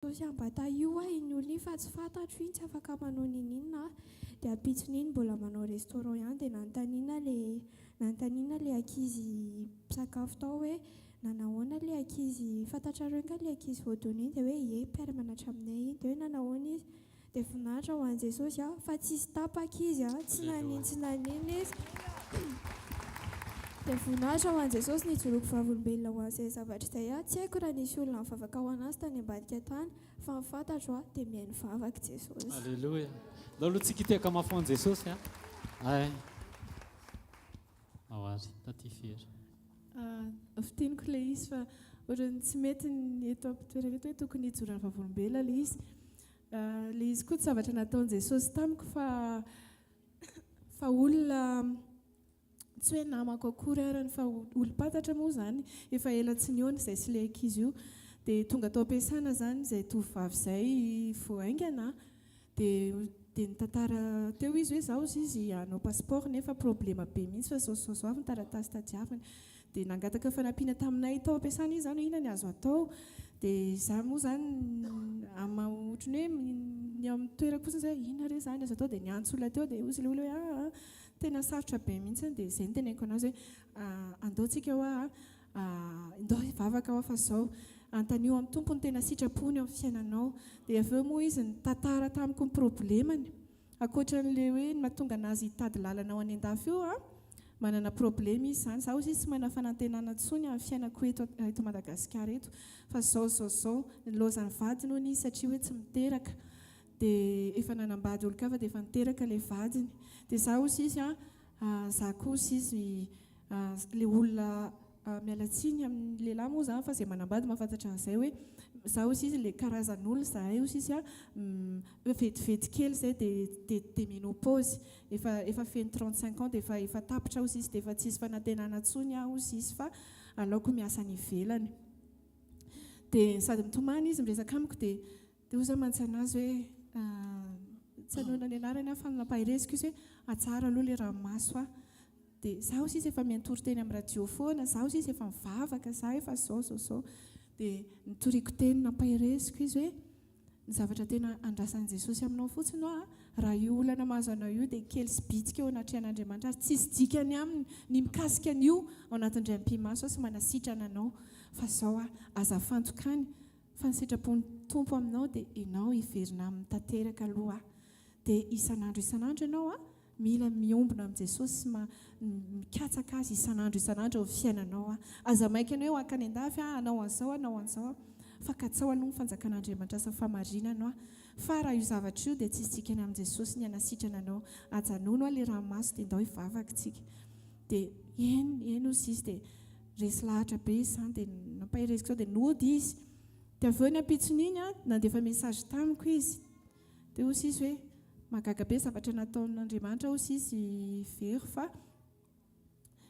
Jesosy a, mba tahio aho iny olona iny fa tsy fantatro iny, tsy afaka manao n'inon'inona aho. Dia ampitson'iny mbola manao restaurant ihany dia nanontaniana ilay nanontaniana ilay ankizy mpisakafo tao hoe nanahoana ilay ankizy, fantatrareo nga ilay ankizy voadona iny? Dia hoe ie, mpiara-mianatra aminay iny. Dia hoe nanahoana izy? Dia voninahitra ho an'i Jesosy a, fa tsisy tapaka izy a, tsy nanino tsy nanino izy. Dia voninahitra ho an'i Jesosy ny hijoroako vavolombelona ho an'izay zavatra izay a. Tsy haiko raha nisy olona nivavaka ho an'azy tany ambadika tany, fa ny fantatro a, dia mihaino vavaka Jesosy. Aleloia. Ndao aloha tsika hitehaka mafy ho an'i Jesosy a. Ay. Ao ary, taty Fera. Fintiniko ilay izy fa ohatran'ny tsy mety ny eto am-pitoerana eto hoe tokony hijoran'ny vavolombelona ilay izy. Ilay izy koa tsy zavatra nataon'i Jesosy tamiko fa fa olona tsy hoe namako akory arany fa olom-pantatra moa izany, efa ela tsy nihaona izay sy ilay ankizy io. Dia tonga tao am-piasana izany izay tovovavy izay vao haingana Dia dia nitantara teo izy hoe zaho hozy izy hanao passeport nefa problema be mihitsy fa zao sy zao zao avy ny taratasy tadiaviny. Dia nangataka fanampiana taminay tao am-piasana izy izany hoe inona ny azo atao. Dia izaho moa izany amin'ny maha ohatran'ny hoe ny ao amin'ny toerako fotsiny izay hoe inona re izany azo atao dia niantso olona teo dia hozy ilay olona hoe aa tena sarotra be mihitsy dia izay no teneniko an'azy hoe andao tsika hoa Ndao hivavaka aho fa zao. Antanio amin'ny Tompo ny tena sitrapony eo amin'ny fiainanao. Dia avy eo moa izy nitantara tamiko ny problemany. Ankoatran'ilay hoe ny mahatonga anazy hitady lalana ho any an-dafy io an, manana problema izy izany. Izaho hozy izy tsy manana fanantenana intsony amin'ny fiainako eto eto Madagasikara eto. Fa zao zao zao. Nilaozan'ny vadiny hono izy satria hoe tsy miteraka. Dia efa nanambady olon-kafa dia efa niteraka ilay vadiny. Dia izaho hozy izy an, izaho koa hozy izy Ilay olona miala tsiny amin'ny lehilahy moa izany fa izay manambady mahafantatra an'izay hoe za hozy izy ilay karazan'olona izahay hozy izy a vetivety kely izay dia dia dia ménopause efa efa feno 35 ans dia efa efa tapitra hozy izy dia efa tsisy fanantenana intsony aho hozy izy fa aleoko miasa any ivelany dia sady mitomany izy miresaka amiko dia dia hoy za mantsy anazy hoe tsy hanoina ny anarany aho fa nampahereziko izy hoe atsaharo aloha ilay ranomaso a Dia zaho sisa efa miantory teny amin'ny radio foana, zaho sisa efa mivavaka, zaho efa zao zao zao. Dia nitoriako teny nampahereziko izy hoe ny zavatra tena andrasan'i Jesosy aminao fotsiny hoa, raha io olana mahazo anao io dia kely sy bitika eo anatrehan'Andriamanitra ary tsisy dikany aminy ny mikasika an'io ao anatin'ny indray ampimaso sy manasitrana anao. Fa zao hoa, aza afantoka any fa ny sitrapon'ny Tompo aminao dia ianao hiverina aminy tanteraka aloha dia isan'andro isan'andro ianao Mila miombona amin'i Jesosy sy mikatsaka Azy isan'andro isan'andro eo amin'ny fiainanao. Aza maika ny hoe hankany an-dafy aho, hanao an'izao, hanao an'izao aho. Fa katsaho aloha ny fanjakan'Andriamanitra sy ny fahamarinany. Fa raha io zavatra io dia tsisy dikany amin'i Jesosy ny hanasitrana anao. Ajanòno ilay ranomaso dia ndao hivavaka isika. Dia eny, eny hozy izy dia resy lahatra be izy izany dia nampahereziko izao dia nody izy. Dia avy eo ny ampitson'iny nandefa message tamiko izy. Dia hoy izy hoe, Mahagaga be zavatra nataon'Andriamanitra hoy izy very fa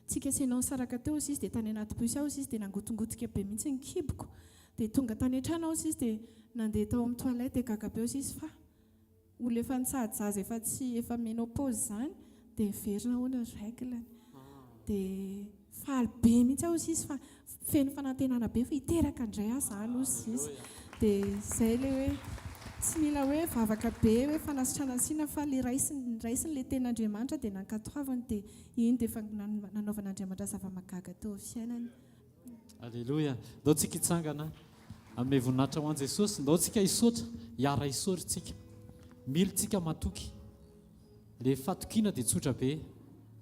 tsika sy ianao nisaraka teo hoy izy dia tany anaty bus aho hoy izy dia nangotingotika be mihitsy ny kiboko dia tonga tany an-trano aho hoy izy dia nandeha tao amin'ny toilette dia gaga be hoy izy fa olona efa nitsahaj'azy efa tsy efa ménopause izany dia niverina hono ny règle-ny dia faly be mihitsy aho hoy izy fa feno fanantenana be fa hiteraka indray aho izany hoy izy. Dia izay ilay hoe tsy mila hoe vavaka be hoe fanasitranana sy inona fa ilay raisiny raisiny ilay tenin'Andriamanitra dia nankatoaviny dia iny dia efa nanaovan'Andriamanitra zava-mahagaga teo amin'ny fiainany. Aleloia. Ndao tsika hitsangana hanome voninahitra ho an'i Jesosy. Ndao tsika hisaotra, hiara-hisaotra tsika. Mila tsika matoky. Le fatokiana dia tsotra be,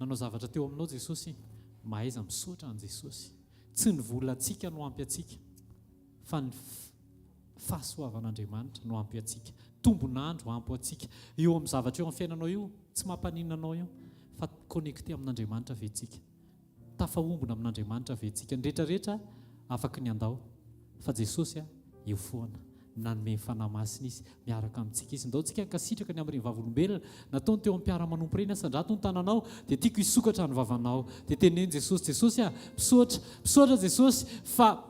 nanao zavatra teo aminao Jesosy, mahaiza misaotra an'i Jesosy. Tsy ny volantsika no ampy antsika fa ny fahasoavan'Andriamanitra no ampy antsika. Tombon'andro ampy ho antsika. Eo amin'ny zavatra eo amin'ny fiainanao io, tsy mampaninona anao io fa connecté amin'Andriamanitra ve tsika? Tafahombona amin'Andriamanitra ve tsika? Ny rehetra rehetra afaky ny handao fa Jesosy eo foana. Nanome ny Fanahy Masina Izy, miaraka amintsika Izy. Ndao tsika hankasitraka ny amin'ireny vavolombelona nataony teo amin'ny mpiara-manompo ireny. Asandrato ny tananao, dia tiako hisokatra ny vavanao. Dia teneno Jesosy, Jesosy a, misaotra, misaotra Jesosy fa.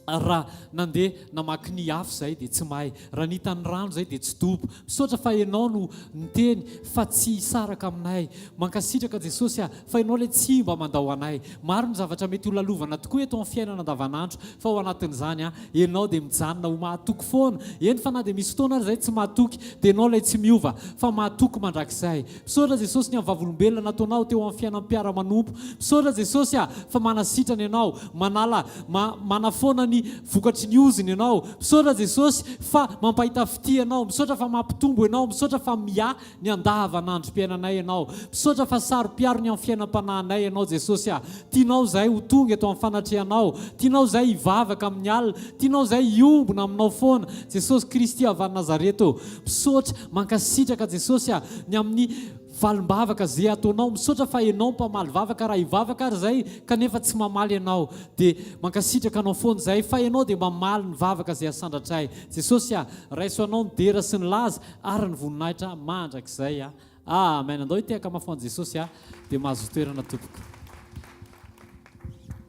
Raha nandeha namaky ny afo izahay dia tsy may, raha nita ny rano izahay dia tsy dobo. Misaotra fa Ianao no niteny fa tsy hisaraka aminay. Mankasitraka Jesosy a, fa Ianao ilay tsy mba mandao anay. Maro ny zavatra mety ho lalovana tokoa eto amin'ny fiainana andavanandro fa ao anatin'izany a, Ianao dia mijanona ho mahatoky foana. Eny fa na dia misy fotoana ary izahay tsy mahatoky dia Ianao ilay tsy miova fa mahatoky mandrakizay. Misaotra Jesosy ny amin'ny vavolombelona nataonao teo amin'ny fiainan'ny mpiara-manompo. Misaotra Jesosy a, fa manasitrana Ianao, manala Ma, manafoana ny vokatry ny ozona Ianao. Misaotra Jesosy fa mampahita fitia Ianao. Misaotra fa mampitombo Ianao. Misaotra fa miahy ny andavanandrom-piainanay Ianao. Misaotra fa saro-piaro ny amin'ny fiainam-panahinay Ianao Jesosy a. Tianao izahay ho tonga eto amin'ny fanatrehanao. Tianao izahay hivavaka amin'ny alina. Tianao izahay hiombona aminao foana. Jesosy Kristy avy any Nazareta ô. Misaotra, mankasitraka Jesosy a, ny amin'ny. Valim-bavaka ze ataonao, misaotra fa enao mpamaly vavaka raha hivavaka ary zay kanefa tsy mamaly enao de mankasitraka anao foana zay fa enao de mamaly ny vavaka ze asandratray Jesosy a raiso anao ny dera sy ny laza ary ny voninahitra mandrakizay a Amen andao hitehaka mafy ho an'i Jesosy a de mahazo toerana tompoko.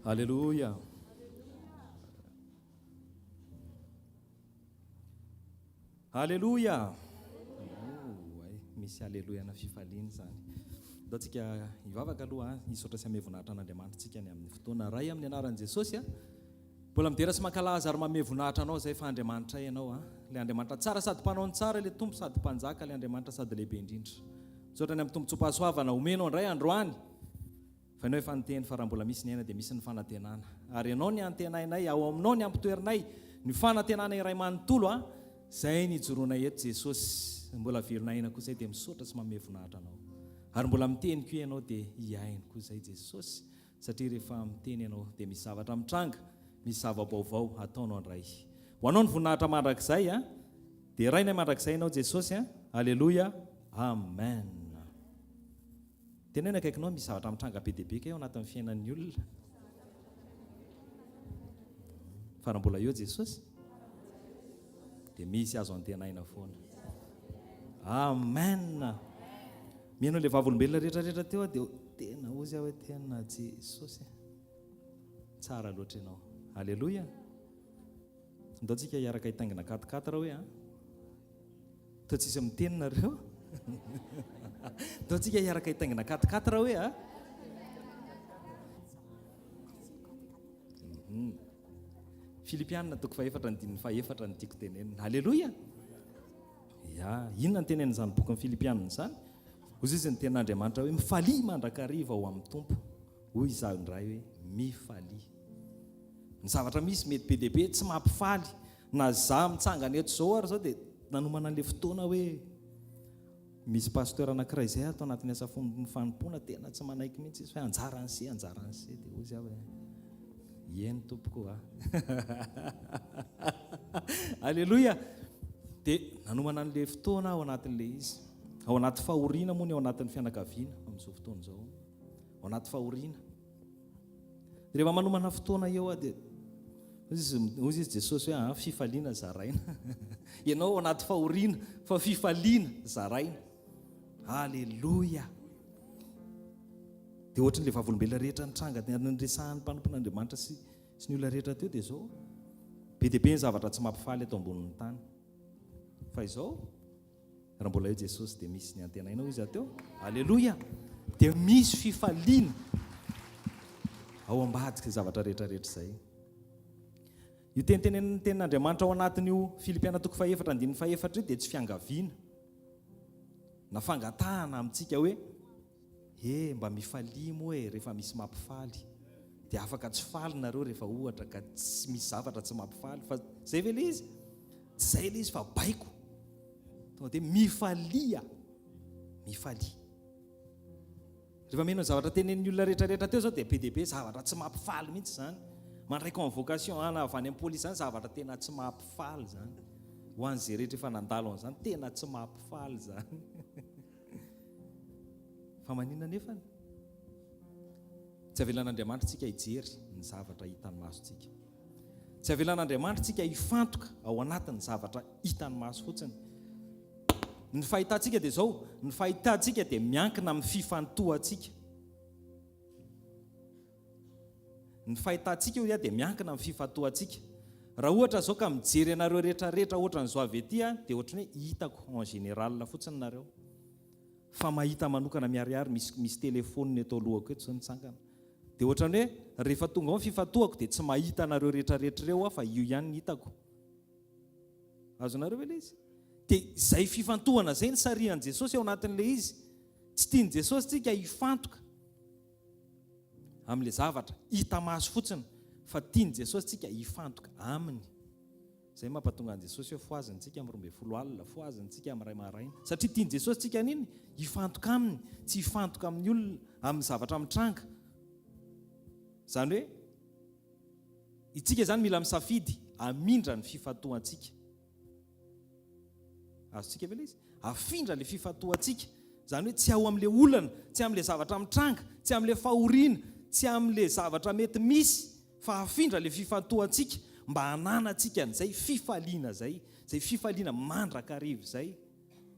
Aleloia. Aleloia! Oh, ay, misy aleloia-na fifaliana izany. Andao tsika hivavaka aloha, hisaotra sy hamehy voninahitra an'Andriamanitra tsika ny amin'ny fotoana. Ray amin'ny anaran'i Jesosy a. Mbola midera sy mankalaza ary mamehy voninahitra anao izay fa Andriamanitray ianao a. Ilay Andriamanitra tsara sady mpanao ny tsara, ilay Tompo sady mpanjaka, ilay Andriamanitra sady lehibe indrindra. Misaotra ny amin'ny tombontsoam-pahasoavana omenao indray androany. Fa ianao efa niteny fa raha mbola misy ny aina dia misy ny fanantenana. Ary ianao ny antenainay, ao aminao ny ampitoerinay ny fanantenana iray manontolo a, izay ny ijoroanay eto Jesosy, mbola velona aina koa izay dia misaotra sy manome voninahitra anao. Ary mbola miteny koa ianao dia hihaino koa izay Jesosy, satria rehefa miteny ianao dia misy zavatra mitranga, misy zava-baovao ataonao indray. Ho anao ny voninahitra mandrakizay a, derainay mandrakizay ianao Jesosy a, Aleloia, Amen. Teneno akaikinao misy zavatra mitranga be dia be kay ao anatin'ny fiainan'ny olona. Fa raha mbola eo Jesosy dia misy azo antenaina foana. Amen. Mihaino ilay vavolombelona rehetra rehetra teo aho dia tena hozy aho hoe tena Jesosy. Tsara loatra ianao. Aleloia. Ndao tsika hiaraka hitaingina quatre quatre hoe an. Toa tsisy miteny nareo. Ndao tsika hiaraka hitaingina quatre quatre hoe a. Mhm. Filipianina toko fahefatra andininy fahefatra no tiako tenenina. Aleloia. Ya, inona ny tenenin'izany bokin'ny Filipianina izany? Hoy izy ny tenin'Andriamanitra hoe mifalia mandrakariva ao amin'ny Tompo. Hoy izaho indray hoe mifalia. Ny zavatra misy mety be dia be tsy mampifaly Na za mitsangana eto zao ary zao dia nanomana an'ilay fotoana hoe misy pasteur anankiray zay ato anatin'ny asa fanompoana tena tsy manaiky mihitsy izy hoe anjaran'ny se anjaran'ny se dia hoy izy aho hoe eny tompoko a aleloia dia nanomana an'ilay fotoana ao anatin'ilay izy ao anaty fahoriana moa ny ao anatin'ny fianakaviana amin'izao fotoana izao ao anaty fahoriana Rehefa manomana fotoana eo aho dia hoy izy Jesosy hoe ah, fifaliana zaraina. Ianao ao anaty fahoriana fa fifaliana zaraina. Aleloia. Dia ohatran'ilay vavolombelona rehetra nitranga niresahan'ny mpanompon'Andriamanitra sy sy ny olona rehetra teo dia izao. Be dia be ny zavatra tsy mampifaly eto ambonin'ny tany. Fa izao Raha mbola eo Jesosy dia misy ny antenaina hoy izaho teo. Aleloia! Dia misy fifaliana ao ambadika izay zavatra rehetra rehetra izay. Io teny tenenin'ny tenin'Andriamanitra ao anatin'io Filipiana toko fahefatra andininy fahefatra io dia tsy fiangaviana na fangatahana amintsika hoe He mba mifalia moa e rehefa misy mampifaly dia afaka tsy faly nareo rehefa ohatra ka tsy misy zavatra tsy mampifaly fa zay ve le izy? Tsy zay le izy fa baiko tonga dia mifalia mifalia rehefa mino ny zavatra tenenin'ny olona rehetra rehetra teo zao dia be dia be zavatra tsy mampifaly mihitsy zany mandray convocation ana avy any amin'ny polisy zany zavatra tena tsy mampifaly zany ho an'izay rehetra efa nandalo an'izany tena tsy mampifaly zany Fa maninona anefany? Tsy avelan'Andriamanitra tsika hijery ny zavatra hitan'ny masontsika. Tsy avelan'Andriamanitra tsika hifantoka ao anatin'ny zavatra hitan'ny maso fotsiny. Ny fahitantsika dia izao, ny fahitantsika dia miankina amin'ny fifantohantsika. Ny fahitantsika hoy aho dia miankina amin'ny fifantohantsika. Raha ohatra zao ka mijery anareo rehetra rehetra ohatran'izao avy ety aho dia ohatran'ny hoe hitako en général fotsiny nareo. Fa mahita manokana miharihary misy misy téléphone eto alohako eto zao mitsangana. Dia ohatran'ny hoe rehefa tonga ao ny fifantohako dia tsy mahita anareo rehetra rehetra ireo aho fa io ihany ny hitako. Azonareo ve ilay izy? Dia izay fifantohana izay no sarihan'i Jesosy ao anatin'ilay izy. Tsy tian'i Jesosy tsika hifantoka amin'ilay zavatra hita maso fotsiny fa tian'i Jesosy tsika hifantoka aminy. Izay mampatonga an'i Jesosy hoe fohaziny tsika amin'ny 12 alina, fohaziny tsika amin'ny iray maraina. Satria tian'i Jesosy tsika an'iny hifantoka aminy, tsy hifantoka amin'ny olona, amin'ny zavatra mitranga. Izany hoe Itsika izany mila misafidy hamindra ny fifantohantsika. Azontsika ve ilay izy? Afindra ilay fifantohantsika. Izany hoe tsy ao amin'ilay olana, tsy amin'ilay zavatra mitranga, tsy amin'ilay fahoriana, tsy amin'ilay zavatra mety misy, fa afindra ilay fifantohantsika mba hananantsika an'izay fifaliana izay, izay fifaliana mandrakariva izay.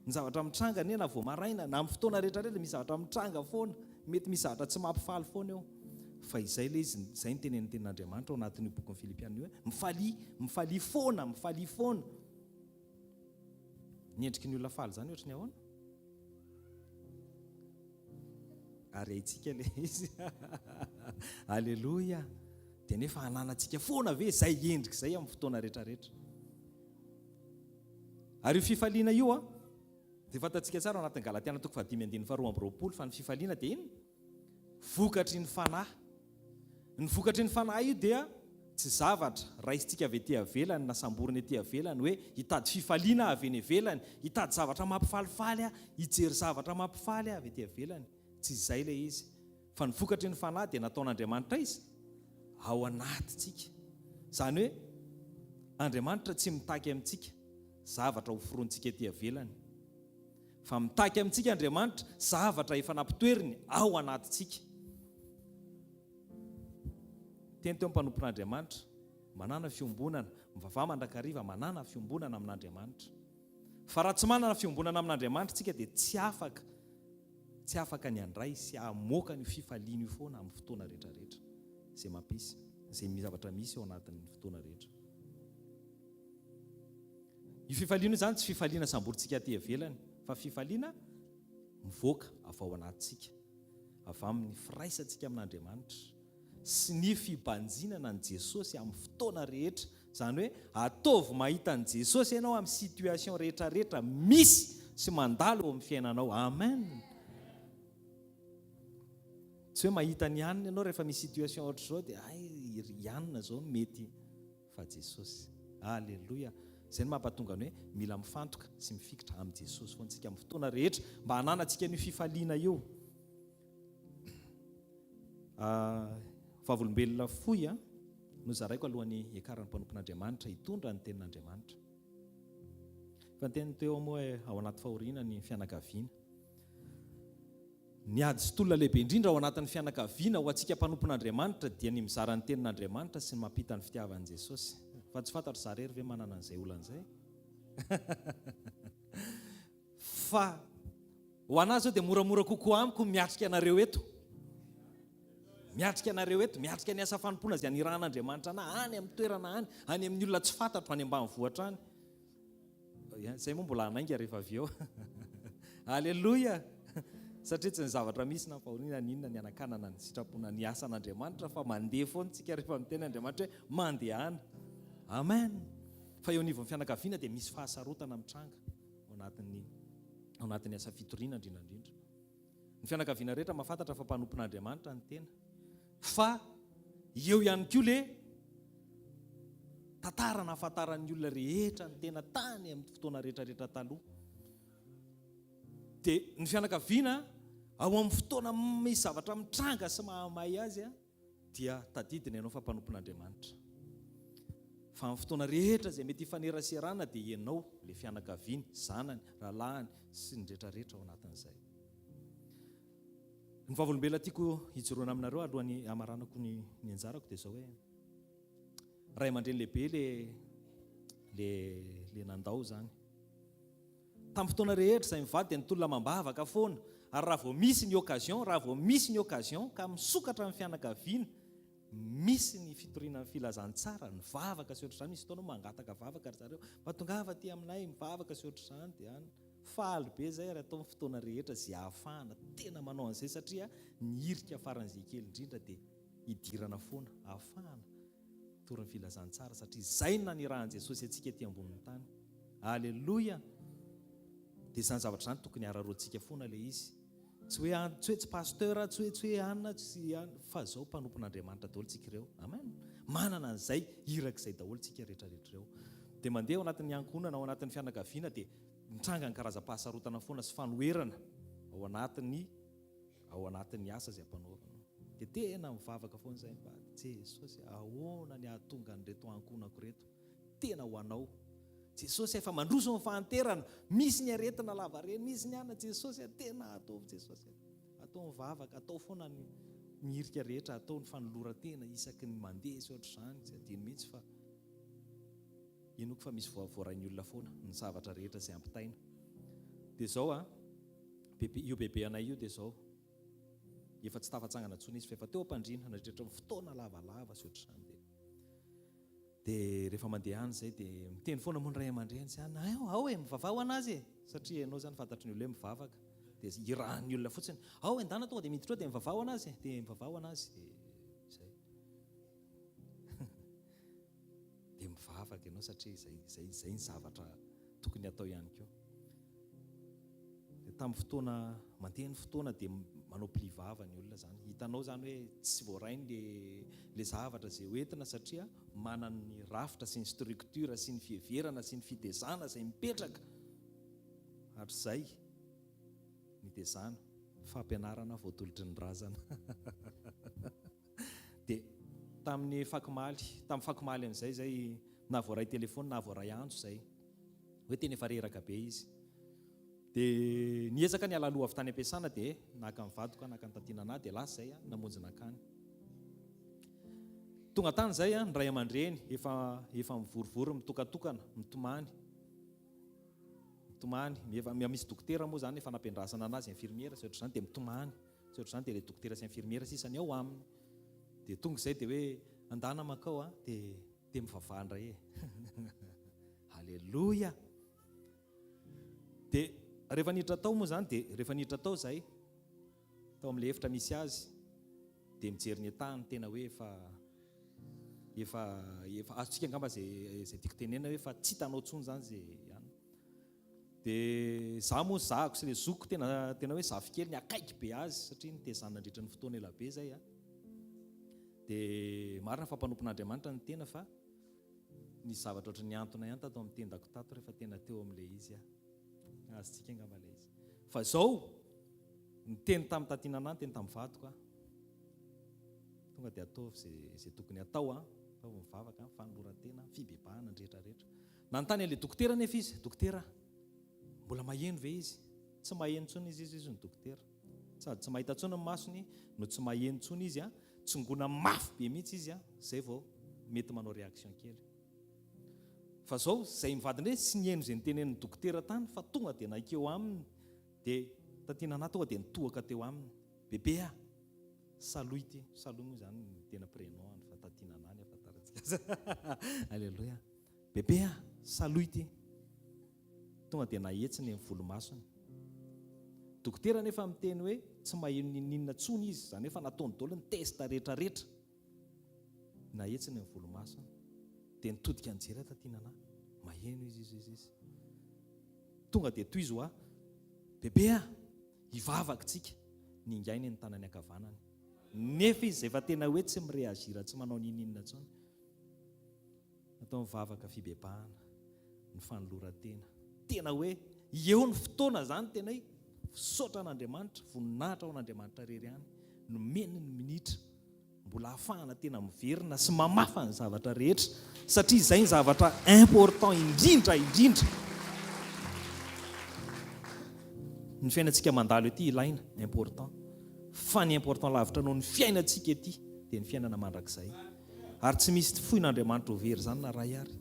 Ny zavatra mitranga anie na vao maraina na amin'ny fotoana rehetra rehetra misy zavatra mitranga foana, mety misy zavatra tsy mampifaly foana eo. Fa izay ilay izy, izay ny tenenin'ny tenin'Andriamanitra ao anatin'io bokin'ny Filipiana io hoe mifalia, mifalia foana, mifalia foana. Ny endriky ny olona faly izany ohatry ny ahoana? Ary haintsika ilay izy. Aleloia. Dia nefa hananantsika foana ve izay endrika izay amin'ny fotoana rehetra rehetra? Ary io fifaliana io an, dia fantatsika tsara ao anatin'ny Galatiana toko fahadimy andininy faharoa amby 20 fa ny fifaliana dia inona? Vokatry ny fanahy. Ny vokatry ny fanahy io dia tsy zavatra raisintsika avy ety avelany na samborina ety avelany hoe hitady fifaliana avy eny ivelany, hitady zavatra mampifalifaly aho, hijery zavatra mampifaly aho avy ety avelany. Tsy izay ilay izy. Fa ny vokatry ny fanahy dia nataon'Andriamanitra aiza? Ao anatintsika. Izany hoe Andriamanitra tsy mitaky amintsika zavatra ho forontsika ety ivelany. Fa mitaky amintsika Andriamanitra zavatra efa nampitoeriny ao anatintsika. Teny teo mpanompon'Andriamanitra, manàna fiombonana, mivavaha mandrakariva, manàna fiombonana amin'Andriamanitra. Fa raha tsy manana fiombonana amin'Andriamanitra isika dia tsy afaka Tsy afaka ny handray sy hamoaka an'io fifaliana io foana amin'ny fotoana rehetra rehetra izay mampisy, izay zavatra misy ao anatin'ny fotoana rehetra. Io fifaliana io izany tsy fifaliana samborintsika aty ivelany fa fifaliana mivoaka avy ao anatintsika, avy amin'ny firaisantsika amin'Andriamanitra. sy ny fibanjinana an'i Jesosy amin'ny fotoana rehetra, izany hoe ataovy mahita an'i Jesosy ianao amin'ny situation rehetra rehetra misy sy mandalo eo amin'ny fiainanao. Amen. Tsy hoe mahita an'i Anna ianao rehefa misy situation ohatr'izao dia hay i Anna izao no mety fa Jesosy. Aleloia. Izay no mampatonga ny hoe mila mifantoka sy mifikitra amin'i Jesosy foana isika amin'ny fotoana rehetra mba hananantsika an'io fifaliana io. Vavolombelona fohy no zaraiko alohan'ny hiakaran'ny mpanompon'Andriamanitra hitondra ny tenin'Andriamanitra. Fa ny teny teo moa hoe ao anaty fahoriana ny fianakaviana. Ny ady sy tolona lehibe indrindra ao anatin'ny fianakaviana ho antsika mpanompon'Andriamanitra dia ny mizara ny tenin'Andriamanitra sy ny mampita ny fitiavan'i Jesosy. Fa tsy fantatro za rery ve manana an'izay olana izay? Fa ho an'ahy izao dia moramora kokoa amiko ny miatrika anareo eto. Miatrika anareo eto, miatrika ny asa fanompoana izay anirahan'Andriamanitra an'ahy any amin'ny toerana any, any amin'ny olona tsy fantatro, any ambanivohitra any. Izay moa mbola hanainga rehefa avy eo. Aleloia! Satria tsy ny zavatra misy na fahoriana na inona ny hanakanana ny sitrapona ny asan'Andriamanitra fa mandeha foana tsika rehefa miteny Andriamanitra hoe mandehana. Amen! Fa eo anivon'ny fianakaviana dia misy fahasarotana mitranga. ao anatin'ny ao anatin'ny asa fitoriana indrindra indrindra. Ny fianakaviana rehetra mahafantatra fa mpanompon'Andriamanitra ny tena. Fa eo ihany koa le tantara nahafantaran'ny olona rehetra ny tena tany amin'ny fotoana rehetra rehetra taloha. Dia ny fianakaviana ao amin'ny fotoana misy zavatra mitranga sy mahamay azy dia tadidiny ianao fa mpanompon'Andriamanitra. Fa amin'ny fotoana rehetra izay mety hifaneraserana dia ianao, ilay fianakaviany, zanany, rahalahiny sy ny rehetra rehetra ao anatin'izay. Ny vavolombelona tiako hijoroana aminareo alohan'ny hamaranako ny, ny anjarako dia izao hoe ray aman-dreny lehibe le le le nandao izany. Tamin'ny fotoana rehetra izay mivady dia nitolona amam-bavaka foana ary raha vao misy ny occasion, raha vao misy ny occasion ka misokatra ny fianakaviana. Misy ny fitoriana ny filazantsara, ny vavaka sy ohatr'izany, misy fotoana mangataka vavaka ry zareo, mba tongava aty aminay mivavaka sy ohatr'izany dia any. Faly be izay ary atao ny fotoana rehetra izay ahafahana tena manao an'izay satria ny hirika faran'izay kely indrindra dia hidirana foana ahafahana mitory ny filazantsara satria izay no nanirahan'i Jesosy antsika ety ambonin'ny tany. Aleloia! Dia izany zavatra izany tokony hararoantsika foana ilay izy. Tsy hoe an, tsy hoe tsy pasteur, tsy hoe tsy hoe anona, tsy an, fa zao mpanompon'Andriamanitra daholo tsika ireo. Amen. Manana an'izay iraka izay daholo tsika rehetra rehetra ireo. Dia mandeha ao anatin'ny ankohonana, ao anatin'ny fianakaviana dia mitranga ny karazam-pahasarotana foana sy fanoherana ao anatin'ny ao anatin'ny asa izay ampanaovana. Dia tena mivavaka foana izay mivady. Jesosy, ahoana ny hahatonga an'ireto ankohonako ireto? Tena ho anao. Jesosy efa mandroso ny fahanterana, misy ny aretina lavareny, misy ny ana, Jesosy a, tena ataovy Jesosy a. Atao ny vavaka, atao foana ny ny hirika rehetra, atao ny fanoloran-tena isaky ny mandeha sy ohatr'izany, tsy adino mihitsy fa inoako fa misy voarain'ny olona foana ny zavatra rehetra izay ampitaina. Dia izao a, bebe, io bebe anay io dia izao, efa tsy tafatsangana intsony izy fa efa teo am-pandriana nandritra ny fotoana lavalava sy ohatr'izany dia. Dia rehefa mandeha any izay dia miteny foana moa ny ray aman-dreny sy anona, ao, ao e, mivavaha ho an'azy e! Satria ianao izany fantatry ny olona hoe mivavaka. Dia irahan'ny olona fotsiny, ao e, ndana tonga dia miditra ao dia mivavaha ho an'azy e! Dia mivavaha ho an'azy. Dia izay. Dia mivavaka ianao satria izay, izay, izay ny zavatra tokony hatao ihany koa. Dia tamin'ny fotoana, mandeha ny fotoana dia manao pli vava ny olona izany. Hitanao izany hoe tsy voarainy le le zavatra izay hoentina satria manana ny rafitra sy ny structure sy ny fiheverana sy ny fitezana izay mipetraka hatrizay nitezana, fampianarana voatolotry ny razana. Dia tamin'ny fakomaly, tamin'ny fakomaly amin'izay izay na voaray téléphone na voaray antso izay. Hoe tena efa reraka be izy. Dia niezaka niala aloha avy tany am-piasana dia naka ny vadiko aho, naka ny tatinana ahy dia lasa izay aho namonjy nankany. Tonga tany izay ny ray aman-dreny efa efa mivorivory mitokatokana, mitomany. Mitomany, efa misy dokotera moa izany efa nampiandrasana anazy infirmiera sy ohatr'izany dia mitomany. Sy ohatr'izany dia ilay dokotera sy infirmiera sisa ny ao aminy. Dia tonga izay dia hoe andana mankao a, dia dia mivavaha indray e. Aleloia! Dia rehefa niditra tao moa izany dia rehefa niditra tao izay tao amin'ilay efitra misy azy dia mijery ny état-ny tena hoe efa efa efa azontsika angamba izay izay tiako tenenina hoe efa tsy hitanao intsony izany izay any. Dia izaho moa zahako sy ilay zokiko tena tena hoe zafikeliny akaiky be azy satria nitezany nandritra ny fotoana ela be izay a. Dia marina fa mpanompon'Andriamanitra ny tena fa Nisy zavatra ohatran'ny nihantona ihany tato amin'ny tendako tato rehefa tena teo amin'ilay izy aho. Azontsika angamba ilay izy. Fa izao, niteny tamin'i Tatinana, niteny tamin'ny vadiko aho. Tonga dia ataovy izay, izay tokony hatao an. Ataovy mivavaka, fanoloran-tena, fibebahana, ny rehetra rehetra. Nanontany an'ilay dokotera anefa izy, dokotera, mbola maheno ve izy? Tsy maheno intsony izy, izy ny dokotera. Sady tsy mahita intsony ny masony no tsy maheno intsony izy an. Tsongoina mafy be mihitsy izy an, zay vao mety manao réaction kely. Fa zao, zay mivady indray tsy nihaino izay nitenenin'ny dokotera tany fa tonga dia naikeo aminy dia taty Nana tonga dia nitohaka teo aminy. Bebe a! Salohy ity, Salohy moa izany ny tena prénom-ny fa taty Nana ny ahafantarantsika azy. Alléluia. Bebe a! Salohy ity. Tonga dia nahetsiny ny volomasony. Dokotera anefa miteny hoe tsy maheno n'inon'inona intsony izy, izany hoe efa nataony daholo ny test rehetra rehetra. Nahetsiny ny volomasony. Dia nitodika nijery ahy taty Nana. Maheno izy izy izy izy. Tonga dia tohizo hoa. Bebe a! Hivavaka tsika. Ningainy ny tanany ankavanany. Nefa izy efa tena hoe tsy mi-réagir tsy manao n'inon'inona intsony. Atao ny vavaka fibebahana, ny fanoloran-tena. Tena hoe eo ny fotoana izany tena hoe misaotra an'Andriamanitra, voninahitra ho an'Andriamanitra irery ihany. Nomeny ny minitra mbola ahafahana tena miverina sy mamafa ny zavatra rehetra satria izay ny zavatra important indrindra indrindra. Ny fiainantsika mandalo ety ilaina, important. Fa ny important lavitra noho ny fiainantsika ety dia ny fiainana mandrakizay. Ary tsy misy foin'Andriamanitra ho very izany na ray ary.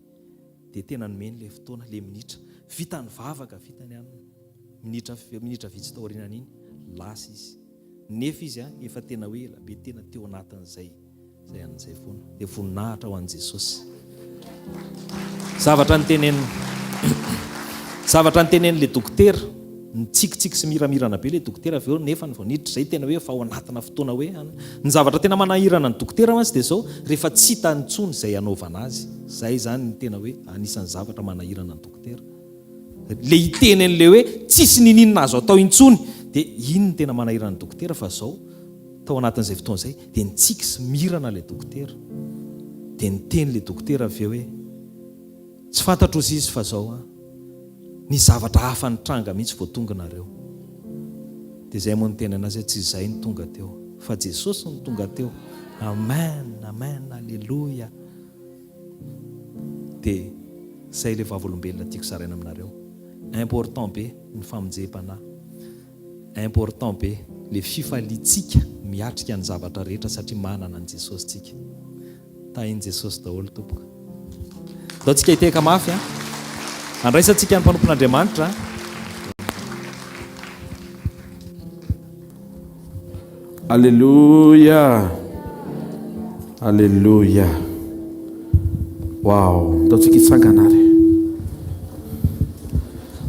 Dia tena nomeny ilay fotoana, ilay minitra. Vita ny vavaka, vita ny anona. Minitra, minitra vitsy taorianan'iny, lasa izy. Nefa izy an, efa tena hoe ela be tena teo anatin'izay. Zay an'izay foana. Dia voninahitra ho an'i Jesosy. Zavatra niteneniny Zavatra nitenenin'ilay dokotera, nitsikitsiky sy miramirana be ilay dokotera avy eo nefa vao niditra izay tena hoe efa ao anatina fotoana hoe an. Ny zavatra tena manahirana ny dokotera mantsy dia izao, rehefa tsy hita intsony izay hanaovana azy. Izay izany ny tena hoe anisan'ny zavatra manahirana ny dokotera. Ilay hiteny an'ilay hoe tsisy niniana azo atao intsony dia iny no tena manahirana ny dokotera fa izao tao anatin'izay fotoana izay dia nitsiky sy mirana ilay dokotera. Dia niteny ilay dokotera avy eo hoe tsy fantatro ozy izy fa izao an, nisy zavatra hafa nitranga mihitsy vao tonga nareo. Dia izay moa niteny anazy hoe tsy izay no tonga teo fa Jesosy no tonga teo. Amen, amen, aleloia. Dia izay ilay vavolombelona tiako zaraina aminareo. Important be ny famonjem-panahy. Important be le fifaliantsika miatrika ny zavatra rehetra satria manana an'i Jesosy tsika. Tahin'i Jesosy daholo tompoko. Ndao tsika hitehaka mafy an. Andraisantsika ny mpanompon'Andriamanitra an. Aleloia! Aleloia! Wow! Ataontsika hitsangana ary.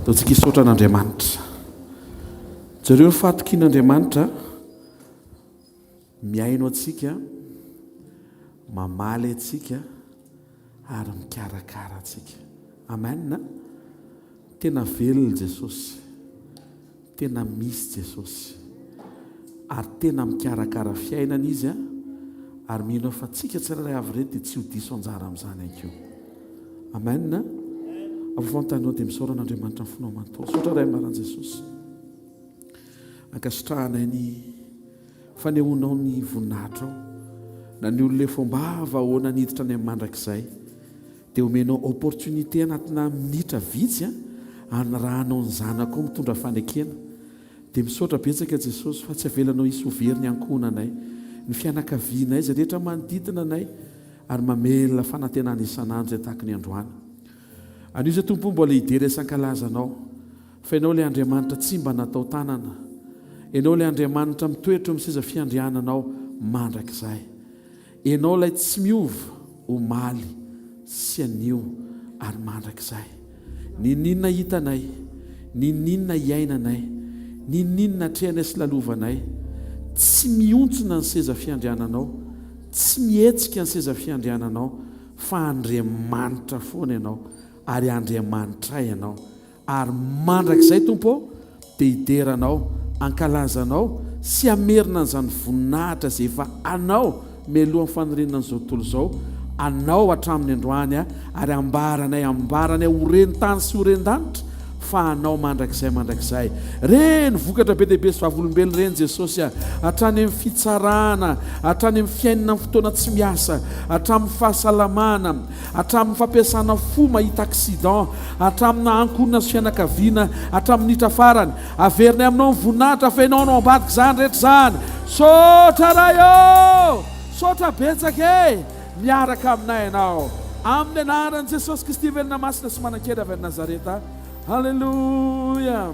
Ataontsika hisaotra an'Andriamanitra. Jereo ny fahatokian'Andriamanitra mihaino antsika, mamaly antsika ary mikarakara antsika. Amen. Tena velona Jesosy. Tena misy Jesosy ary tena mikarakara fiainana Izy ary mino aho fa tsika tsirairay avy ireto dia tsy ho diso anjara amin'izany ihany koa. Amen. Afovoan-taninao dia misaora an'Andriamanitra ny fonao manontolo. Misaotra Ray amin'ny anaran'i Jesosy. Ankasitrahanay ny fanehoanao ny voninahitrao. Na ny olona efa am-bava ahoana niditra any amin'ny mandrakizay. Dia omenao opportunité anatina minitra vitsy an, anirahanao ny zanakao mitondra fanekena. Dia misaotra betsaka Jesosy fa tsy avelanao hisy ho very ny ankohonanay, ny fianakavianay, izay rehetra manodidina anay ary mamelona fanantenana isan'andro izay tahaka ny androany. Anio izay Tompo o mbola hidera sy hankalaza Anao fa Ianao ilay Andriamanitra tsy mba natao tanana. Ianao ilay Andriamanitra mitoetra eo amin'ny seza fiandriananao mandrakizay. Ianao ilay tsy miova omaly sy anio ary mandrakizay. N'inon'inona hitanay, n'inon'inona iainanay, n'inon'inona atrehanay sy lalovanay, tsy mihontsona ny seza fiandriananao, tsy mihetsika ny seza fiandriananao fa Andriamanitra foana Ianao ary Andriamanitray Ianao. Ary mandrakizay, Tompo ô, dia hidera Anao, hankalaza Anao, sy hamerina an'izany voninahitra izay efa Anao mialohan'ny fanorenana an'izao tontolo izao, Anao hatramin'ny androany, ary ambaranay, ambaranay ho ren-tany sy ho ren-danitra, fa Anao mandrakizay mandrakizay. Reny vokatra be dia be sy vavolombelona ireny, Jesosy a, hatrany amin'ny fitsarana, hatrany amin'ny fiainana amin'ny fotoana tsy miasa, hatramin'ny fahasalamana, hatramin'ny fampiasana fo mahita accident, Hatramina ankohonana sy fianakaviana, hatramin'ny minitra farany. Averinay aminao ny voninahitra fa ianao no ao ambadik'izany rehetra izany. Misaotra Ray ô! Misaotra betsaka e! Miaraka aminay ianao. Amin'ny anaran'i Jesosy Kristy velona masina sy manan-kery avy any Nazareta. Aleloia!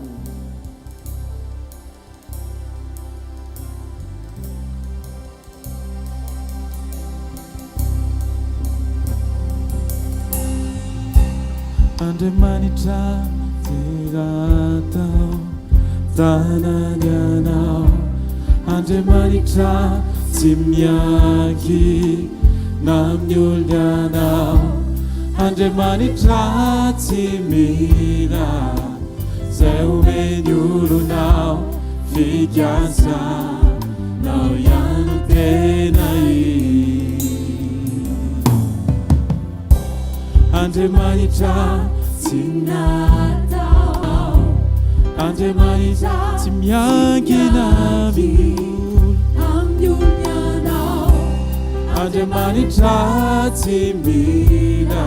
Andriamanitra teratao tanany anao Andriamanitra tsy mianky na amin'ny olony anao Andriamanitra tsy mila Zay omeny olonao fikasanao ihany no tena izy. Andriamanitra tsy natao, Andriamanitra tsy miankina amin'ny olona ianao, Andriamanitra tsy mila.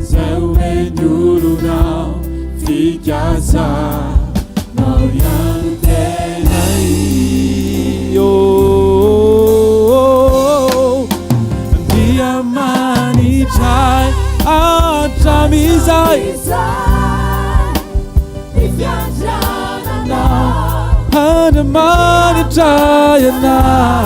Zay omeny olonao fikasanao ihany tena io Andriamanitra hatramin'izay Andriamanitra ianao.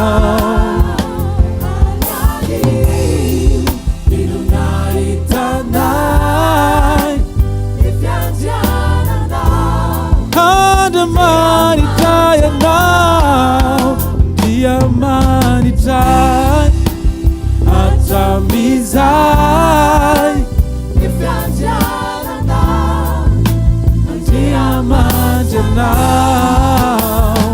Andriamanitra ianao, Andriamanitra hatramin'izay. Ny fiandriananao, Andriamanitra ianao,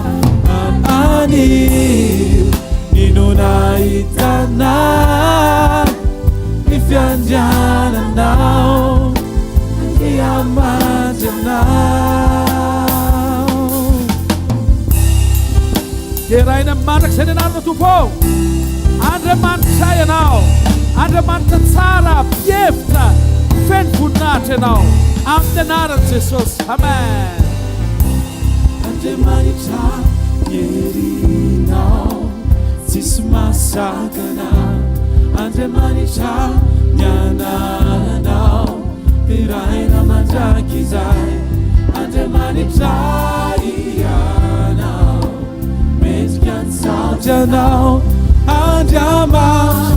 anio ny no nahitanay ny fiandriananao. Andriamanitra ianao. Deraina mandrakizay ny anaranao Tompo ô! Andriamanitra ianao, Andriamanitra tsara, mpihevitra, feno voninahitra ianao. Amin'ny anaran'i Jesosy. Amen. Andriamanitra ny herinao tsisy mahasakana Andriamanitra ny anaranao deraina mandrakizay Andriamanitra ianao mendrika ny saotra anao Andriamanitra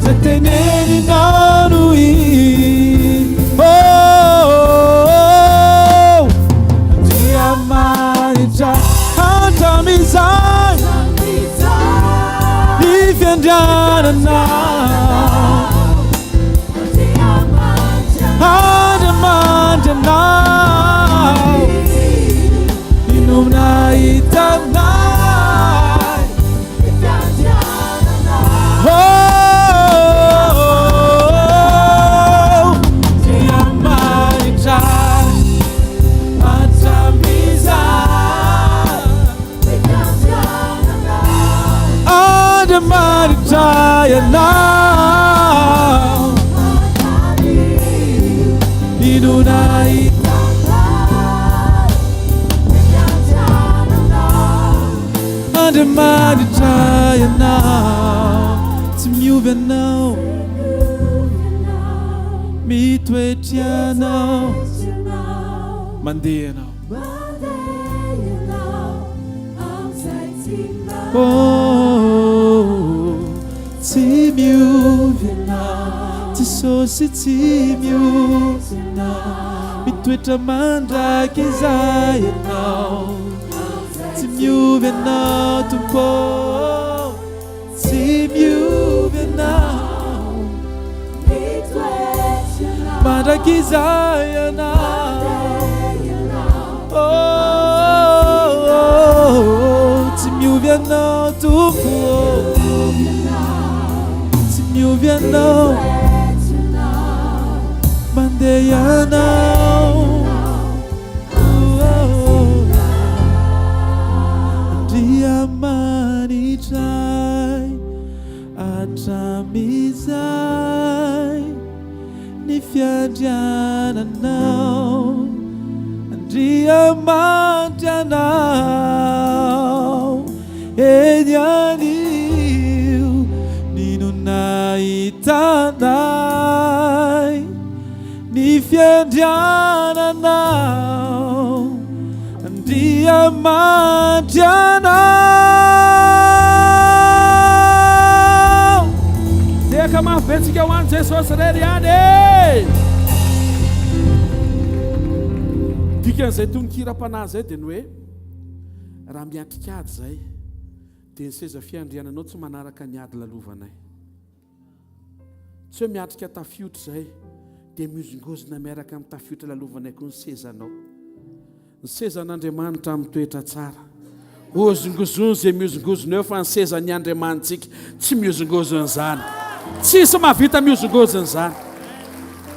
zay teneninao no izy oh, oh, oh. Andriamanitra hatramin'izay ny fiandriananao Andriamanitra anao Inona hitanay Oh, Andriamanitra hatramin'izay Andriamanitra ianao Inona Andriamanitra ianao Tsy miova ianao Mitoetra ianao Mandeha ianao Oh, tsy miova ianao Jesosy tsy miova ianao Mitoetra mandrakizay ianao Tsy miova ianao Tompo Tsy miova ianao Mandrakizay ianao Oh, oh, tsy miova ianao Tompo Tsy miova ianao Mandeha ianao Andriamanitray hatramin'izay ny fiandriananao Andriamanitra anao eny anio ny no nahitanay Ny fiandriananao Andriamanitra anao. Tehaka mafy be tsika ho an'i Jesosy irery ihany e! Dikan'izay tonon-kiram-panahy izay dia ny hoe raha miatrika ady izay dia ny seza fiandriananao tsy manaraka ny ady lalovanay. Tsy hoe miatrika tafiotra izay dia mihozongozona miaraka amin'ny tafiotra lalovanay koa ny sezanao. Ny sezan'Andriamanitra mitoetra tsara. Hozongozony izay mihozongozona eo fa ny sezan'ny Andriamanitsika tsy mihozongozona izany. Tsisy mahavita mihozongozona izany.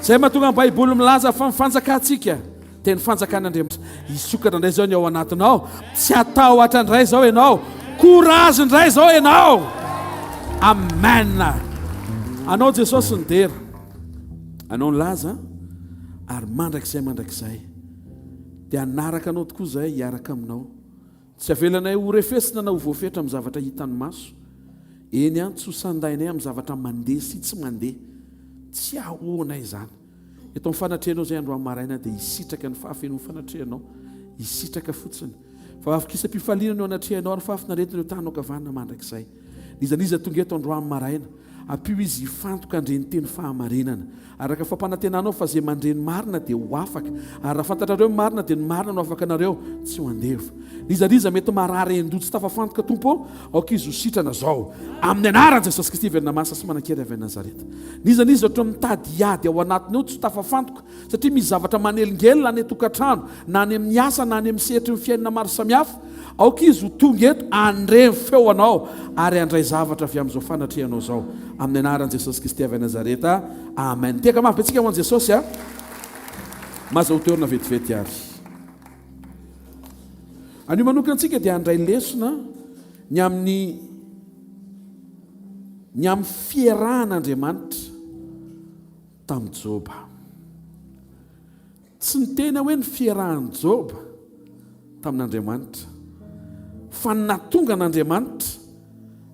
Izay mahatonga ny Baiboly milaza fa ny fanjakantsika Dia ny fanjakan'Andriamanitra. Hisokatra indray izao ny ao anatinao. Tsy hatahotra indray izao ianao. Courage indray izao ianao. Amen. Anao Jesosy ny dera. Anao ny laza ary mandrakizay mandrakizay. Dia hanaraka anao tokoa izahay hiaraka aminao. Tsy avelanay ho refesina na ho voafetra amin'ny zavatra hitan'ny maso. Eny an, tsy ho sandainay amin'ny zavatra mandeha sy tsy mandeha. Tsy ahoanay izany. Eto amin'ny fanatrehanao izay androany maraina dia hisitraka ny fahafenoan'ny fanatrehanao. Hisitraka fotsiny. Fa havokisam-pifaliana no anatrehanao ary fahafinaretana eo tananao ankavanana mandrakizay. N'iza n'iza tonga eto androany maraina. Ampio izy hifantoka handre ny teny fahamarinana. Araka ny fampanantenanao fa izay mandre ny marina dia ho afaka. Ary raha fantatrareo ny marina dia ny marina no afaka anareo, tsy ho andevo. N'iza n'iza mety marary an-doha tsy tafafantoka Tompo ô, aoka izy ho sitrana izao. Amin'ny anaran'i Jesosy Kristy velona masina sy manan-kery avy any Nazareta. N'iza n'iza ohatra mitady hiady ao anatiny ao tsy ho tafafantoka satria misy zavatra manelingelina any an-tokantrano na any amin'ny asa na any amin'ny sehatry ny fiainana maro samihafa, aoka izy ho tonga eto handre ny feo anao ary handray zavatra avy amin'izao fanatrehanao izao. Amin'ny anaran'i Jesosy Kristy avy any Nazareta. Amen. Tehaka mafy be tsika ho an'i Jesosy a. Maza ho toerina vetivety ary. Anio manokana antsika dia handray lesona ny amin'ny ny amin'ny fiarahan'Andriamanitra tamin'i Joba. Tsy niteny aho hoe ny fiarahan'i Joba tamin'Andriamanitra, fa ny nahatonga an'Andriamanitra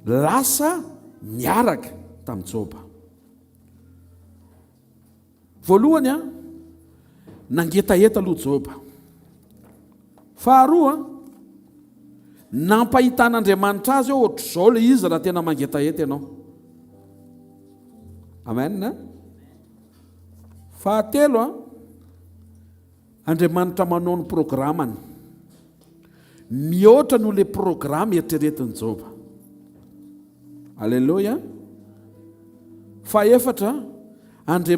lasa niaraka tamin'i Joba. Voalohany an, nangetaheta aloha Joba. Faharoa, nampahitan'Andriamanitra azy hoe ohatr'izao ilay izy raha tena mangetaheta ianao. Amen. Fahatelo an, Andriamanitra manao ny programany. Mihoatra noho ilay programa eritreretin'i Joba. Aleloia. Fahefatra, Andre,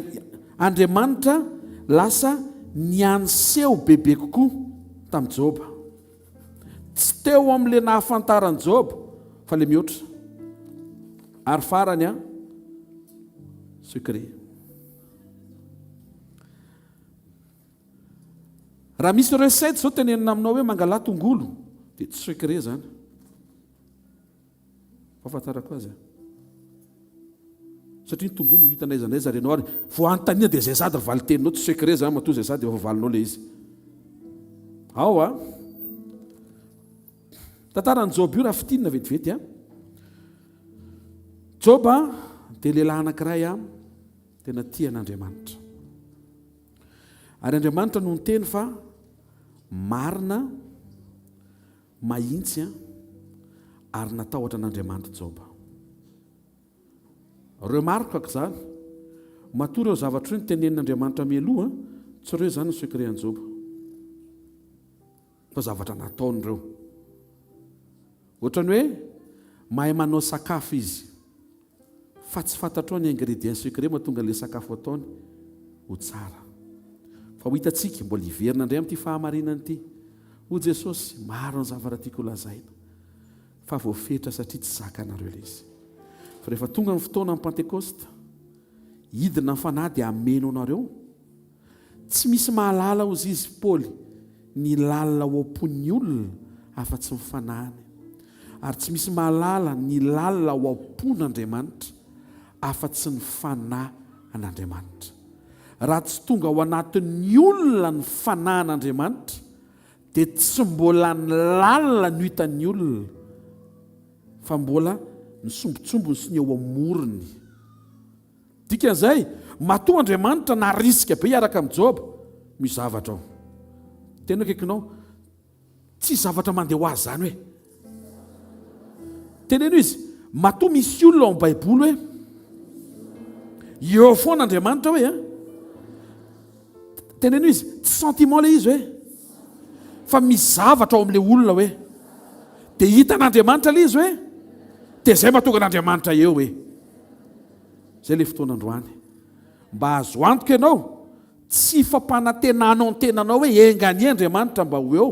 Andriamanitra lasa nianseho bebe kokoa tamin'i Joba. Tsy teo amin'ilay nahafantaran'i Joba fa ilay mihoatra. Ary farany an, secret. Raha misy recette zao tenenina aminao hoe mangalà tongolo dia tsy secret zany. Fahafantarako azy a. Satria ny tongolo hita n'aiza n'aiza renao ary vao anontaniana dia zay sady valin-teninao tsy secret zany matoa zay sady efa valinao le izy. Ao a. Tantaran'i Joba io raha fintinina vetivety a. Joba dia lehilahy anankiray a tena tia an'Andriamanitra. Ary Andriamanitra no niteny fa marina, mahintsy ary natahotra an'Andriamanitra Joba. Remarque izany, matoa ireo zavatra ireo notenenin'Andriamanitra mialoha, tsy ireo izany ny secret an'i Joba. Fa zavatra nataony ireo. Ohatran'ny hoe mahay manao sakafo izy. Fa tsy fantatrao ny ingrédients secret mahatonga ilay sakafo ataony ho tsara. Fa ho hitantsika, mbola hiverina indray amin'ity fahamarinana ity. Hoy Jesosy, maro ny zavatra tiako holazaina, fa voafetra satria tsy zakanareo ilay izy. Fa rehefa tonga ny fotoana amin'ny Pantekosta, hidina ny Fanahy dia hameno anareo. Tsy misy mahalala, hozy izy, Paoly, ny lalina ao am-pon'ny olona afa-tsy ny fanahiny. Ary tsy misy mahalala ny lalina ao am-pon'Andriamanitra afa-tsy ny fanahin'Andriamanitra. Raha tsy tonga ao anatin'ny olona ny fanahin'Andriamanitra, dia tsy mbola ny lalina no hitan'ny olona, fa mbola ny sombintsombiny sy ny eo amorony. Dikan'izay, matoa Andriamanitra narisika be hiaraka amin'i Joba, misy zavatra ao. Tena akaikinao, tsy zavatra mandeha ho azy izany hoe. Teneno izy, matoa misy olona ao amin'ny Baiboly hoe, eo foana Andriamanitra hoe, Teneno izy, tsy sentiment ilay izy hoe, fa misy zavatra ao amin'ilay olona hoe, dia hitan'Andriamanitra ilay izy hoe, dia izay mahatonga an'Andriamanitra eo hoe. Izay ilay fotoana androany. Mba azo antoka ianao, tsy fampanantenanao ny tenanao hoe enga anie Andriamanitra mba ho eo,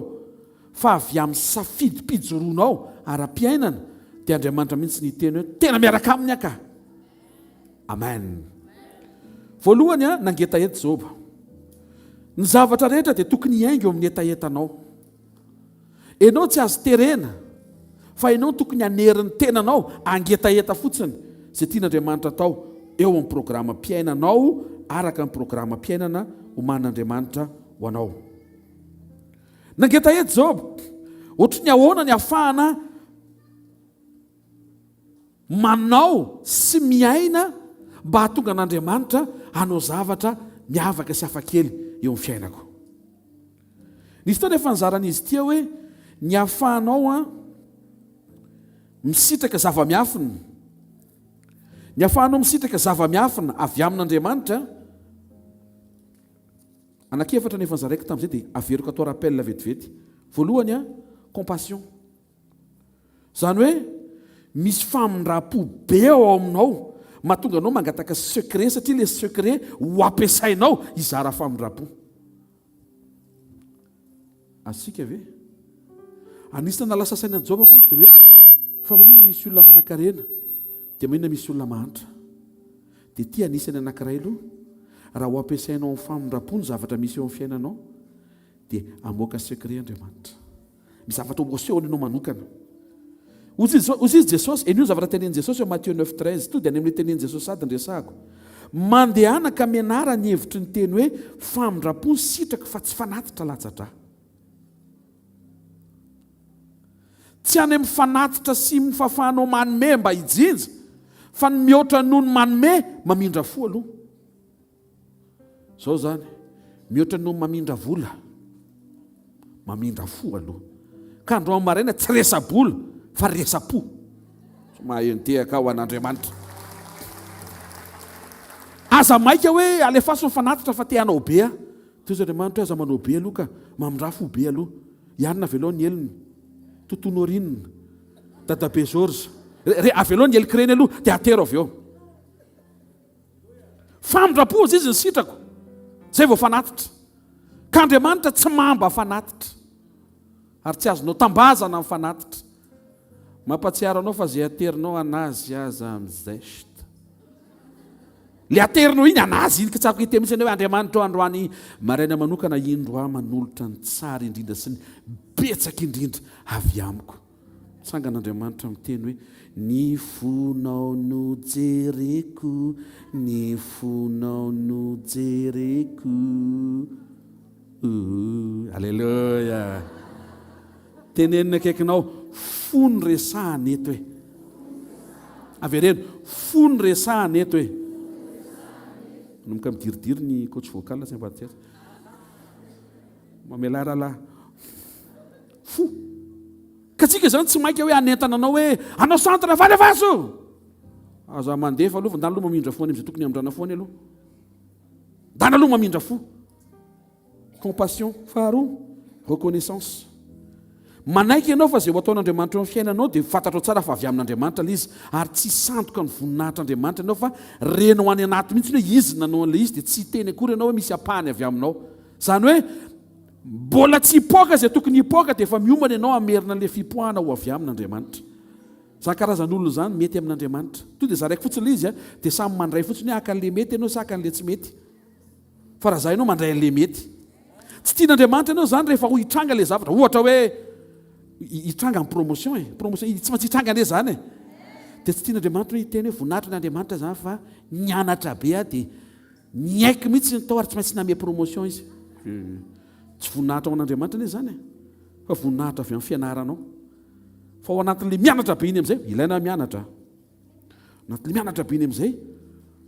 fa avy amin'ny safidim-pijoroanao ara-piainana, dia Andriamanitra mihitsy no hiteny hoe tena miaraka aminy aho ka. Amen. Voalohany, nangetaheta Joba. Ny zavatra rehetra dia tokony hiainga eo amin'ny hetahetanao. Enao tsy azo terena fa enao no tokony hanery ny tenanao hangetaheta fotsiny izay tian'Andriamanitra atao eo amin'ny programam-piainanao araka ny programam-piainana omanin'Andriamanitra ho anao. Nangetaheta Joba. Ohatry ny ahoana ny hafahana manao sy miaina mba hahatonga an'Andriamanitra hanao zavatra miavaka sy hafakely eo amin'ny fiainako. Nisy fotoana efa nizaran'izy ity hoe ny hahafahanao an misitraka zava-miafina. Ny ahafahanao misitraka zava-miafina avy amin'Andriamanitra, anankiefatra no efa nozaraiko tamin'izay dia averiko atao rappel vetivety. Voalohany an, compassion. Izany hoe misy famindram-po be ao aminao mahatonga anao mangataka secret satria ilay secret ho ampiasainao hizara famindram-po. Azontsika ve? Anisan'ny nahalasa saina an'i Joba mantsy dia hoe fa maninona misy olona manankarena dia maninona misy olona mahantra? Dia ity anisan'ny anankiray aloha, raha ho ampiasainao amin'ny famindram-po ny zavatra misy eo amin'ny fiainanao dia hamoaka secret Andriamanitra. Misy zavatra ho asehony anao manokana. Hoy izy Jesosy, henoy ny zavatra tenenin'i Jesosy ao Mathieu 9, 13, to dia any amin'ilay tenenin'i Jesosy sady ny resahako. Mandehana ka mianara ny hevitry ny teny hoe famindram-po ny sitraka fa tsy fanatitra latsa-drà. Tsy any amin'ny fanatitra sy ny fahafahanao manome mba hijinja, fa ny mihoatra noho ny manome, mamindra fo aloha. Zao zany, mihoatra noho mamindra vola, mamindra fo aloha. Ka androany maraina tsy resa-bola fa resa-po. Tsy mahay nitehaka aho an'Andriamanitra. Aza maika hoe alefaso ny fanatitra fa te hanao be aho. Toy izay Andriamanitra hoe aza manao be aloha ka, mamindrà fo be aloha. Ianona avelao ny helony. Totonorine. Dadabe Georges. Re, avelao ny helok'ireny aloha dia atero avy eo. Famindram-po hozy izy ny sitrako, zay vao fanatitra. Ka Andriamanitra tsy mamba fanatitra. Ary tsy azonao tambazana ny fanatitra. Mampatsiaro anao fa zay aterinao anazy aza mizest. Le aterinao iny anazy iny, kitsako hiteny mihitsy hoe Andriamanitra o androany maraina manokana indro aho manolotra ny tsara indrindra sy ny betsaka indrindra avy amiko. Mitsangana Andriamanitra miteny hoe, Ny fonao no jereko, ny fonao no jereko. Ooh, Aleloia. Tenenina akaikinao, fo no resahana eto e. Avereno, fo no resahana eto e. Manomboka midiridiry ny coach vocal tsy ambadika azy. Mamelà rahalahy. Fo. Ka tsika izany tsy maika hoe hanentana anao hoe anao centre fa alefaso! Aza mandefa aloha fa ndana aloha mamindra fo any amin'izay tokony hamindrana fo any aloha. Ndana aloha mamindra fo. Compassion. Faharoa, reconnaissance. Manaiky ianao fa izay ho ataon'Andriamanitra eo amin'ny fiainanao dia fantatrao tsara fa avy amin'Andriamanitra ilay izy ary tsy sandoka ny voninahitr'Andriamanitra ianao fa renao any anaty mihitsy hoe izy nanao an'ilay izy dia tsy hiteny akory ianao hoe misy ampahany avy aminao. Izany hoe Mbola tsy hipoaka izay tokony hipoaka dia efa miomana ianao hamerina an'ilay fipoahana ho avy aminy Andriamanitra. Izany karazan'olona izany mety amin'Andriamanitra. Tonga dia zaraiko fotsiny ilay izy a, dia samy mandray fotsiny hoe haka an'ilay mety ianao sa haka an'ilay tsy mety. Fa raha za ianao mandray an'ilay mety. Tsy tian'Andriamanitra ianao izany rehefa ho hitranga ilay zavatra. Ohatra hoe hitranga ny promotion e. Promotion, tsy maintsy hitranga anie izany e. Dia tsy tian'Andriamanitra hoe hiteny hoe voninahitra ny Andriamanitra izany fa nianatra be aho dia Niaiky mihitsy ny tao ary tsy maintsy namehy promotion izy. Tsy voninahitra ho an'Andriamanitra anie izany e, fa voninahitra avy amin'ny fianaranao. Fa ao anatin'ilay mianatra be iny amin'izay, ilaina mianatra. Anatin'ilay mianatra be iny amin'izay,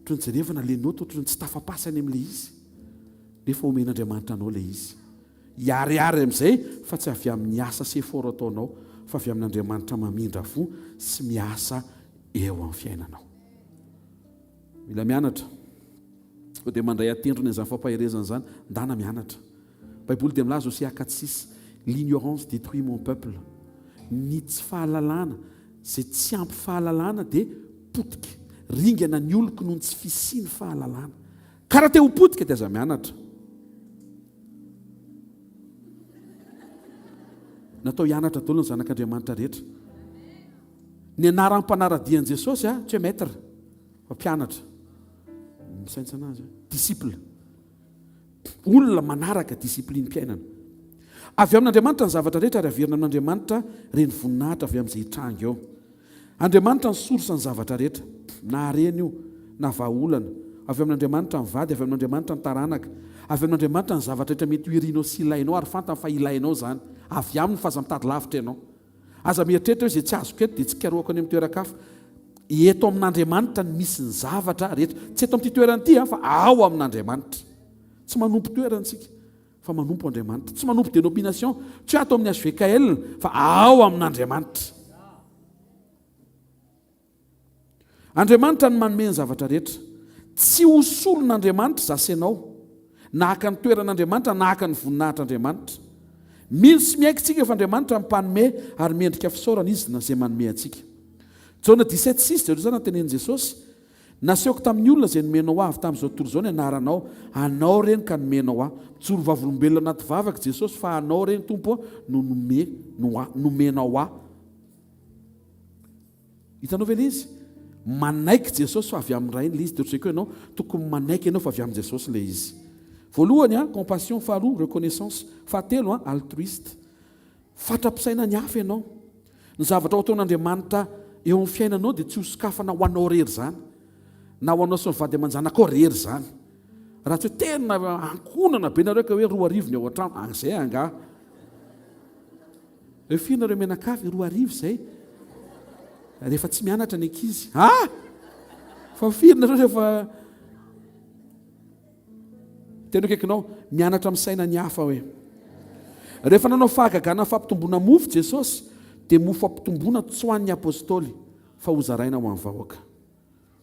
ohatran'ny jerevana ilay note, ohatran'ny tsy tafapasy any amin'ilay izy. Nefa omen'Andriamanitra anao ilay izy. Hiharihary amin'izay fa tsy avy amin'ny asa sy effort ataonao, fa avy amin'Andriamanitra mamindra fo sy miasa eo amin'ny fiainanao. Mila mianatra. Koa dia mandray an-tendrony an'izany fampaherezana izany, ndana mianatra. Baiboly dia milaza Osea 4,6, L'ignorance détruit mon peuple. Ny tsy fahalalana, izay tsy ampy fahalalana dia potika. Ringana ny oloko noho ny tsy fisian'ny fahalalana. Ka raha te ho potika dia aza mianatra. Natao hianatra daholo ny zanak'Andriamanitra rehetra. Ny anaran'ny mpanara-dia an'i Jesosy, tsy hoe maître. Mpampianatra. Misaintsaina azy. Disciple. Olona manaraka discipline-piainana. Avy amin'Andriamanitra ny zavatra rehetra ary averina amin'Andriamanitra ireny voninahitra avy amin'izay hitranga eo. Andriamanitra ny source ny zavatra rehetra. Na harena io, na vahaolana. Avy amin'Andriamanitra ny vady, avy amin'Andriamanitra ny taranaka. Avy amin'Andriamanitra ny zavatra rehetra mety ho irinao sy ilainao ary fantany fa ilainao izany. Avy aminy fa aza mitady lavitra ianao. Aza mieritreritra hoe izay tsy azoko eto dia tsy karohako any amin'ny toeran-kafa. Eto amin'Andriamanitra no misy ny zavatra rehetra. Tsy eto amin'ity toerana ity fa ao amin'Andriamanitra. Tsy manompo toerana isika fa manompo Andriamanitra. Tsy manompo dénomination, tsy hoe ato amin'ny HVKL fa ao amin'Andriamanitra. Andriamanitra no manome ny zavatra rehetra. Tsy ho solon'Andriamanitra izaho sy ianao, na haka ny toeran'Andriamanitra na haka ny voninahitr'Andriamanitra. Mino sy miaiky tsika fa Andriamanitra no mpanome ary mendrika fisaorana Izy na izay manome antsika. Jaona 17 6, jereo tsara ny tenenin'i Jesosy, Nasehoko tamin'ny olona izay nomenao ahy avy tamin'izao tontolo izao ny anaranao, Anao ireny ka nomenao ahy. Mijoro vavolombelona anaty vavaka Jesosy fa Anao ireny Tompo ô no nome, no, nomenao ahy. Hitanao ve ilay izy? Manaiky Jesosy fa avy amin'ny Rainy ilay izy. Dia ohatr'izay koa ianao, tokony manaiky ianao fa avy amin'i Jesosy ilay izy. Voalohany, an, compassion, faharoa, reconnaissance, fahatelo, an, altruiste. Fatra-pisaina ny hafa ianao. Ny zavatra ho ataon'Andriamanitra eo amin'ny fiainanao dia tsy ho sokafana ho anao irery izany, na ho anao sy ny vady aman-janakao irery izany. Raha tsy hoe tena ankohonana be nareo ka hoe 2000 ny ao an-trano, an'izay angaha. Hoe firy nareo mianakavy? 2000 izay. Rehefa tsy mianatra ny ankizy. Ah! Fa firy nareo rehefa Tena akaikinao, mianatra misaina ny hafa hoe. Rehefa nanao fahagagana fampitomboana mofo Jesosy, dia mofo ampitomboana tsy ho an'ny apostoly, fa hozaraina ho an'ny vahoaka.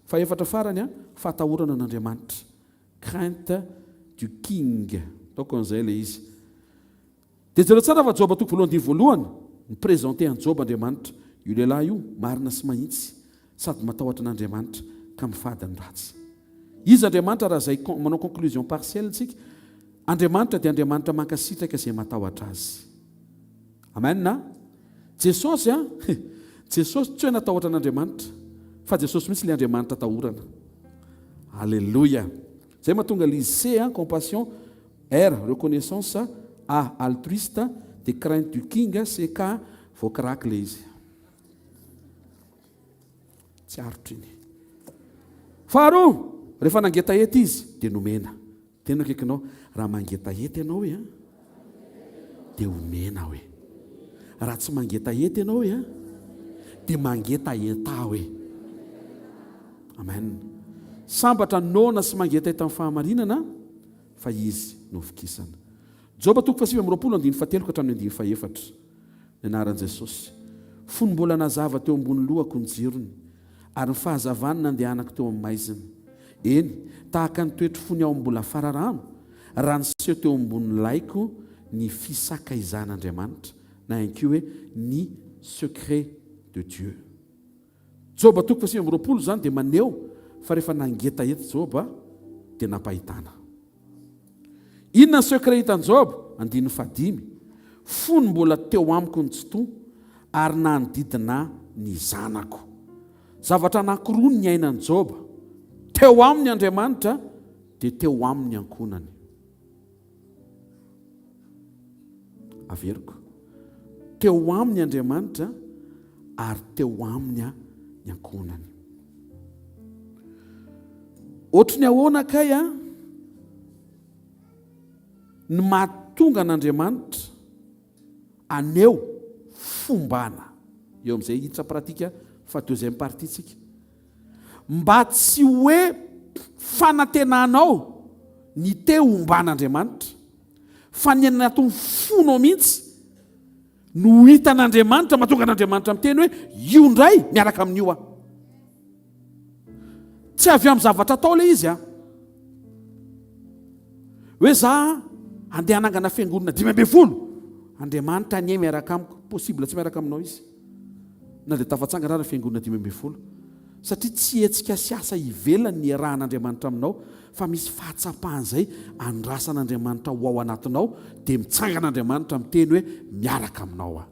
Fahefatra farany, fahatahorana an'Andriamanitra. Crainte du king. Ataoko an'izay ilay izy. Dia jereo tsara fa Joba toko voalohany andininy voalohany, mi-presenter an'i Joba Andriamanitra. Io lehilahy io, marina sy mahitsy, sady matahotra an'Andriamanitra, ka mifady ny ratsy. Iza Andriamanitra raha izay manao conclusion partielle tsika? Andriamanitra dia Andriamanitra mankasitraka izay matahotra Azy. Amen a! Jesosy a! Jesosy tsy hoe natahotra an'Andriamanitra, fa Jesosy mihitsy ilay Andriamanitra atahorana. Alléluia! Izay mahatonga ilay izy C a, compassion, R, reconnaissance, A, altruiste, dia crainte du king, C, K, voakiraky ilay izy. Tsy aritra iny. Faharoa, rehefa nangetaheta izy dia nomena. Tena akaikinao, raha mangetaheta ianao hoe an, dia omena hoe. Raha tsy mangetaheta ianao hoe an, dia mangetaheta hoe. Amen. Sambatra noana sy mangetaheta amin'ny fahamarinana fa izy no vokisana. Joba toko faha-29 andininy fahatelo ka hatramin'ny andininy fahefatra. Ny anaran'i Jesosy. Fony mbola nazava teo ambony lohako ny jirony, ary ny fahazavany nandehanako teo amin'ny maizina. Eny, tahaka ny toetro fony aho mbola fararano, raha niseho teo ambony laiko ny fisakaizan'Andriamanitra, na ihany koa hoe ny secret de Dieu. Joba toko faha-29 izany dia maneho fa rehefa nangetaheta Joba dia nampahitana. Inona ny secret hitan'i Joba? Andininy fahadimy, Fony mbola teo amiko ny Tsitoha, ary nanodidina ahy ny zanako. Zavatra anankiroa no niainan'i Joba, teo aminy Andriamanitra, dia teo aminy ny ankohonany. Averiko. Teo aminy Andriamanitra ary teo aminy ny ankohonany. Ohatry ny ahoana kay a ny mahatonga an'Andriamanitra haneho fombana eo amin'izay hiditra pratika fa deuxième partie tsika. Mba tsy hoe fanantenanao ny te homban'Andriamanitra, fa ny anatin'ny fonao mihitsy no hitan'Andriamanitra, mahatonga an'Andriamanitra miteny hoe io indray miaraka amin'io aho. Tsy avy amin'ny zavatra atao ilay izy an. Hoe za andeha hanangana fiangonana 15, Andriamanitra anie miaraka amiko. Possible tsy miaraka aminao izy. Na dia tafatsangana ary ny fiangonana 15. Satria tsy hetsika sy asa ivelany ny iarahan'Andriamanitra aminao fa misy fahatsapana izay andrasan'Andriamanitra ho ao anatinao dia mitsangana Andriamanitra miteny hoe miaraka aminao aho.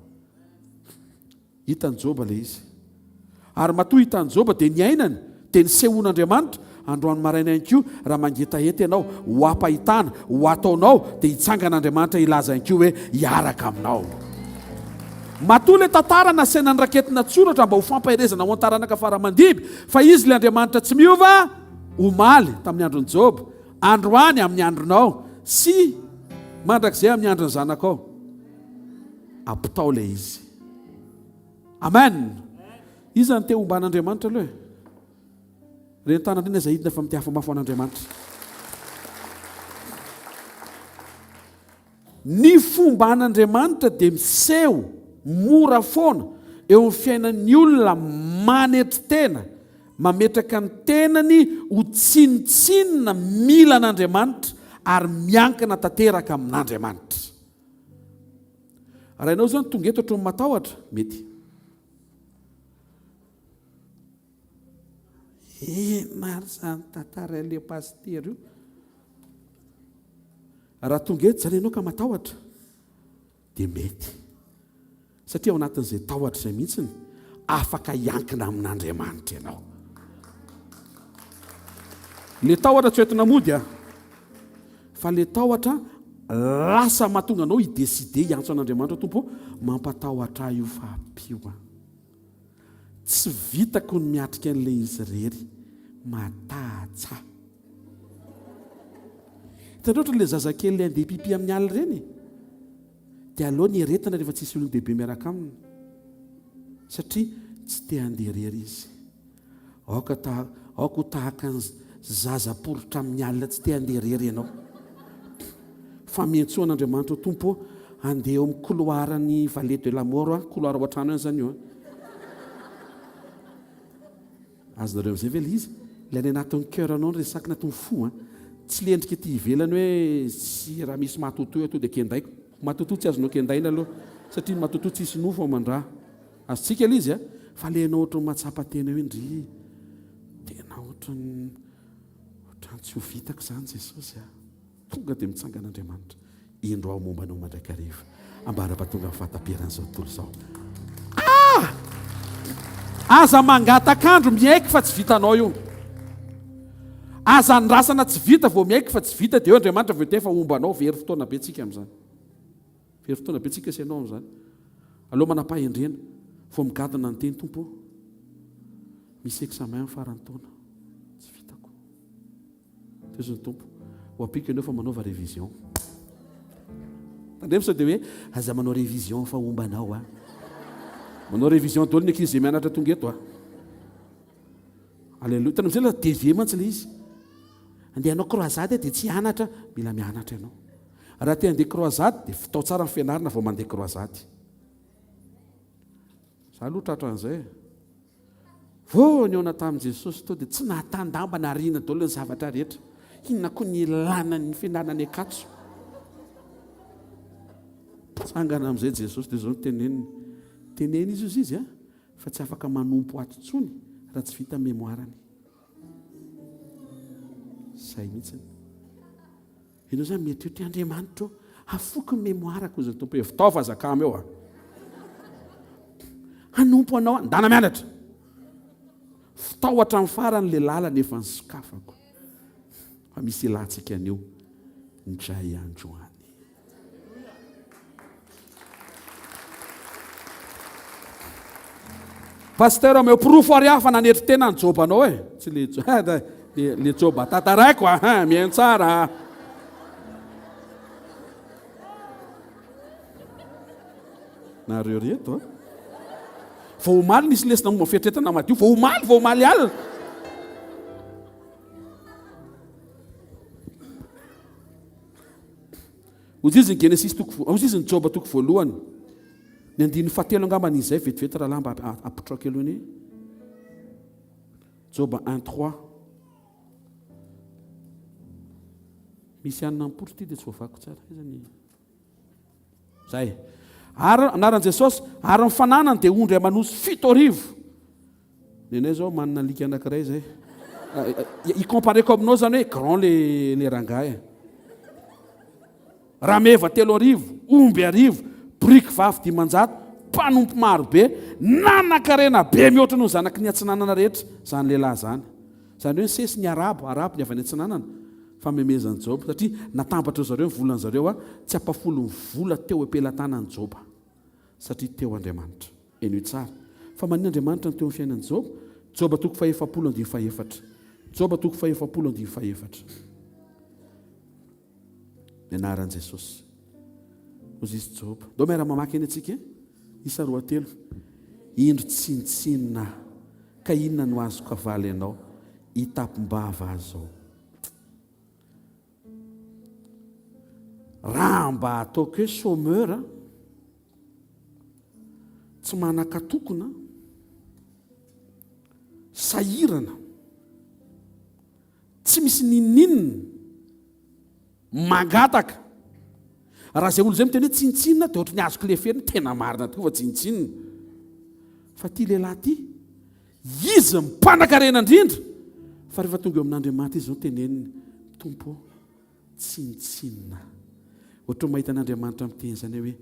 Hitan'i Joba ilay izy. Ary matoa hitan'i Joba dia niainany, dia nisehoan'Andriamanitra, androany maraina ihany koa, raha mangetaheta ianao, ho ampahitana, ho ataonao, dia hitsangana Andriamanitra hilaza ihany koa hoe hiaraka aminao. Matoa ilay tantara nasaina noraketina an-tsoratra mba ho fampaherezana ho an-taranaka fara aman-dimby, fa Izy ilay Andriamanitra tsy miova, omaly, tamin'ny andron'i Joba, androany, amin'ny andronao, sy mandrakizay amin'ny andron'ny zanakao. Ampitao ilay izy. Amen! Iza no te homba an'Andriamanitra aloha e? Reny tanana reny aza hidina fa mitehafa mafy ho an'Andriamanitra. Ny fomba an'Andriamanitra dia miseho mora foana eo amin'ny fiainan'ny olona manetry tena. Mametraka ny tenany ho tsinontsinona mila an'Andriamanitra ary miankina tanteraka amin'Andriamanitra. Raha ianao izany tonga eto ohatran'ny matahotra, mety. Inona ary izany tantarain'ilay pasitera io? Raha tonga eto izany ianao ka matahotra, dia mety. Satria ao anatin'izay tahotra izay mihitsy, afaka hiankina amin'Andriamanitra ianao. Ilay tahotra tsy hoentina mody an! Fa ilay tahotra lasa mahatonga anao hi-décider hiantso an'Andriamanitra, Tompo ô, mampatahotra ahy io fa ampio an! Tsy vitako ny miatrika an'ilay izy irery. Matahatsa. Hitanareo ohatran'ilay zazakely ilay andeha pipi amin'ny alina ireny e? Dia aleo ny eretina rehefa tsisy olon-dehibe miaraka aminy. Satria tsy te handeha irery izy. Aoka ta, aoka ho tahaka ny zaza poritra amin'ny alina tsy te handeha irery ianao. Fa miantsoa an'Andriamanitra ho Tompo ô, handeha eo amin'ny couloir-n'ny vallée de la mort aho, couloir ao an-trano ihany izany io an. Azonareo amin'izay ve ilay izy? Ilay any anatin'ny cœur anao no resako, anatin'ny fo an. Tsy ilay endrika ety ivelany hoe sy raha misy matotoa eo tonga dia kendaiko. Matotoa tsy azonao kendaina aloha satria ny matotoa tsisy nofo aman-dra. Azontsika ilay izy an, fa ilay ianao ohatran'ny mahatsapa tena hoe ndry tena ohatran'ny ohatran'ny tsy ho vitako izany Jesosy a. Tonga dia mitsangana Andriamanitra. Indro aho momba anao mandrakariva, ambara-pahatonga ny fahataperan'izao tontolo izao. Ah! Aza mangatak'andro miaiky fa tsy vitanao io. Aza andrasana tsy vita vao miaiky fa tsy vita dia eo Andriamanitra vao hiteny fa homba anao. Very fotoana be tsika amin'izany. Very fotoana be tsika sy ianao amin'izany. Aleo manam-pahendrena vao migadona ny teny Tompo ô. Misy examen amin'ny faran'ny taona. Tsy vitako. Tohizo ny Tompo. Ho ampiako ianao fa manaova révision. Tandremo sao dia hoe aza manao révision fa homba anao a. Manao révision daholo ny ankizy izay mianatra tonga eto a. Alléluia. Tandremo izay lasa dévier mantsy ilay izy. Andeha hanao croisade dia tsy hianatra, mila mianatra ianao. Raha te handeha croisade dia fitao tsara ny fianarana vao mandeha croisade. Za aloha tratran'izay e. Vao nihaona tamin'i Jesosy teo dia tsy nahatan-damba nariana daholo ny zavatra rehetra. Inona koa ny ilana ny fianarana any Ankatso? Tsangana amin'izay Jesosy dia izao no teneniny. Teneno izy ozy izy a, fa tsy afaka manompo ato intsony raha tsy vita mémoire-ny. Izay mihitsy. Ianao zany mieritreritra hoe Andriamanitra ô, hafoiko ny mémoire-ko hozy ny Tompo hoe vitao fa aza kamo eo a. Hanompo anao aho, ndana mianatra. Vitao hatramin'ny farany le lalana efa nisokafako. Fa misy ilantsika an'io indray andro any. Pasteur omeo porofo ary aho fa nanetry tena ny jobanao e. Tsy le le le joba tantaraiko a, hein, mihaino tsara a. Nareo reto a. Vao omaly nisy lesona momba fieritreretana madio, vao omaly, vao omaly alina. Hoy izy ny Genesisy toko hoy izy ny Joba toko voalohany. Ny andininy fahatelo angamba ny izay vetivety rahalahy mba ampitrao kely ony. Joba 1 3. Misy anona ampotra ity dia tsy voavakiko tsara. Iza ny Zay. Ary anaran'i Jesosy, ary ny fananany dia ondry aman'osy 7000. Nenay zao manana alika anakiray zay. I-compareko aminao zany hoe grand le le rangahy. Rameva 3000, omby arivo, boriky vavy 500, mpanompo maro be, nanan-karena be mihoatra noho ny zanaky ny atsinanana rehetra zany lehilahy zany. Zany hoe nisesy ny arabo, arabo ny avy any atsinanana, famehezan'i Joba, satria natambatra zareo ny volan'ny zareo tsy ampafolon'ny vola teo am-pelatanan'i Joba. Satria teo Andriamanitra. Henoy tsara. Fa maninona Andriamanitra no teo amin'ny fiainan'i Joba? Joba toko fahefapolo andininy fahefatra. Joba toko fahefapolo andininy fahefatra. Ny anaran'i Jesosy. Hoy izy Joba. Ndao miara-mamaky eny antsika. Isa roa telo. Indro tsinontsinona aho. Ka inona no azoko havaly anao? Hitapim-bava aho izao. Raha mba ataoko hoe chômeur, tsy manan-katokona. Sahirana. Tsy misy n'inon'inona. Mangataka. Raha izay olona izay miteny hoe tsinontsinona dia ohatry ny azoko leferina, tena marina tokoa fa tsinontsinona. Fa ity lehilahy ity, izy ny mpanankarena indrindra, fa rehefa tonga eo amin'Andriamanitra izy izao teneniny, Tompo ô, tsinontsinona. Ohatry ny mahita an'Andriamanitra miteny izany hoe,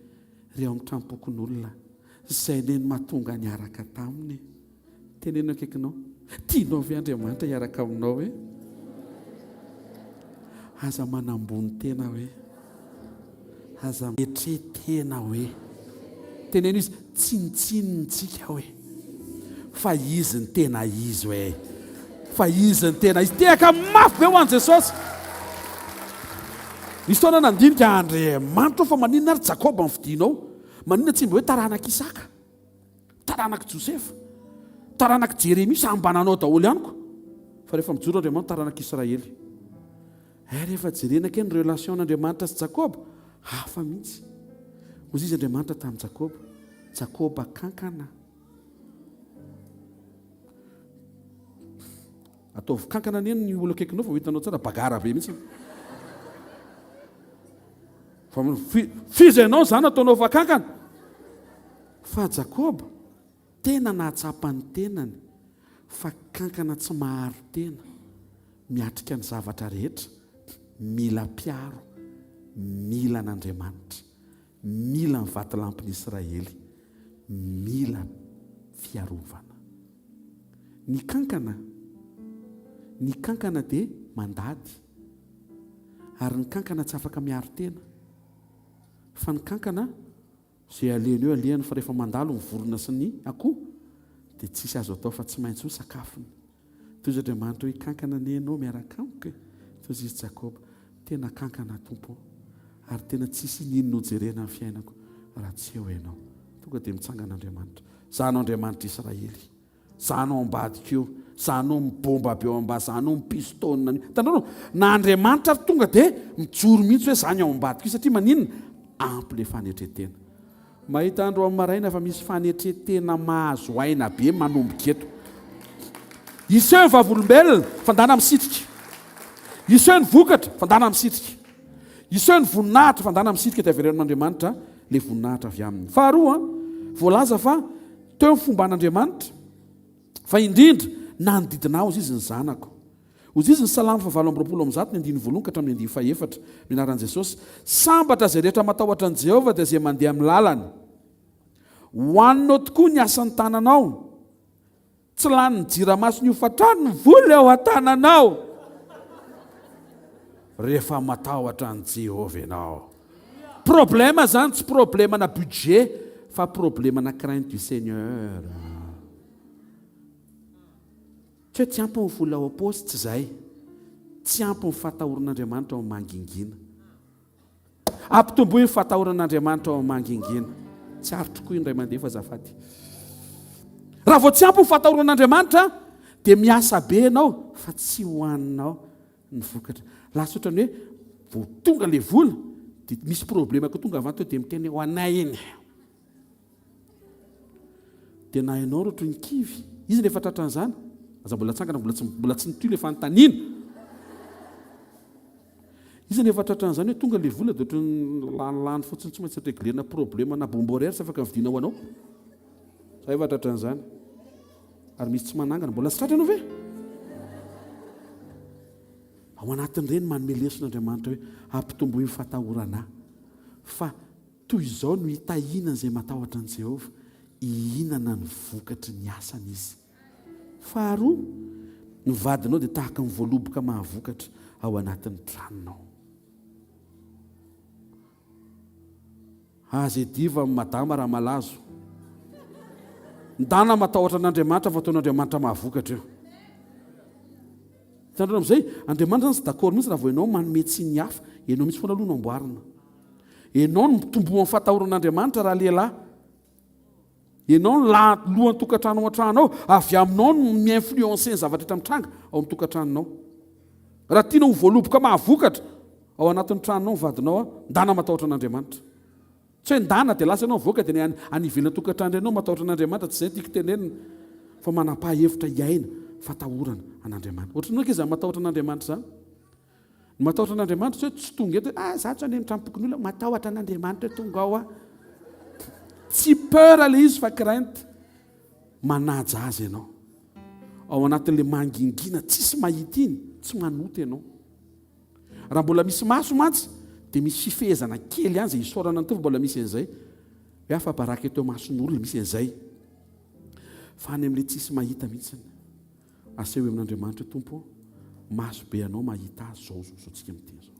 ry ao amin'ny tranom-pokonolona, izay anie no mahatonga niaraka taminy. Teneno akaikinao, tianao ve Andriamanitra hiaraka aminao e? Aza manambony tena hoe. Aza mietre tena hoe. Teneno izy, tsinontsinontsika hoe. Fa izy ny tena izy hoe. Fa izy ny tena izy. Tehaka mafy be ho an'i Jesosy. Nisy fotoana nandinika Andriamanitra fa maninona ary Jakoba ny fidinao? Maninona tsy mba hoe taranak'Isaka? Taranak'i Josefa, taranak'i Jeremia, samy mba nanao daholo ihany ko. Fa rehefa mijoro Andriamanitra, taranak'i Israely. Eh, rehefa jerena kely ny relation n'Andriamanitra sy Jakoba, hafa mihitsy. Hoy izy Andriamanitra tamin'i Jakoba, Jakoba kankana. Ataovy kankana anie ny olona akaikinao fa ho hitanao tsara, bagara be mihitsy. Fa f'iza ianao izany ataonao fa kankana? Fa Jakoba tena nahatsapa ny tenany fa kankana tsy maharo tena, miatrika ny zavatra rehetra, mila mpiaro, mila an'Andriamanitra, mila ny vatolampin'Israely, mila fiarovana. Ny kankana, ny kankana dia mandady, ary ny kankana tsy afaka miaro tena, fa ny kankana Izay alehany eo alehany fa rehefa mandalo ny vorona sy ny akoho dia tsisy azo atao fa tsy maintsy ho sakafony. Toy izy Andriamanitra hoe kankana anie ianao miaraka amiko e! Toy izy Jakoba, tena kankana Tompo ô! Ary tena tsisy inin ho jerena ny fiainako raha tsy eo ianao. Tonga dia mitsangana Andriamanitra. Za no Andriamanitr'Israely. Za no ambadika eo, za no mibomba avy eo ambany, za no mi-pistonne an'io. Hitanareo? Na Andriamanitra ary tonga dia mijoro mihitsy hoe za ny ao ambadika io satria maninona? Ampy le fanetren-tena. Mahita andro amin'ny maraina fa misy fanetren-tena mahazo aina be manomboka eto. Hiseho ny vavolombelona, fandana misitrika. Hiseho ny vokatra, fandana misitrika. Hiseho ny voninahitra, fandana misitrika dia avereno amin'Andriamanitra le voninahitra avy aminy. Faharoa, voalaza fa Teo ny fomban'Andriamanitra, fa indrindra nanodidina ahy hozizy ny zanako. Hozizy ny Salamo fahavalo 128 ny andininy voalohany ka hatramin'ny andininy fahefatra, ny anaran'i Jesosy. Sambatra izay rehetra matahotra an'i Jehovah dia izay mandeha amin'ny lalany. Hohaninao tokoa ny asan'ny tananao. Tsy lanin'ny jirama sy ny hofantrano ny vola eo an-tananao rehefa matahotra an'i Jehovah ianao. Problème zany tsy problème-na budget fa problème-na crainte du Seigneur. Tsy hoe tsy ampy ny vola ao am-paosy, tsy izay. Tsy ampy ny fatahoran'Andriamanitra ao mangingina. Ampitomboy ny fatahorana Andriamanitra ao mangingina. Tsy aritro koa indray mandeha fa azafady. Raha vao tsy ampy ny fatahorana Andriamanitra dia miasa be ianao fa tsy hohaninao ny vokatra. Lasa ohatran'ny hoe vao tonga ilay vola dia misy problème koa tonga avy any teo dia miteny ho anay iny. Dia na ianao ro toy ny kivy. Iza no efa tratran'izany? Aza mbola atsangana, mbola tsy mbola tsy nitohy ilay fanontaniana. Iza no efa tratran'izany hoe tonga ilay vola dia ohatran'ny lany lany fotsiny tsy maintsy reglena problème na bombe horaire tsy afaka vidiana ho anao. Za efa tratran'izany. Ary misy tsy manangana. Mbola tsy tratra ianao ve? Ao anatin'ireny manome lesona Andriamanitra hoe ampitomboy ny fatahorana ahy. Fa Toy izao no hitahiana izay matahotra an'i Jehovah, Hihinana ny vokatry ny asany izy. Faharoa, ny vadinao dia tahaka ny voaloboka mahavokatra ao anatin'ny tranonao. Aza idiva amin'i madama raha malazo. Ndana matahotra an'Andriamanitra fa ataon'Andriamanitra mahavokatra io. Hitanareo amin'izay, Andriamanitra izany tsy d'accord mihitsy raha vao ianao manome tsiny hafa. Ianao mihitsy foana aloha no amboarina. Ianao no mitomboa amin'ny fatahoran'Andriamanitra raha lehilahy. Ianao no lahy lohan'ny tokantrano ao an-trano ao. Avy aminao no mi-influencer ny zavatra rehetra mitranga ao amin'ny tokantranonao. Raha tianao ho voaloboka mahavokatra ao anatin'ny tranonao ny vadinao, ndana matahotra an'Andriamanitra. Tsy hoe ndana dia lasa ianao mivoaka dia any ivelan'ny tokantrano indray ianao matahotra an'Andriamanitra, tsy izay no tiako tenenina. Fa manapaha hevitra hiaina. Fatahorana an'Andriamanitra. Ohatran'ny hoe ankizy matahotra an'Andriamanitra izany. Ny matahotra an'Andriamanitra tsy hoe tsy tonga eto hoe ah za tsy any amin'ny tranom-pokonolona, matahotra an'Andriamanitra hoe tonga ao aho. Tsy peur ilay izy fa crainte. Manaja azy ianao. Ao anatin'ilay mangingina tsisy mahita iny, tsy manota ianao. Raha mbola misy maso mantsy dia misy fifehezana kely ihany izay isaorana ny Tompo mbola misy an'izay. Hoe afa-baraka eto imason'olona misy an'izay. Fa any amin'ilay tsisy mahita mihitsy. Asehoy amin'Andriamanitra hoe Tompo ô, maso be anao mahita azy zao zao tsika miteny zao.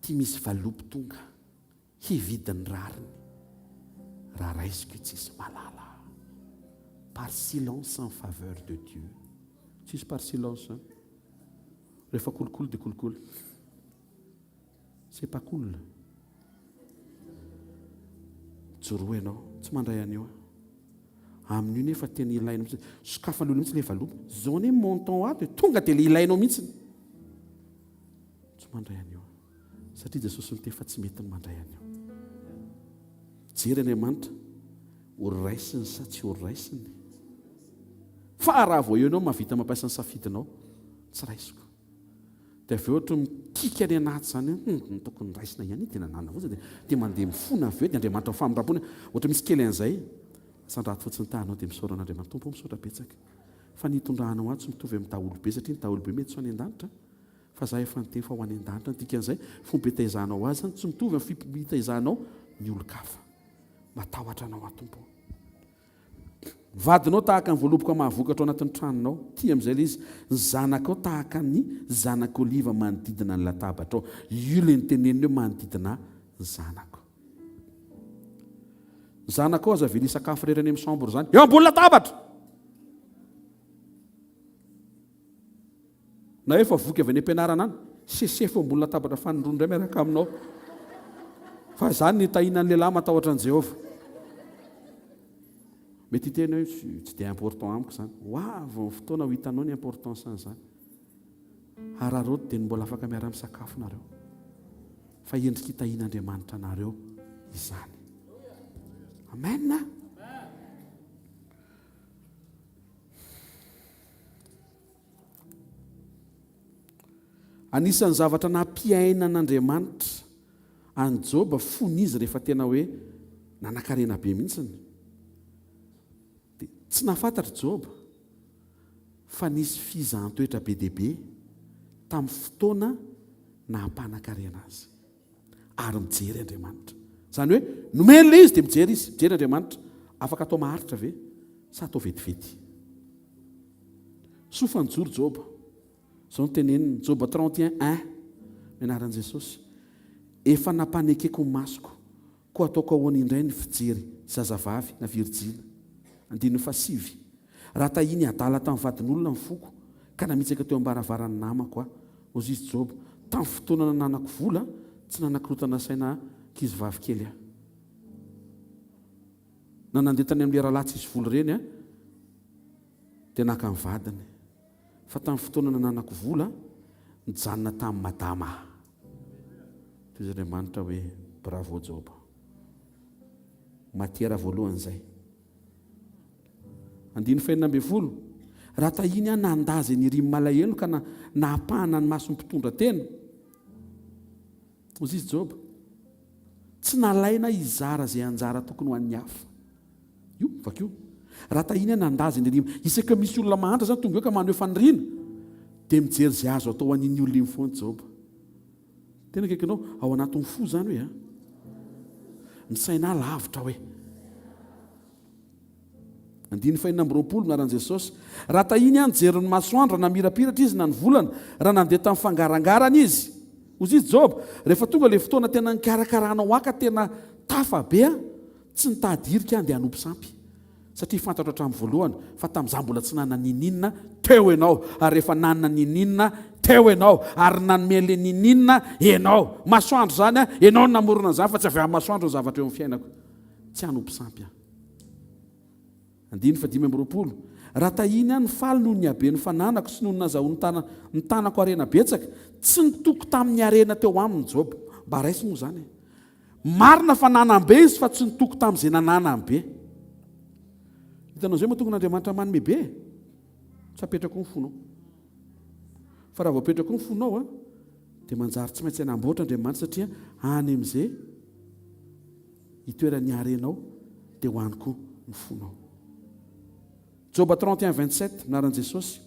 Ty misy valopy tonga hividy ny rariny raha raisiko io tsisy malala par silence en faveur de Dieu. Tsisy par silence zany. Rehefa kolikoly dia kolikoly. C'est pas cool. Mijoroa ianao, tsy mandray an'io aho. Amin'io nefa tena ilainao mihitsy. Sokafan'ny olona mihitsy ilay valopy. Zao anie montant ato e, tonga dia ilay ilainao mihitsy. Tsy mandray an'io aho. Satria Jesosy niteny fa tsy mety ny mandray an'io. Jery Andriamanitra, ho raisiny sa tsy ho raisiny. Fa raha vao eo ianao mahavita mampiasa ny safidinao, tsy raisiko. Dia avy eo ohatry ny mikiky any anaty izany hoe hum, tokony raisina ihany ity nanana fotsiny dia dia mandeha mifona avy eo dia Andriamanitra amin'ny famindrampony ohatry misy kely an'izay sandrato fotsiny tahanao dia misaora an'Andriamanitra Tompo ô misaotra betsaka fa ny hitondranao ahy tsy mitovy amin'ny daholobe satria ny daholobe mety tsy ho any an-danitra fa za efa niteny fa ho any an-danitra ny dikan'izay fomba itaizanao azy izany tsy mitovy amin'ny fomba itaizanao ny olon-kafa matahotra anao aho Tompo ô. Vadinao tahaka ny voaloboka mahavokatra ao anatin'ny tranonao. Tia amin'izay ilay izy. Ny zanakao tahaka ny zanak'oliva manodidina ny latabatrao. Io ilay niteneniny hoe manodidina ahy ny zanako. Ny zanakao aza avela hisakafo irery any amin'ny chambre izany. Eo ambony latabatra! Na efa voky avy any am-pianarana any, sesefo ambony latabatra fanindroany indray miaraka aminao. Fa izany ny tahiana ny lehilahy matahotra an'i Jehovah. Mety hiteny hoe tsy dia important amiko izany. Ho avy ny fotoana ho hitanao ny importance an'izany. Hararaoty dia ny mbola afaka miara-misakafo nareo. Fa endrika hitahian'Andriamanitra anareo izany. Amen. Anisan'ny zavatra nampiainan'Andriamanitra an'i Joba fony izy rehefa tena hoe nanankarena be mihitsy, dia tsy nahafantatra i Joba fa nisy fizahan-toetra be dia be tamin'ny fotoana naha-mpanankarena azy. Ary mijery Andriamanitra. Izany hoe nomeny ilay izy dia mijery izy, mijery Andriamanitra. Afaka atao maharitra ve sa atao vetivety? Soa fa nijoro Joba. Izao no teneniny, Joba 31, un, ny anaran'i Jesosy, Efa nampanekeko ny masoko, koa ataoko ahoana indray ny fijery zazavavy na virijina? Andininy fahasivy, Raha tahiny adala tamin'ny vadin'olona ny foko, ka namitsaka teo am-baravaran'ny namako aho. Hozy izy Joba, Tamin'ny fotoana nananako vola, tsy nanakorotana saina ankizivavy kely aho. Na nandeha tany amin'ilay rahalahy tsisy vola ireny aho, dia naka ny vadiny. Fa tamin'ny fotoana nananako vola, nijanona tamin'i madama aho. Toy izay Andriamanitra hoe, Bravo Joba. Matière voalohany izay. Andininy fahenina ambin'ny folo, Raha tahiny aho nandà izay nirin'ny malahelo ka nahapahana ny mason'ny mpitondra tena. Hoy izy Joba, Tsy nalaina hizara izay anjara tokony ho an'ny hafa. Io, vakio. Raha tahiny aho nandà izay niriny. Isaky ny misy olona mahantra izany tonga eo ka maneho faniriana, dia mijery izay azo atao ho an'iny olona iny foana Joba. Tena akaikinao, ao anatin'ny fo izany hoe a. Misaina lavitra hoe. Andininy fahenina amby roapolo, Anaran'i Jesosy. Raha tahiny aho nijery ny masoandro, raha namirapiratra izy na ny volana, raha nandeha tamin'ny fangarangarana izy. Hoy izy Joba, rehefa tonga ilay fotoana tena nikarakaranao ahy ka tena tafa be aho, tsy nitady hirika aho andeha hanompo sampy. Satria fantatro hatramin'ny voalohany fa tamin'izaho mbola tsy nanana ninininona, teo ianao. Ary rehefa nanana ninininona, teo ianao. Ary nanome an'ilay ninininona ianao. Masoandro izany, ianao no namorona an'izany fa tsy avy amin'ny masoandro ny zavatra eo amin'ny fiainako. Tsy hanompo sampy aho. Andininy fahadimy amby roapolo. Raha tahiny aho nifaly noho ny haben'ny fananako sy noho ny nazahoan'ny tana, ny tanako harena betsaka, tsy nitoky tamin'ny harena teo aminy Joba. Mba raiso moa izany e. Marina fa nanam-be izy fa tsy nitoky tamin'izay nananany be. Hitanao izay mahatonga an'Andriamanitra manome be? Tsy apetrako ny fonao. Fa raha vao apetrako ny fonao a, dia manjary tsy maintsy hanamboatra Andriamanitra satria any amin'izay itoeran'ny harenao dia ho any koa ny fonao. Joba 31 27, anaran'i Jesosy.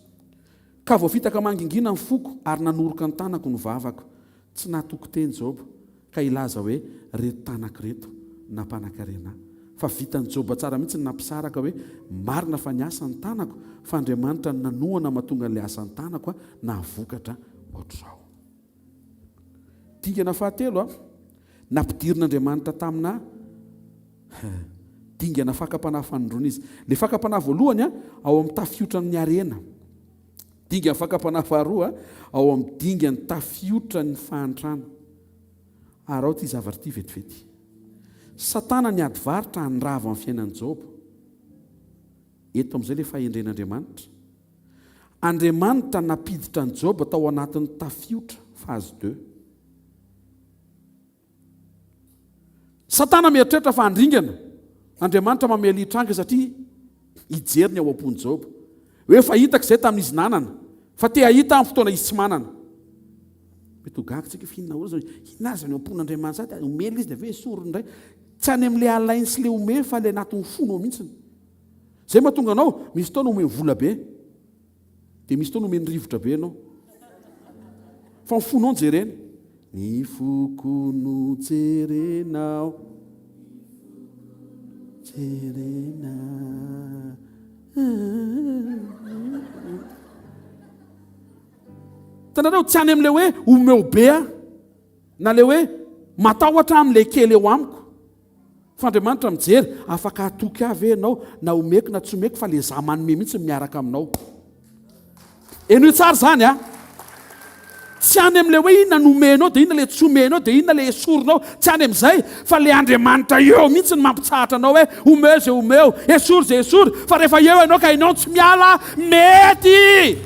Ka voafitaka mangingina ny foko ary nanoroka ny tanako ny vavako. Tsy nahatoky teny Joba ka hilaza hoe reto tanako ireto nampanankarena ahy. Fa vitan'i Joba tsara mihitsy ny nampisaraka hoe marina fa niasa ny tanako fa Andriamanitra no nanohana mahatonga an'ilay asan'ny tanako nahavokatra ohatr'izao. Dingana fahatelo, nampidirin'Andriamanitra tamina dingana fakam-panahy fanindroany izy. Ilay fakam-panahy voalohany ao amin'ny tafiotran'ny harena. Dingan'ny fakam-panahy faharoa ao amin'ny dingan'ny tafiotran'ny fahantrana. Araho ity zavatra ity vetivety. Satana niady varotra handrava ny fiainan'i Joba. Eto amin'izay ilay fahendren'Andriamanitra. Andriamanitra nampiditra an'i Joba tao anatin'ny tafiotra, phase deux. Satana mieritreritra fa handringana. Andriamanitra mamely hitranga satria hijery ny ao am-pon'i Joba. Hoe efa hitako izay tamin'izy nanana, fa te hahita aho amin'ny fotoana izy tsy manana. Mety ho gaga tsika fa inona ahoana izany? Inona ary izany ao am-pon'Andriamanitra izany? Omena izy dia avy eo esoriny indray. Tsy any amin'ilay alainy sy ilay omeny fa ilay anatin'ny fony ao mihitsy. Izay mahatonga anao, misy fotoana omeny vola be, dia misy fotoana omeny rivotra be ianao. Fa ny fonao no jerena. Ny foko no jerenao. Jerena. Hitanareo, tsy any amin'ilay hoe omeo be aho, na ilay hoe matahotra aho amin'ilay kely eo amiko. Fa Andriamanitra mijery, afaka hatoky ahy ve ianao na omeko na tsy omeko fa le za manome mihitsy no miaraka aminao. Henoy tsara izany a! Tsy any amin'ilay hoe inona no omenao dia inona ilay tsy omenao dia inona ilay esorinao, tsy any amin'izay fa ilay Andriamanitra eo mihitsy no mampitsahatra anao hoe omeo izay omeo, esory izay esory fa rehefa eo ianao ka ianao no tsy miala, mety!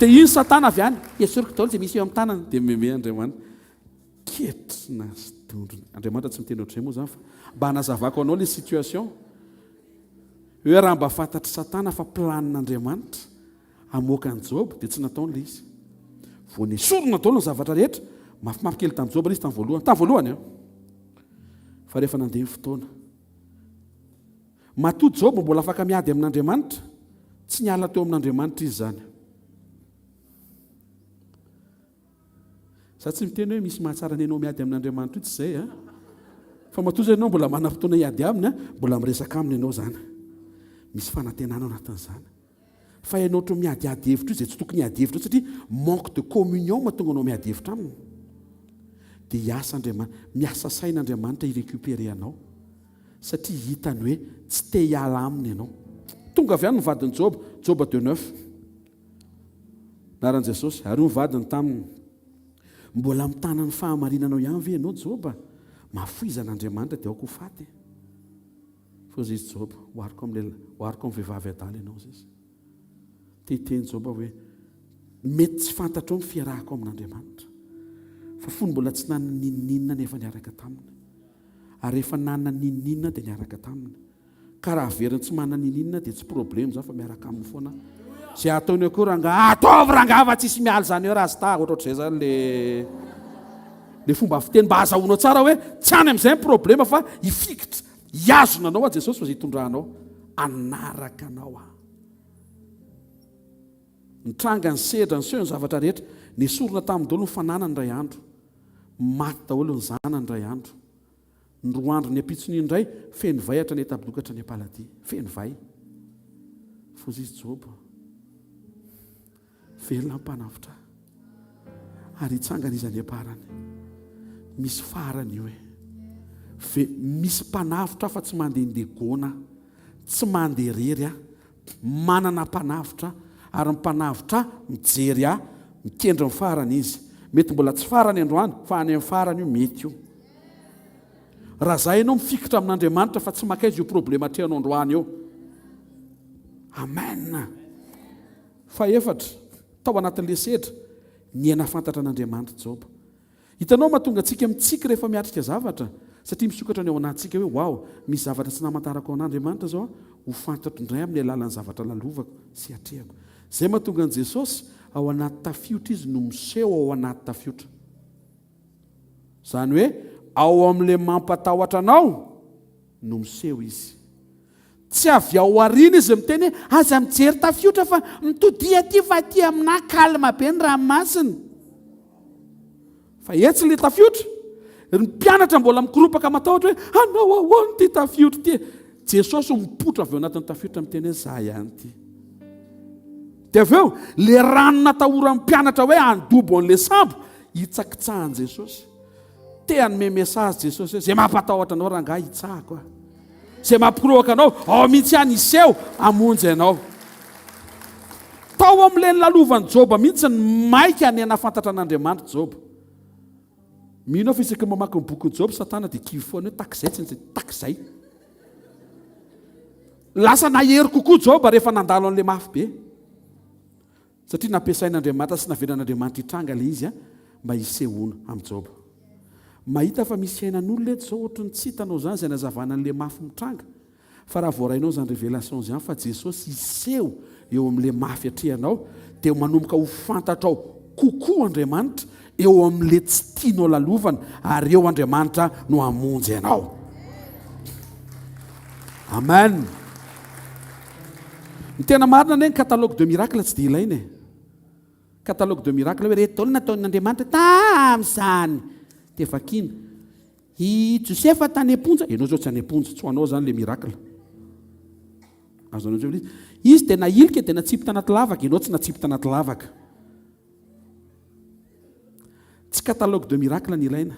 Dia iny Satana avy any, esoriko daholo izay misy eo amin'ny tanana, dia meme Andriamanitra. Ketrina sy dondrona. Andriamanitra tsy miteny ohatr'izay moa izany fa mba hanazavako anao ilay situation. Hoe raha mba fantatr'i Satana fa planin'Andriamanitra hamoaka an'i Joba dia tsy nataony ilay izy. Vao nesorina daholo ny zavatra rehetra, mafimafy kely tamin'i Joba ilay izy tamin'ny voalohany. Tamin'ny voalohany an! Fa rehefa nandeha ny fotoana. Matoa Joba mbola afaka miady amin'Andriamanitra, tsy niala teo amin'Andriamanitra izy izany. Za tsy miteny hoe misy mahatsara ny anao miady amin'Andriamanitra io tsy izay a. Fa matoa zay ianao mbola manam-potoana hiady aminy a, mbola miresaka aminy ianao zany. Misy fanantenana ao anatin'izany. Fa ianao ohatry miadiady hevitra io izay tsy tokony hiady hevitra io satria manque de communion mahatonga anao miady hevitra aminy. Dia hiasa Andriamanitra, miasa saina Andriamanitra hi-récupérer anao satria hitany hoe tsy te hiala aminy ianao. Tonga avy any ny vadin'i Joba, Joba deux neuf. Anaran'i Jesosy. Ary hoy ny vadiny taminy, Mbola mitana ny fahamarinanao ihany ve ianao, Joba? Mahafoiza an'Andriamanitra dia aoka ho faty. Fa hoy izy, Joba, ohariko amin'ny ohariko amin'ny vehivavy adala ianao, hoy izy. Te hiteny Joba hoe, Mety tsy fantatrao ny fiarahako amin'Andriamanitra. Fa fony mbola tsy nanana n'inon'inona nefa niaraka taminy. Ary rehefa nanana n'inon'inona dia niaraka taminy. Ka raha averiny tsy manana ninininona dia tsy problème zany fa miaraka aminy foana Zay ataony eo koa rangaha ataovy rangaha fa tsisy miala zany eo rasta ohatrohatr'izay zany le le fomba fiteny mba azahoanao tsara hoe tsy any am'izay ny problème fa hifikitra hihazona anao aho Jesosy fa zay hitondranao hanaraka anao aho. Nitranga ny sedra, niseho ny zavatra rehetra, nesorina taminy daholo ny fananany indray andro, maty daholo ny zanany indray andro. Ny roa andro ny ampitson'iny indray, feno vay hatrany Etabodoka hatrany Ampaladia. Feno vay. Foza izy Joba. Velona ny mpanavotra ahy. Ary hitsangana izy any am-parany. Misy farany io e. Ve, misy mpanavotra aho fa tsy mandehandeha goana aho. Tsy mandeha irery aho. Manana mpanavotra aho. Ary ny mpanavotra ahy mijery ahy, mikendry ny farany izy. Mety mbola tsy farany androany, fa any amin'ny farany io mety io. Raha za ianao mifikitra amin'Andriamanitra fa tsy makaiza io problema atrehanao androany io. Amen. Fahefatra, tao anatin'ilay sedra, niaina fantatra an'Andriamanitra Joba. Hitanao mahatonga antsika mitsiky rehefa miatrika zavatra? Satria misokatra ny ao anatintsika hoe waouh, misy zavatra tsy namantarako an'Andriamanitra izao ho fantatro indray amin'ny alalan'ny zavatra lalovako sy atrehako. Izay mahatonga an'i Jesosy ao anaty tafiotra Izy no miseho ao anaty tafiotra. Izany hoe ao amin'ilay mampatahotra anao no miseho Izy. Tsy avy ao aoriana Izy miteny hoe aza mijery tafiotra fa mitodia aty fa aty aminà calme be ny ranomasina. Fa etsy ilay tafiotra, ny mpianatra mbola mikoropaka matahotra hoe hanao ahoana ity tafiotra ity. Jesosy mipoitra avy ao anatin'ny tafiotra miteny hoe za ihany ity. Dia avy eo, le rano natahoran'ny mpianatra hoe handobo an'ilay sambo, hitsakitsahan'i Jesosy. Te hanome message Jesosy hoe zay mampatahotra anao rangahy hitsahako aho. Izay mampikorohaka anao, ao mihitsy ihany hiseho hamonjy anao. Tao amin'ilay nilalovan'i Joba mihitsy ny maika ny hanafantatra an'Andriamanitra Joba. Mino aho fa isaky ny mamaky ny bokin'i Joba Satana dia kivy foana hoe takizay tsy ny takizay. Lasa nahery kokoa Joba rehefa nandalo an'ilay mafy be. Satria nampiasain'Andriamanitra sy navelan'Andriamanitra hitranga ilay izy mba hisehoana amin'i Joba. Mahita fa misy fiainan'olona eto izao ohatry ny tsy hitanao izany izay nazavana an'ilay mafy mitranga. Fa raha voarainao izany révélation izany fa Jesosy hiseho eo amin'ilay mafy atrehanao dia manomboka ho fantatrao kokoa Andriamanitra eo amin'ilay tsy tianao lalovana ary eo Andriamanitra no hamonjy anao. Amen. Ny tena marina anie ny catalogue de miracle tsy dia ilaina e. Catalogue de miracle hoe reto daholo nataon'Andriamanitra tamin'izany. Dia vakiana. I Josefa tany am-ponja, ianao izao tsy any am-ponja, tsy ho anao izany ilay miracle. Azonao an'izay ilay izy. Izy dia nahilika dia natsipy tanaty lavaka, ianao tsy natsipy tanaty lavaka. Tsy catalogue de miracle ny ilaina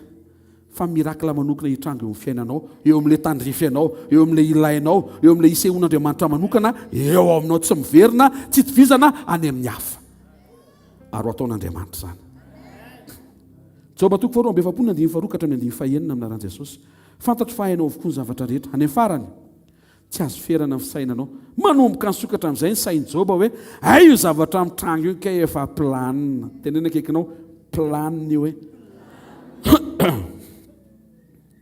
fa miracle manokana hitranga eo amin'ny fiainanao, eo amin'ilay tandrify anao, eo amin'ilay ilainao, eo amin'ilay isehoan'Andriamanitra manokana eo aminao tsy miverina, tsy itovizana any amin'ny hafa. Ary ho ataon'Andriamanitra izany. Joba toko faharoa amby efapolo ny andininy faharoa ka hatramin'ny andininy fahenina amin'ny anaran'i Jesosy. Fantatro fa hainao avokoa ny zavatra rehetra. Any amin'ny farany. Tsy azo ferana ny fisainanao. Manomboka nisokatra amin'izay ny sain'i Joba hoe, Hay io zavatra mitranga io kay efa planina. Teneno akaikinao, planina io e.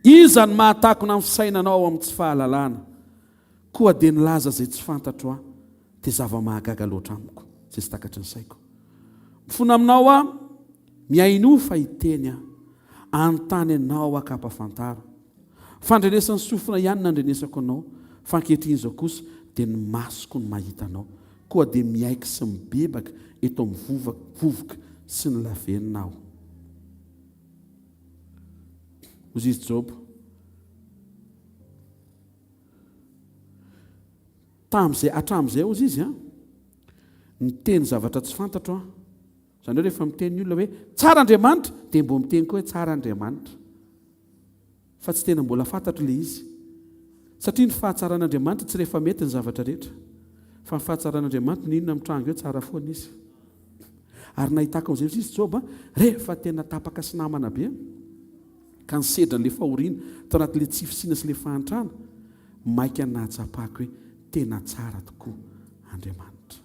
Iza no mahatakona ny fisainanao ao amin'ny tsy fahalalana? Koa dia nilaza izay tsy fantatro aho, dia zava-mahagaga loatra amiko izay tsy takatry ny saiko. Mifona aminao aho, mihainoa fa hiteny aho. Anontany anao aho ka ampafantaro. Fandrenesan'ny sofina ihany nandrenesako anao, fa ankehitriny izao kosa dia ny masoko no mahita anao, koa dia miaiky sy mibebaka eto amin'ny vovoka sy ny lavenona aho. Hoy izy Joba. Tamin'izay hatramin'izay hoy izy an, niteny zavatra tsy fantatro aho. Izany hoe rehefa miteny ny olona hoe tsara Andriamanitra dia mbo miteny koa hoe tsara Andriamanitra. Fa tsy tena mbola fantatro ilay izy. Satria ny fahatsaran'Andriamanitra tsy rehefa mety ny zavatra rehetra. Fa ny fahatsaran'Andriamanitra n'inona mitranga eo tsara foana izy. Ary nahitako an'izay mihitsy izy Joba rehefa tena tapaka sy namana be ka nisedra an'ilay fahoriana tao anatin'ilay tsy fisiana sy ilay fahantrana, maika nahatsapako hoe tena tsara tokoa Andriamanitra.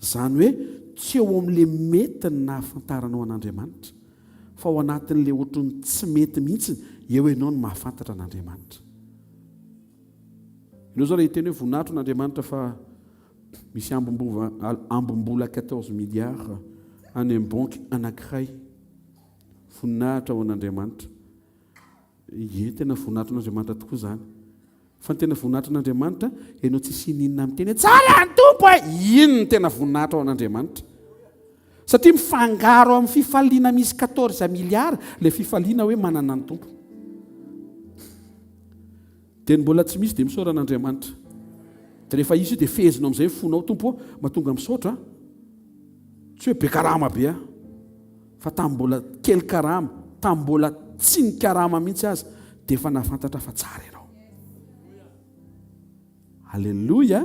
Izany hoe tsy eo amin'ilay mety ny nahafantaranao an'Andriamanitra, fa ao anatin'ilay ohatran'ny tsy mety mihitsy, eo ianao no mahafantatra an'Andriamanitra. Ianao izao raha hiteny hoe voninahitro an'Andriamanitra fa misy ambim-bova ambim-bola 14 milliards any amin'ny banky anankiray. Voninahitra ho an'Andriamanitra. Ie, tena voninahitrin'Andriamanitra tokoa izany. Fa ny tena voninahitrin'Andriamanitra, ianao tsy isian'inona miteny hoe tsara ny Tompo e! Iny ny tena voninahitra ho an'Andriamanitra. Satria mifangaro amin'ny fifaliana misy 14 milliards ilay fifaliana hoe manana ny Tompo. Dia ny mbola tsy misy dia misaora an'Andriamanitra. Dia rehefa hisy io dia fehezinao amin'izay ny fonao, Tompo ô, mahatonga misaotra aho. Tsy hoe be karama be aho. Fa tamin'ny mbola kely karama, tamin'ny mbola tsy nikarama mihitsy aza, dia efa nahafantatra fa tsara ianao. Aleloia!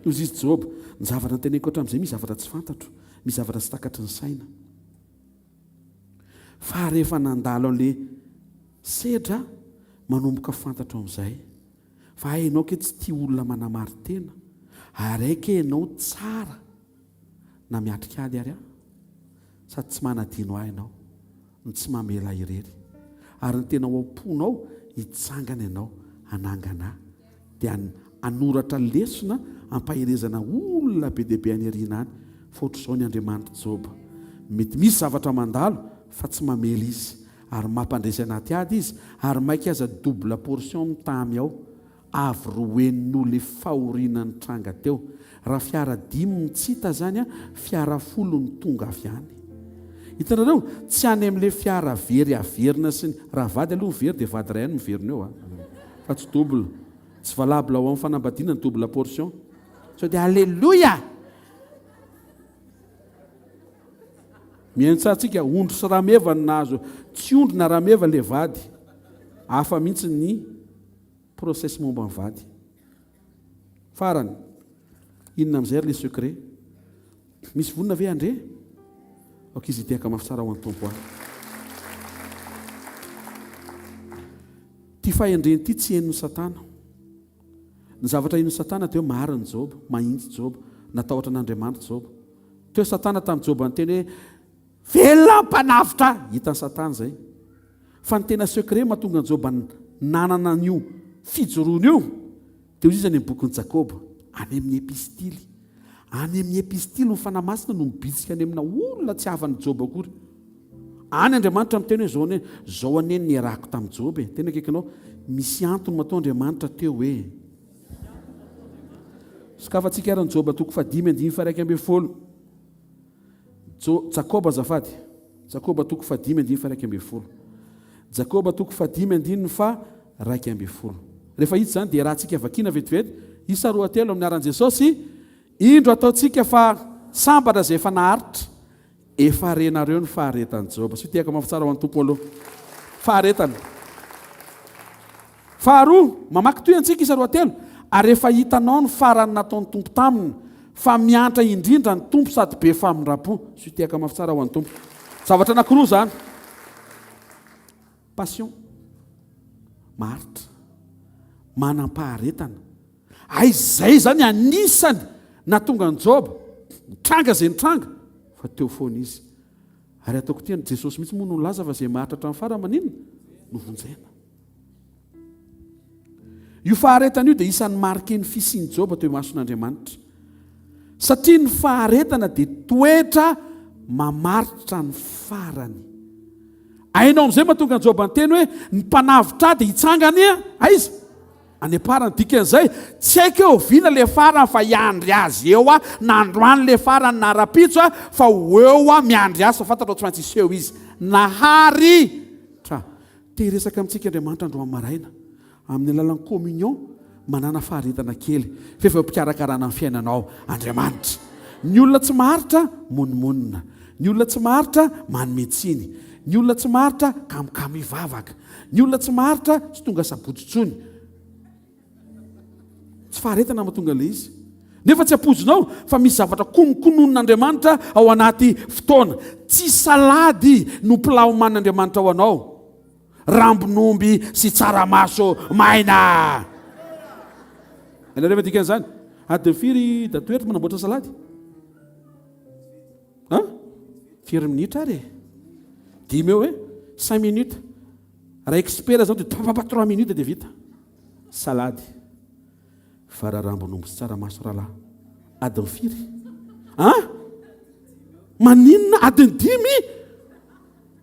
Hoy izy Joba, ny zavatra noteneniko hatramin'izay misy zavatra tsy fantatro, misy zavatra tsy takatry ny saina. Fa rehefa nandalo an'ilay sedra, manomboka fantatro amin'izay fa hay ianao ke tsy tia olona manamari-tena, ary hay ke ianao tsara na miatrika ady ary aho, sady tsy manadino ahy ianao, no tsy mamela ahy irery. Ary ny tena ao am-ponao, Hitsangana ianao hanangana ahy. Dia hanoratra lesona hampaherezana olona be dia be any aoriana any fa ohatr'izao ny Andriamanitr'i Joba. Mety misy zavatra mandalo fa tsy mamely izy ary mampandresy anaty ady izy ary maika aza double portion mitamy ao. Avy rohen'o le fahoriana nitranga teo. Raha fiara dimy no tsy hita zany fiara folo no tonga avy any. Hitanareo? Tsy any amle fiara very averina sy ny, raha vady aloha ny very dia vady iray ihany no miverina eo a. Fa tsy double. Tsy valable ao amin'ny fanambadiana ny double portion. Sao dia Alléluia! Mihaino tsara tsika, ondry sy rameva no nahazo, tsy ondry na rameva le vady. Hafa mihitsy ny process momba ny vady. Farany, inona amin'izay ary le secret? Misy vonona ve handre? Aoka izy hitehaka mafy tsara ho an'ny Tompo ahy. Ity fahendrena ity tsy henon'i Satana. Ny zavatra henon'i Satana dia hoe marina Joba, mahintsy Joba, natahotra an'Andriamanitra Joba. Teo Satana tamin'i Joba niteny hoe velona mpanavotra ahy. Hitan'i Satana izay. Fa ny tena secret mahatonga an'i Joba nanana an'io fijoroana io dia hoy izy any amin'ny bokin'i Jakoba, any amin'ny epistily. Any amin'ny epistily ny Fanahy Masina no mibitsika any amina olona tsy havan'i Joba akory. Any Andriamanitra miteny hoe zao anie, zao anie ny niarahako tamin'i Joba e. Tena akaikinao, misy antony matoa Andriamanitra teo hoe. Sokafantsika ary ny Joba toko fahadimy andininy faha-11. Jo, Jakoba azafady. Jakoba toko fahadimy andininy faha-11. Jakoba toko fahadimy andininy faha-11. Rehefa hita izany dia rahantsika vakiana vetivety, isa roa telo amin'ny anaran'i Jesosy, indro ataontsika fa sambatra izay efa naharitra. Efa renareo ny faharetan'i Joba. Asio tehaka mafy tsara ho an'ny Tompo aloha. Faharetana. Faharoa, mamaky toy antsika isa roatelo, ary efa hitanao ny farany nataon'ny Tompo taminy, fa miantra indrindra ny Tompo sady be famindram-po. Asio tehaka mafy tsara ho an'ny Tompo. Zavatra anankiroa izany. Passion. Maharitra. Manam-paharetana. Hay izay izany anisany nahatonga an'i Joba. Nitranga izay nitranga, fa teo foana izy. Ary ataoko ity, Jesosy mihitsy moa no nilaza fa izay maharitra hatramin'ny farany maninona? No vonjena. Io faharetana io dia isan'ny mariky ny fisian'i Joba teo imason'Andriamanitra. Satria ny faharetana dia toetra mamaritra ny farany. Hainao amin'izay mahatonga an'i Joba niteny hoe ny mpanavotra ahy dia hitsangana aiza? Any am-parany. Dikan'izay, tsy haiko hoe oviana ilay farany fa hiandry azy eo aho, na androany ilay farany na rahampitso aho, fa ho eo aho miandry azy fa fantatro fa tsy maintsy hiseho izy. Naharitra. Te hiresaka amintsika Andriamanitra androany maraina, amin'ny alalan'ny communion, manàna faharetana kely, fa efa eo am-pikarakarana ny fiainanao Andriamanitra. Ny olona tsy maharitra, monomonona. Ny olona tsy maharitra, manome tsiny. Ny olona tsy maharitra, kamokamo hivavaka. Ny olona tsy maharitra tsy tonga sabotsy intsony. Tsy faharetana mahatonga ilay izy. Nefa tsy ampoizinao fa misy zavatra kononkononin'Andriamanitra ao anaty fotoana. Tsy salady no plat omanin'Andriamanitra ho anao. Rambon'omby sy tsaramaso maina. Hainareo ve dikan'izany? Adiny firy Datoery manamboatra salady? An? Firy minitra ary e? Dimy eo e? Cinq minutes. Raha expert zao dia papapapa trois minutes dia vita. Salady. Vararambon'omby sy tsaramaso rahalahy. Adiny firy? An? Maninona adiny dimy?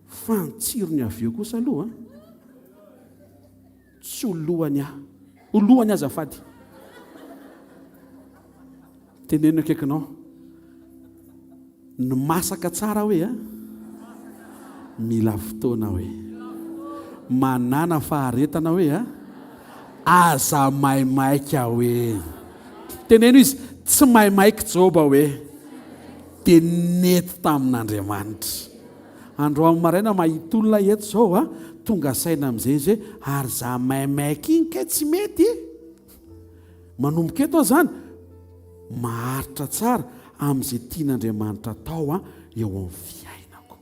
Fa ny tsirony avy eo kosa aloha an. Tsy ho lohany aho. Ho lohany azafady. Teneno akaikinao. Ny masaka tsara hoe a. Mila fotoana hoe. Manàna faharetana hoe a. Aza maimaika hoe. Teneno izy, tsy maimaika Joba hoe. Dia nety tamin'Andriamanitra. Androany maraina mahita olona eto izao a, tonga saina amin'izay izy hoe ary za maimaika iny kay tsy mety e! Manomboka eto aho izany, maharitra tsara amin'izay tian'Andriamanitra atao a eo amin'ny fiainako.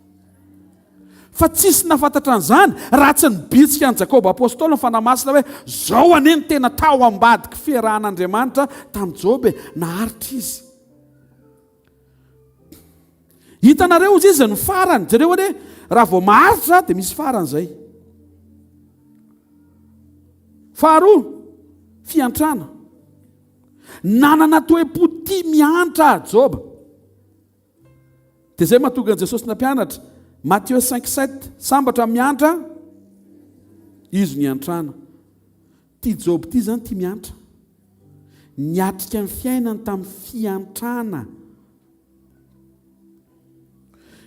Fa tsisy nahafantatra an'izany raha tsy nibitsika an'i Jakoba Apostoly ny Fanahy Masina hoe zao anie ny tena tao ambadiky fiarahan'Andriamanitra tamin'i Joba e, naharitra izy. Hitanareo ozy izy ny farany, jereo anie, raha vao maharitra dia misy farany izay. Faharoa, fiantrana. Nanana toe-po tia miantra Joba. Dia izay mahatonga an'i Jesosy nampianatra, Matthieu 5, 7, sambatra miantra, izy niantrana. Ity Joba ity izany tia miantra. Niatrika ny fiainany tamin'ny fiantrana.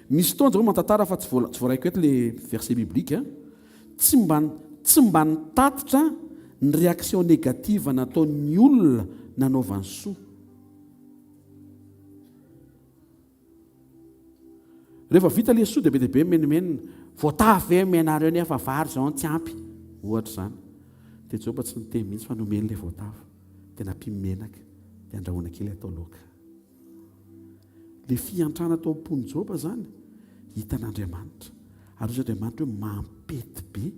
Misy fotoana zareo mantantara fa tsy voa, tsy voaraiko eto le verset biblique a. Tsy mba, tsy mba nitatitra ny réaction négative nataon'ny olona nanaovany soa. Rehefa vita le soa dia be dia be mimenomenona. Voatavo ve omenareo nefa vary izao no tsy ampy? Ohatra izany. Dia Joba tsy niteny mihitsy fa nomeny ilay voatavo. Dia nampiany menaka. Dia andrahoina kely atao laoka. Ilay fiantrana tao am-pon'i Joba izany, hitan'Andriamanitra. Ary hoy Andriamanitra hoe mampety be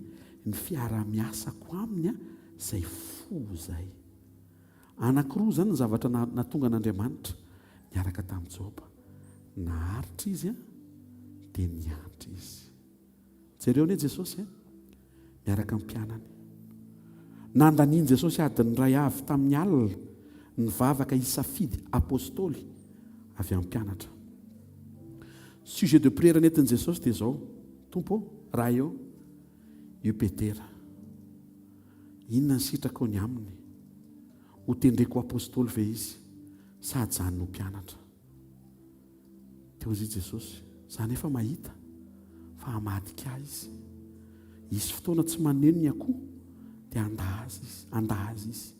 ny fiara-miasako aminy izay fo izay. Anankiroa izany ny zavatra nahatonga an'Andriamanitra niaraka tamin'i Joba. Naharitra izy dia niantra izy. Jereo anie Jesosy miaraka amin'ny mpianany. Nandanian'i Jesosy adiny iray avy tamin'ny alina nivavaka hisafidy apostoly avy amin'ny mpianatra. Sujet de prière nentin'i Jesosy dia izao, Tompo ô, Ray ô, io Petera. Inona ny sitrakao ny aminy? Ho tendreko ho apostoly ve izy sa hajanony ho mpianatra? Dia hoy Jesosy, Izaho anefa mahita fa hamadika ahy izy. Hisy fotoana tsy maneno ny akoho dia handà azy izy, handà azy izy.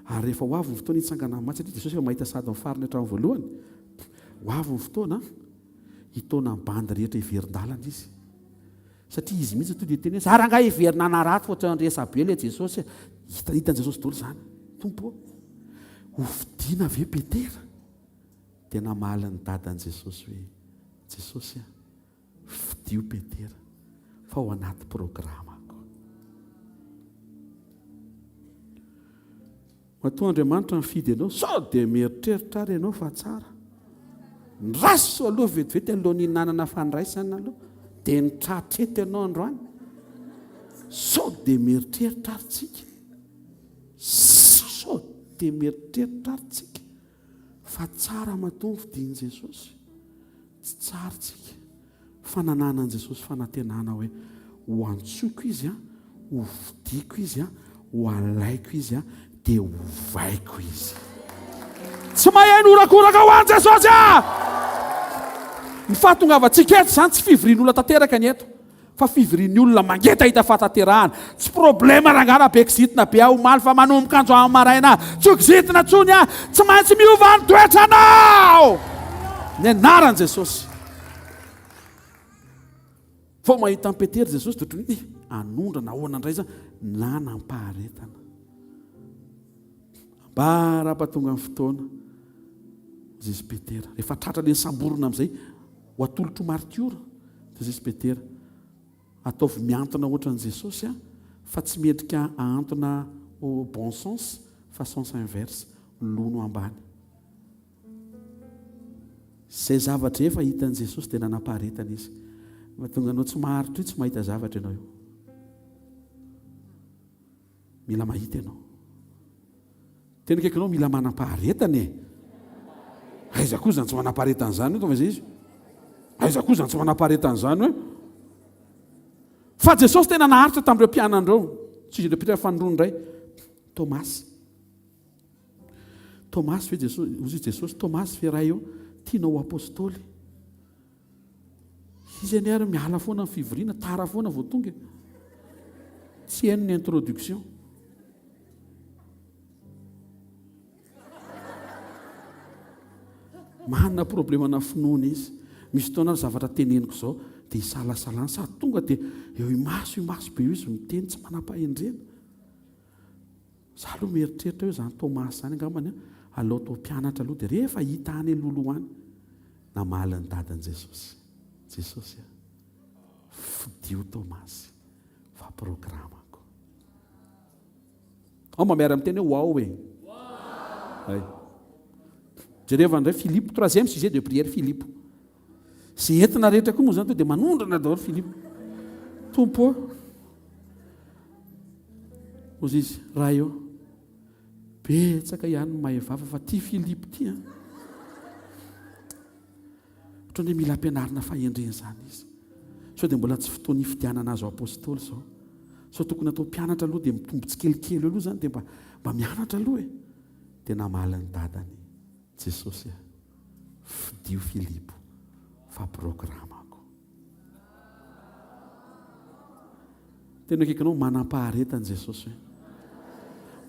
Ary rehefa ho avy ny fotoana hitsangana amin'ny maty, satria Jesosy efa mahita sady ny farany hatramin'ny voalohany, ho avy ny fotoana hitaona ny bandy rehetra hiverin-dalana izy. Satria izy mihitsy tonga dia niteny hoe, za rangahy hiverina hanarato fa ohatran'ny resa-be ilay Jesosy e. Hita, hitan'i Jesosy daholo izany. Tompo ô, ho fidina ve Petera? Dia namaly ny dadan'i Jesosy hoe, Jesosy a, fidio Petera, fa ao anaty programako. Matoa Andriamanitra nifidy anao, sao dia mieritreritra ary ianao fa tsara. Ndraso aloha vetivety alohan'ny hihinanana fandraisana aloha, dia ny tratra eto ianao androany. Sao dia mieritreritra ary tsika. Sao dia mieritreritra ary tsika fa tsara matoa nofidin'i Jesosy. Tsy tsara tsika. Fa nananan'i Jesosy fanantenana hoe, Ho antsoiko izy an, ho fidiko izy an, ho alaiko izy an, dia hovaiko izy. Tsy maheno horakoraka ho an'i Jesosy ah! Ny fahatongavantsika eto izany tsy fivorian'olona tanteraka ny eto, fa fivorian'ny olona mangetaheta fahatanterahana. Tsy problema rangahy raha be kizitina be aho omaly fa manomboka androany maraina aho. Tsy ho kizitina intsony aho, tsy maintsy miova ny toetranao! Ny anaran'i Jesosy. Vao mahita an'i Petera Jesosy dia ohatran'ny hoe hanondrana ahoana indray izany? Nanam-paharetana. Ambara-pahatonga ny fotoana, Jesosy Petera. Rehefa tratra ilay nisamborina amin'izay, ho atolotro martiora, dia Jesosy Petera. Ataovy mihantona ohatran'i Jesosy aho, fa tsy mendrika ahantona au bon sens, fa sens inverse, lono ambany. Izay zavatra efa hitan'i Jesosy dia nanam-paharetana izy. Mahatonga anao tsy maharitra io tsy mahita zavatra ianao io. Mila mahita ianao. Tena akaikinao mila manam-paharetana e. Aiza koa izany tsy manam-paharetana izany io tonga izay izy. Aiza koa izany tsy manam-paharetana izany hoe. Fa Jesosy tena naharitra tamin'ireo mpianany ireo. Tsy izy ireo mpianany fanindroany indray. Tomasy. Tomasy ve Jesosy, hoy izy Jesosy, Tomasy ve Ray ô, tianao ho apostoly? Izy anie ary miala foana ny fivoriana, tara foana vao tonga e. Tsy haino ny introduction. Manana problemana finoana izy. Misy fotoana ary zavatra teneniko izao dia isalasalana sady tonga dia eo imaso imaso be eo izy miteny tsy manam-pahendrena. Za aloha mieritreritra hoe zany Thomas zany angambany an, aleo atao mpianatra aloha dia rehefa hita any loloha any, namaly ny dadan'i Jesosy, Jesosy a, fidio Thomas fa programako. Ao mba miara miteny hoe wow e. Hay. Jereva indray Philippe, troisième sujet de prière Philippe. Izay entina rehetra koa moa izany to dia manondrana daholo Philippe. Tompo ô. Hozy izy, Ray ô, betsaka ihany ny mahay vava fa ty Filipo ty an! Ohatran'ny hoe mila ampianarina fahendrena izany izy. Sao dia mbola tsy fotoana hifidianana azy ho apostoly izao. Sao tokony atao mpianatra aloha dia mitombo tsikelikely eo aloha izany dia mba mba mianatra aloha e. Dia namaly ny dadany Jesosy a, fidio Filipo fa programako. Tena akaikinao manam-paharetana Jesosy hoe.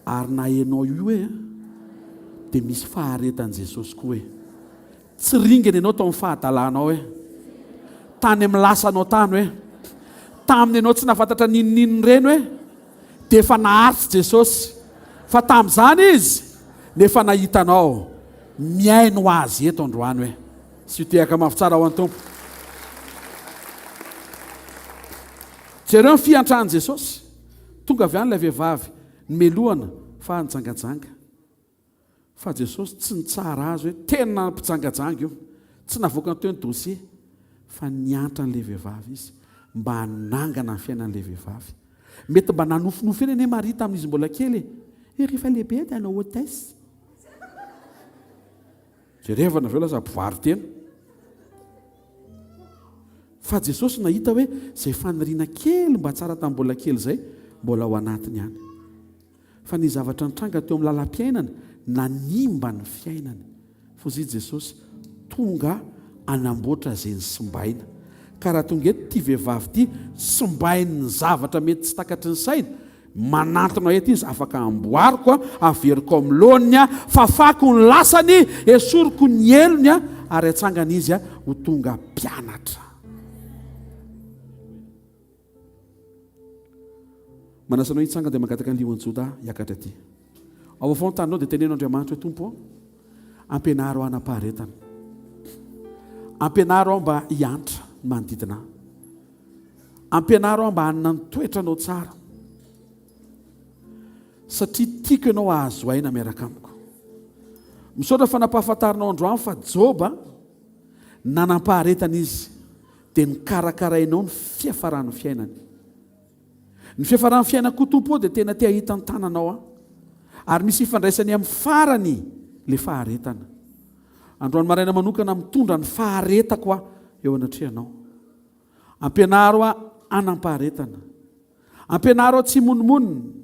Ary na enao io hoe dia misy faharetan'i Jesosy koa hoe. Tsy ringana ianao tao amin'ny fahadalanao hoe. Tany amin'ny lasanao tany hoe. Tamin'ny ianao tsy nahafantatra n'inon'inona ireny hoe. Dia efa naharitra Jesosy. Fa tamin'izany Izy nefa nahita anao mihaino Azy eto androany hoe. Sy tehaka mafy tsara ho an'ny Tompo. Jereo ny fiantran'i Jesosy. Tonga avy any ilay vehivavy nomelohana fa nijangajanga. Fa Jesosy tsy nitsara azy hoe tena mpijangajanga io. Tsy navoakany teo ny dossier. Fa niantra an'ilay vehivavy izy mba hanangana ny fiainan'ilay vehivavy. Mety mba nanofinofy eny anie Maria tamin'izy mbola kely e. Hoe rehefa lehibe dia hanao hôtesse. Jerevana avy eo lasa mpivaro-tena. Fa Jesosy nahita hoe izay faniriana kely mba tsara tamin'ny mbola kely izay mbola ao anatiny ihany. Fa ny zavatra nitranga teo amin'ny lalam-piainany nanimba ny fiainany. F'hozy Jesosy tonga hanamboatra izay nisimbaina. Ka raha tonga eto ity vehivavy ity, simbain'ny zavatra mety tsy takatry ny saina, Manantona eto izy, afaka amboariko, averiko amin'ny laoniny, fafako ny lasany, esoriko ny helony, ary atsangana izy ho tonga mpianatra. Manasa anao hitsangana dia mangataka ny lion'i Joda hiakatra aty. Ao afovoan'ny taninao dia teneno Andriamanitra hoe, Tompo ô, ampianaro aho hanam-paharetana. Ampianaro aho mba hiantra ny manodidina ahy. Ampianaro aho mba hanana ny toetranao tsara, satria tiako ianao hahazo aina miaraka amiko. Misaotra fa nampahafantarinao androany fa Joba nanam-paharetana izy, dia nokarakarainao ny fiafaran'ny fiainany. Ny fiafaran'ny fiainako koa Tompo ô dia tena te hahita ny tananao aho. Ary misy ifandraisany amin'ny farany ilay faharetana. Androany maraina manokana mitondra ny faharetako aho eo anatrehanao. Ampianaro aho hanam-paharetana. Ampianaro aho tsy himonomonona.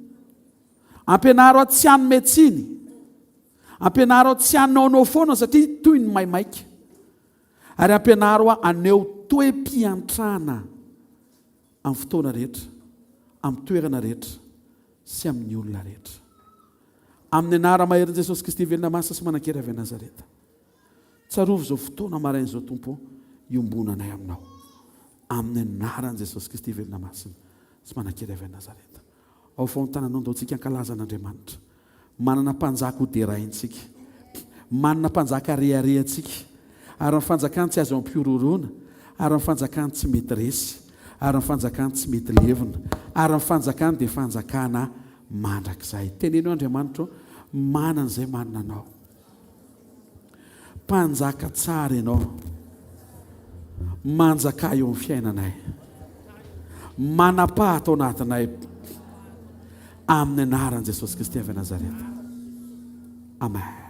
Ampianaro aho tsy hanome tsiny. Ampianaro aho tsy hanaonao foana satria toy ny maimaika. Ary ampianaro aho haneho toe-piantrana amin'ny fotoana rehetra, amin'ny toerana rehetra sy amin'ny olona rehetra. Amin'ny anara-maherin'i Jesosy Kristy velona masina sy manan-kery avy any Nazareta. Tsarovy izao fotoana maraina izao Tompo ô, iombonanay Aminao. Amin'ny anaran'i Jesosy Kristy velona masina sy manan-kery avy any Nazareta. Ao faontananao ndao tsika hankalaza an'Andriamanitra. Manana mpanjaka ho deraintsika. Manana mpanjaka reharehantsika. Ary ny fanjakany tsy azo ampihorohoroana, ary ny fanjakany tsy mety resy, ary ny fanjakany tsy mety levona, ary ny fanjakany dia fanjakana mandrakizay. Teneno hoe Andriamanitra ô, manana izay manana Anao. Mpanjaka tsara ianao. Manjakà eo amin'ny fiainanay. Manapaha ato anatinay. Amin'ny anaran'i Jesosy Kristy avy Nazareta. Amen.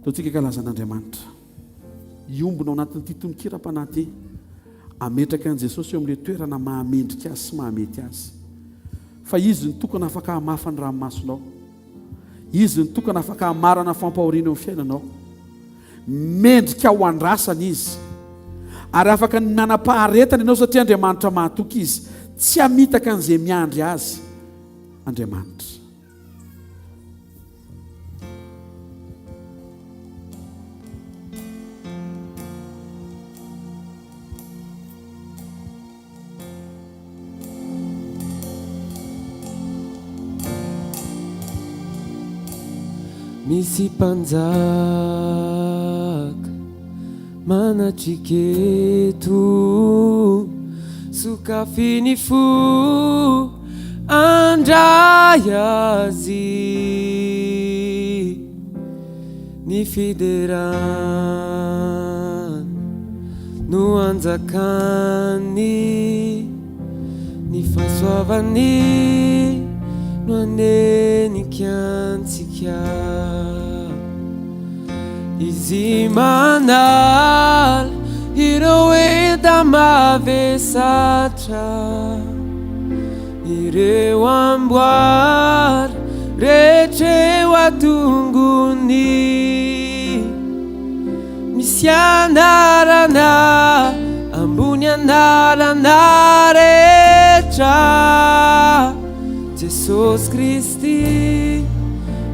Ataontsika ankalazan'Andriamanitra. Hiombona ao anatin'ity tononkiram-panahy ity. Hametraka an'i Jesosy eo amin'ilay toerana mahamendrika Azy sy mahamety Azy. Fa Izy no tokana afaka hamafa ny ranomasonao. Izy no tokana afaka hamarana fampahoriana eo amin'ny fiainanao. Mendrika ho andrasana Izy. Ary afaka ny manam-paharetana ianao satria Andriamanitra mahatoky Izy. Tsy hamitaka an'izay miandry Azy Andriamanitra. Misy mpanjaka manatrika eto, sokafy ny fo. Handray azy ny fiderana. No anjakany, ny fahasoavany no hanenika antsika. Izy manala ireo enta-mavesatra, ireo amboara rehetra eo an-tongony. Misy anarana ambony anarana rehetra, Jesosy Kristy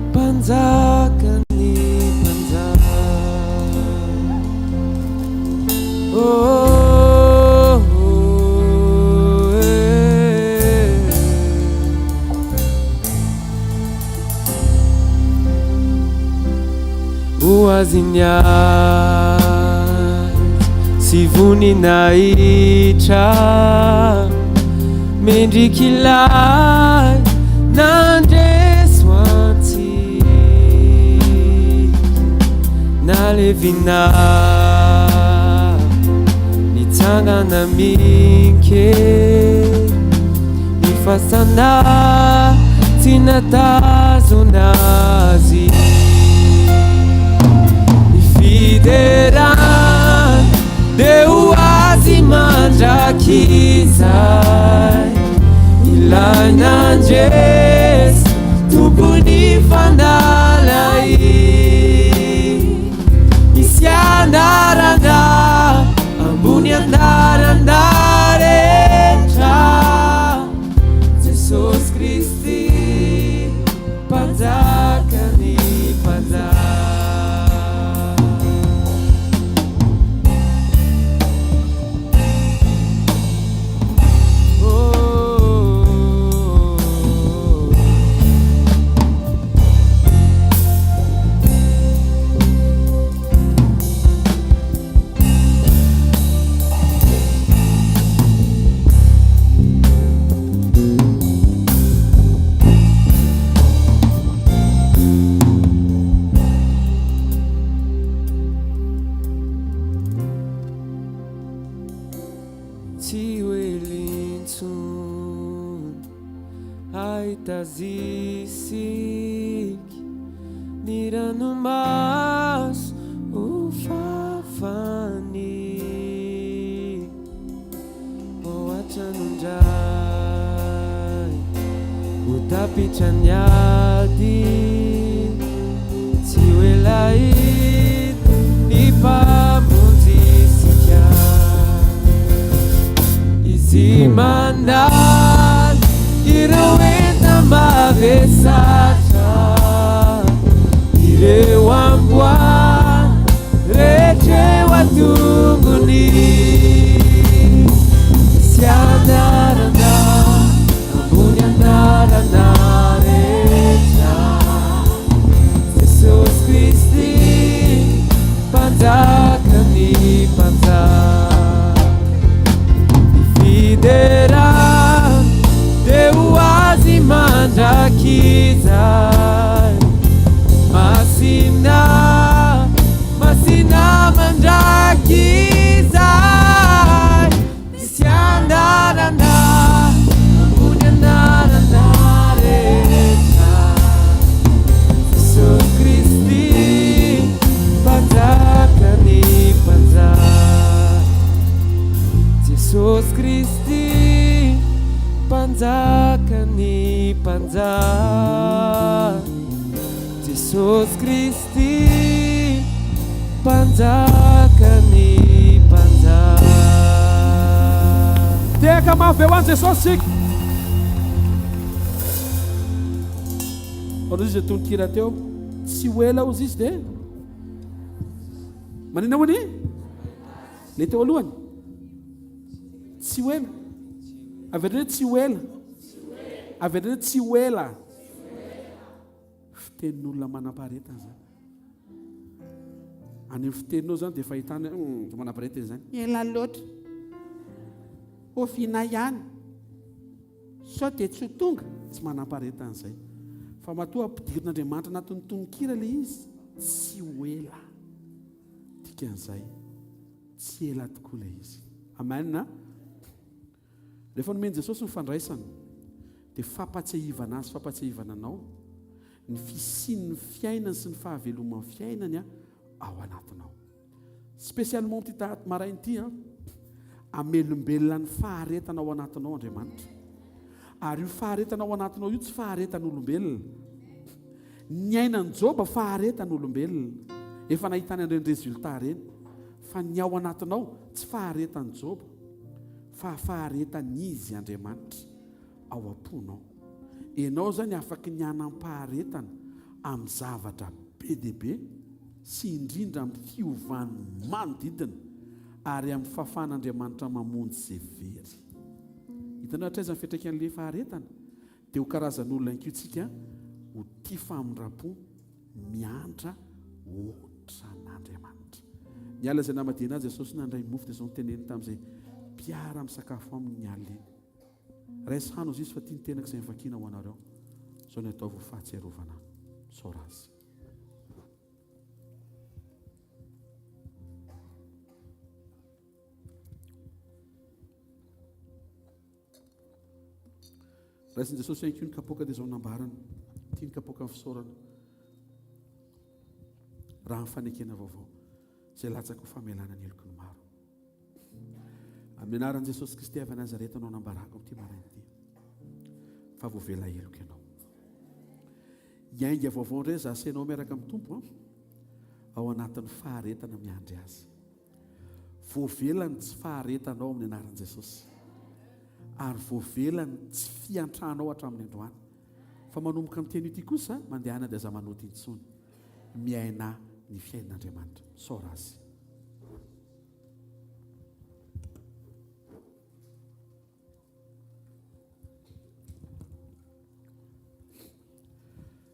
Mpanjakan'ny mpanjaka. Oh, oh, eh. Ho azy ny ady sy voninahitra Mendrik'ilay nandresy ho antsika Nalevina nitsangana amin-kery Ny fasana tsy nahatazona azy. Ny fiderana dia ho azy mandrakizay. Ilay nandresy, tompon'ny fanalahidy. Misy anarana ambony anarana rehetra. Jesosy Kristy, Mpanjakan'ny mpanjaka. Tsy ho ela intsony hahita azy isika, ny ranomaso ho fafany. Ao an-trano indray ho tapitra ny ady, tsy ho ela hita ny Mpamonjy isika. Izy manala ireo enta-mavesatra, ireo amboara rehetra eo an-tongony. Misy anarana ambony anarana rehetra, Jesosy Kristy, Mpanjakan'ny mpanjaka. Ny fiderana dia ho Azy mandrakizay. Masina, masina mandrakizay. Misy anarana ambony anarana rehetra. Jesosy Kristy, Mpanjakan'ny mpanjaka. Jesosy Kristy, Mpanjakan'ny mpanjaka. Jesosy Kristy, Mpanjakan'ny mpanjaka. Tehaka mafy be ho an'i Jesosy isika. Hoy izy tononkira teo, tsy ho ela hozy izy dia manina hono? Le teo alohany? Tsy ho ela. Avereno hoe tsy ho ela. Avereno hoe tsy ho ela. Fitenin'olona manam-paharetana izany. Any amin'ny fiteninao izany dia efa ahitana hoe hum, manam-paharetana izany. Ela loatra. Oviana ihany? Sao dia tsy ho tonga? Tsy manam-paharetana izay. Fa matoa ampidirin'Andriamanitra anatin'ny tononkira ilay izy, tsy ho ela. Dikan'izay. Tsy ela tokoa ilay izy. Amen a! Rehefa nomen'i Jesosy ny fandraisana, dia fampatsiahivana azy, fampatsiahivana anao, ny fisian'ny fiainany sy ny fahaveloman'ny fiainany ao anatinao. Spécialement ity taty maraina ity an, amelombelona ny faharetana ao anatinao Andriamanitra. Ary io faharetana ao anatinao io tsy faharetan'olombelona. Ny ainan'i Joba faharetan'olombelona. Efa nahitany an'ireny résultat ireny. Fa ny ao anatinao tsy faharetan'i Joba fa faharetan'izy Andriamanitra ao am-ponao. Ianao izany afaky ny hanam-paharetana amin'ny zavatra be dia be sy indrindra amin'ny fiovan'ny manodidina ary amin'ny fahafahan'Andriamanitra mamonjy izay very. Hitanao hatraiza ny fiantraikan'ilay faharetana? Dia ho karazan'olona ihany koa isika ho tia famindram-po, miantra ohatran'Andriamanitra. Ny alina izay namadihana azy Jesosy nandray mofo dia izao noteneniny tamin'izay mpiara-misakafo aminy ny alina iny. Raiso hano izy fa tia ny tenako izay novakiana ho anareo. Izao no ataovy ho fahatsiarovana ahy. Misaora azy. Raisin'i Jesosy ihany koa ny kapoaka dia izao nambarany. Ity ny kapoakan'ny fisaorana. Raha ny fanekena vaovao izay latsaka ho famelana ny heloky ny maro. Amin'ny anaran'i Jesosy Kristy avy Nazareta no anambarako amin'ity maraina ity fa voavela heloka ianao. Hiainga vaovao indray za sy ianao miaraka amin'ny Tompo ao anatin'ny faharetana miandry azy. Voavela ny tsy faharetanao amin'ny anaran'i Jesosy. Ary voavela ny tsy fiantranao hatramin'ny androany. Fa manomboka amin'ny teny ity kosa, mandehana dia aza manota intsony. Miainà ny fiainan'Andriamanitra. Misaora Azy.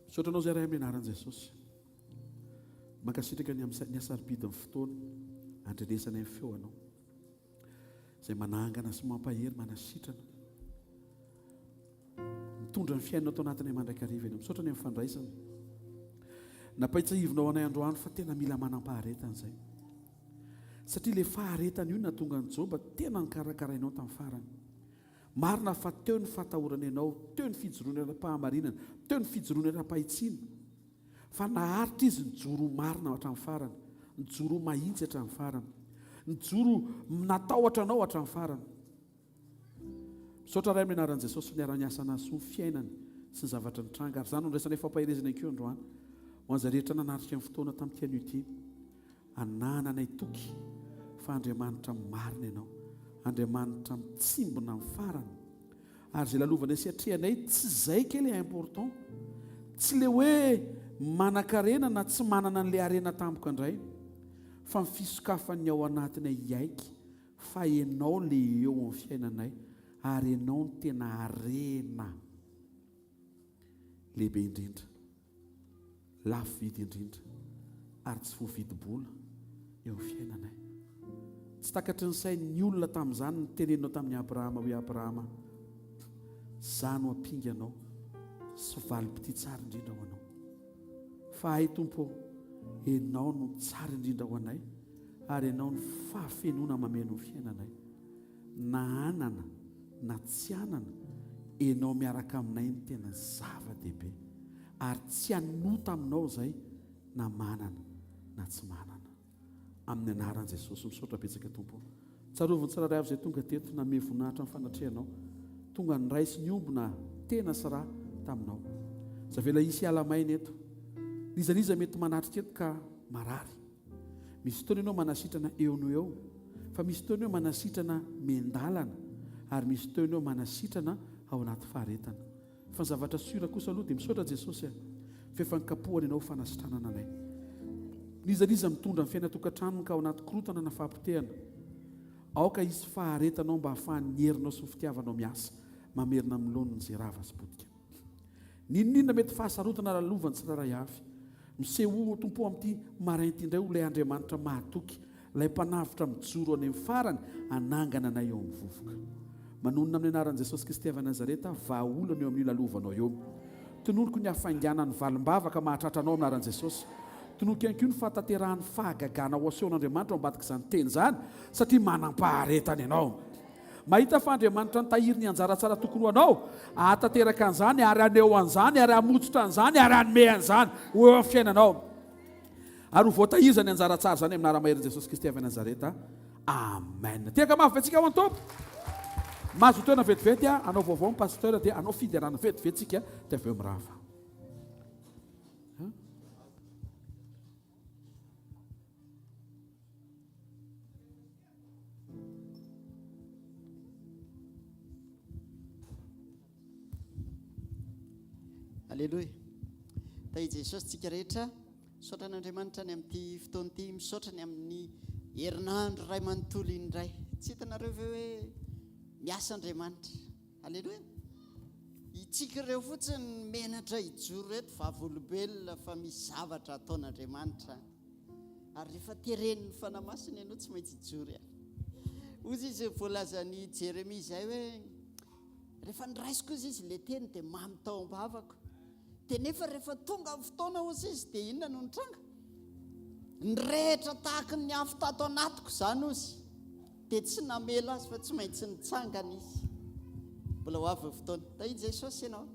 Misaotra anao izay Ray amin'ny anaran'i Jesosy. Mankasitraka ny amin'ny hasarobidin'ny fotoana andrenesanay ny feo anao. Izay manangana sy mampahery, manasitrana. Mitondra ny fiainana ato anatinay mandrakariva ianao. Misaotra ny amin'ny fandraisana. Nampaitsahivinao anay androany fa tena mila manam-paharetana izay. Satria ilay faharetana io nahatonga an'i Joba tena nikarakarainao tamin'ny farany. Marina fa teo ny fahatahorana ianao, teo ny fijoroana ara-pahamarinana, teo ny fijoroana ara-pahitsiana. Fa naharitra izy nijoro ho marina hatramin'ny farany, nijoro ho mahitsy hatramin'ny farany, nijoro natahotra anao hatramin'ny farany. Misaotra Ray amin'ny anaran'i Jesosy niara-niasa nahasoa ny fiainany sy ny zavatra nitranga ary izany no ndraisanay fampaherezana ihany koa androany ho an'izay rehetra nanatrika ny fotoana tamin'ity anio ity. Anananay toky fa Andriamanitra marina Ianao, Andriamanitra mitsimbina amin'ny farany ary izay lalovanay sy atrehanay tsy izay kay le important, tsy le hoe manankarena na tsy manana an'le harena tampoka indray fa ny fisokafan'ny ao anatinay hiaiky Fa Ianao le eo amin'ny fiainanay ary Ianao no tena harena lehibe indrindra, lafo vidy indrindra ary tsy voavidim-bola eo amin'ny fiainanay. Tsy takatry ny sain'ny olona tamin'izany ny teneninao tamin'i Abrahama hoe Abrahama, izaho no ampinganao sy valim-pitia tsara indrindra ho anao. Fa hay Tompo ô, Ianao no tsara indrindra ho anay. Ary Ianao no fahafenoana mameno ny fiainanay. Na anana na tsy anana, Ianao miaraka aminay no tena zava-dehibe. Ary tsy hanota aminao izay na manana na tsy manana. Amin'ny anaran'i Jesosy, misaotra betsaka Tompo ô. Tsarovy ny tsirairay avy izay tonga teto, nanome voninahitra ny fanatrehanao. Tonga niray sy niombona tena sy ra taminao. Tsy avela hisy hiala maina eto. N'iza n'iza mety manatrika eto ka marary. Misy fotoana ianao manasitrana eo no eo, fa misy fotoana eo manasitrana miandalana, ary misy fotoana eo manasitrana ao anaty faharetana. Fa ny zavatra sûr kosa aloha dia misaotra Jesosy a, fa efa nikapohana ianao ho fanasitranana anay. N'iza n'iza mitondra ny fiainan-tokantranony ka ao anaty korotana na fahapotehana, aoka hisy faharetana ao mba hahafahan'ny herinao sy ny fitiavanao miasa mamerina amin'ny laoniny izay rava sy potika. N'inon'inona mety fahasarotana lalovan'ny tsirairay avy. Misehoa, Tompo, amin'ity maraina ity indray ho ilay Andriamanitra mahatoky, ilay Mpanavotra mijoro any amin'ny farany hanangana anay eo amin'ny vovoka. Manonona amin'ny anaran'i Jesosy Kristy avy Nazareta aho, vahaolana eo amin'io lalovanao eo. Tononiko ny hafainganan'ny valim-bavaka mahatratra anao amin'ny anaran'i Jesosy. Tononiko ihany koa ny fahatanterahan'ny fahagagana ho asehon'Andriamanitra ao ambadik'izany teny izany, satria manam-paharetana ianao. Mahita fa Andriamanitra nitahiry ny anjara tsara tokony ho anao, hahatanteraka an'izany, ary haneho an'izany, ary hamotsitra an'izany, ary hanome an'izany ho eo amin'ny fiainanao. Ary ho voatahiry izany anjara tsara izany amin'ny anara-maherin'i Jesosy Kristy avy any Nazareta. Amen. Tehaka mafy ve tsika ho an'ny Tompo? Mahazo toerana vetivety hanao vaovao ny pasteur dia hanao fiderana vetivety tsika dia avy eo mirava. Aleloia. Tahi Jesosy tsika rehetra. Misaotra an'Andriamanitra ny amin'ity fotoana ity, misaotra ny amin'ny herinandro iray manontolo indray. Tsy hitanareo ve hoe miasa Andriamanitra? Aleloia. Itsika ireo fotsiny menatra hijoro eto vavolombelona fa misy zavatra ataon'Andriamanitra. Ary rehefa teren'ny Fanahy Masina ianao tsy maintsy hijoro ihany. Hoy izy voalazan'i Jeremia izay hoe rehefa niraisiko hozy izy ilay teny dia mamy tao am-bavako. Dia nefa rehefa tonga ny fotoana hozy izy dia inona no nitranga? Nirehitra tahaky ny afo tato anatiko izany hozy. Dia tsy namela azy fa tsy maintsy nitsangana izy. Mbola ho avy ny fotoana. Tahin'i Jesosy ianao.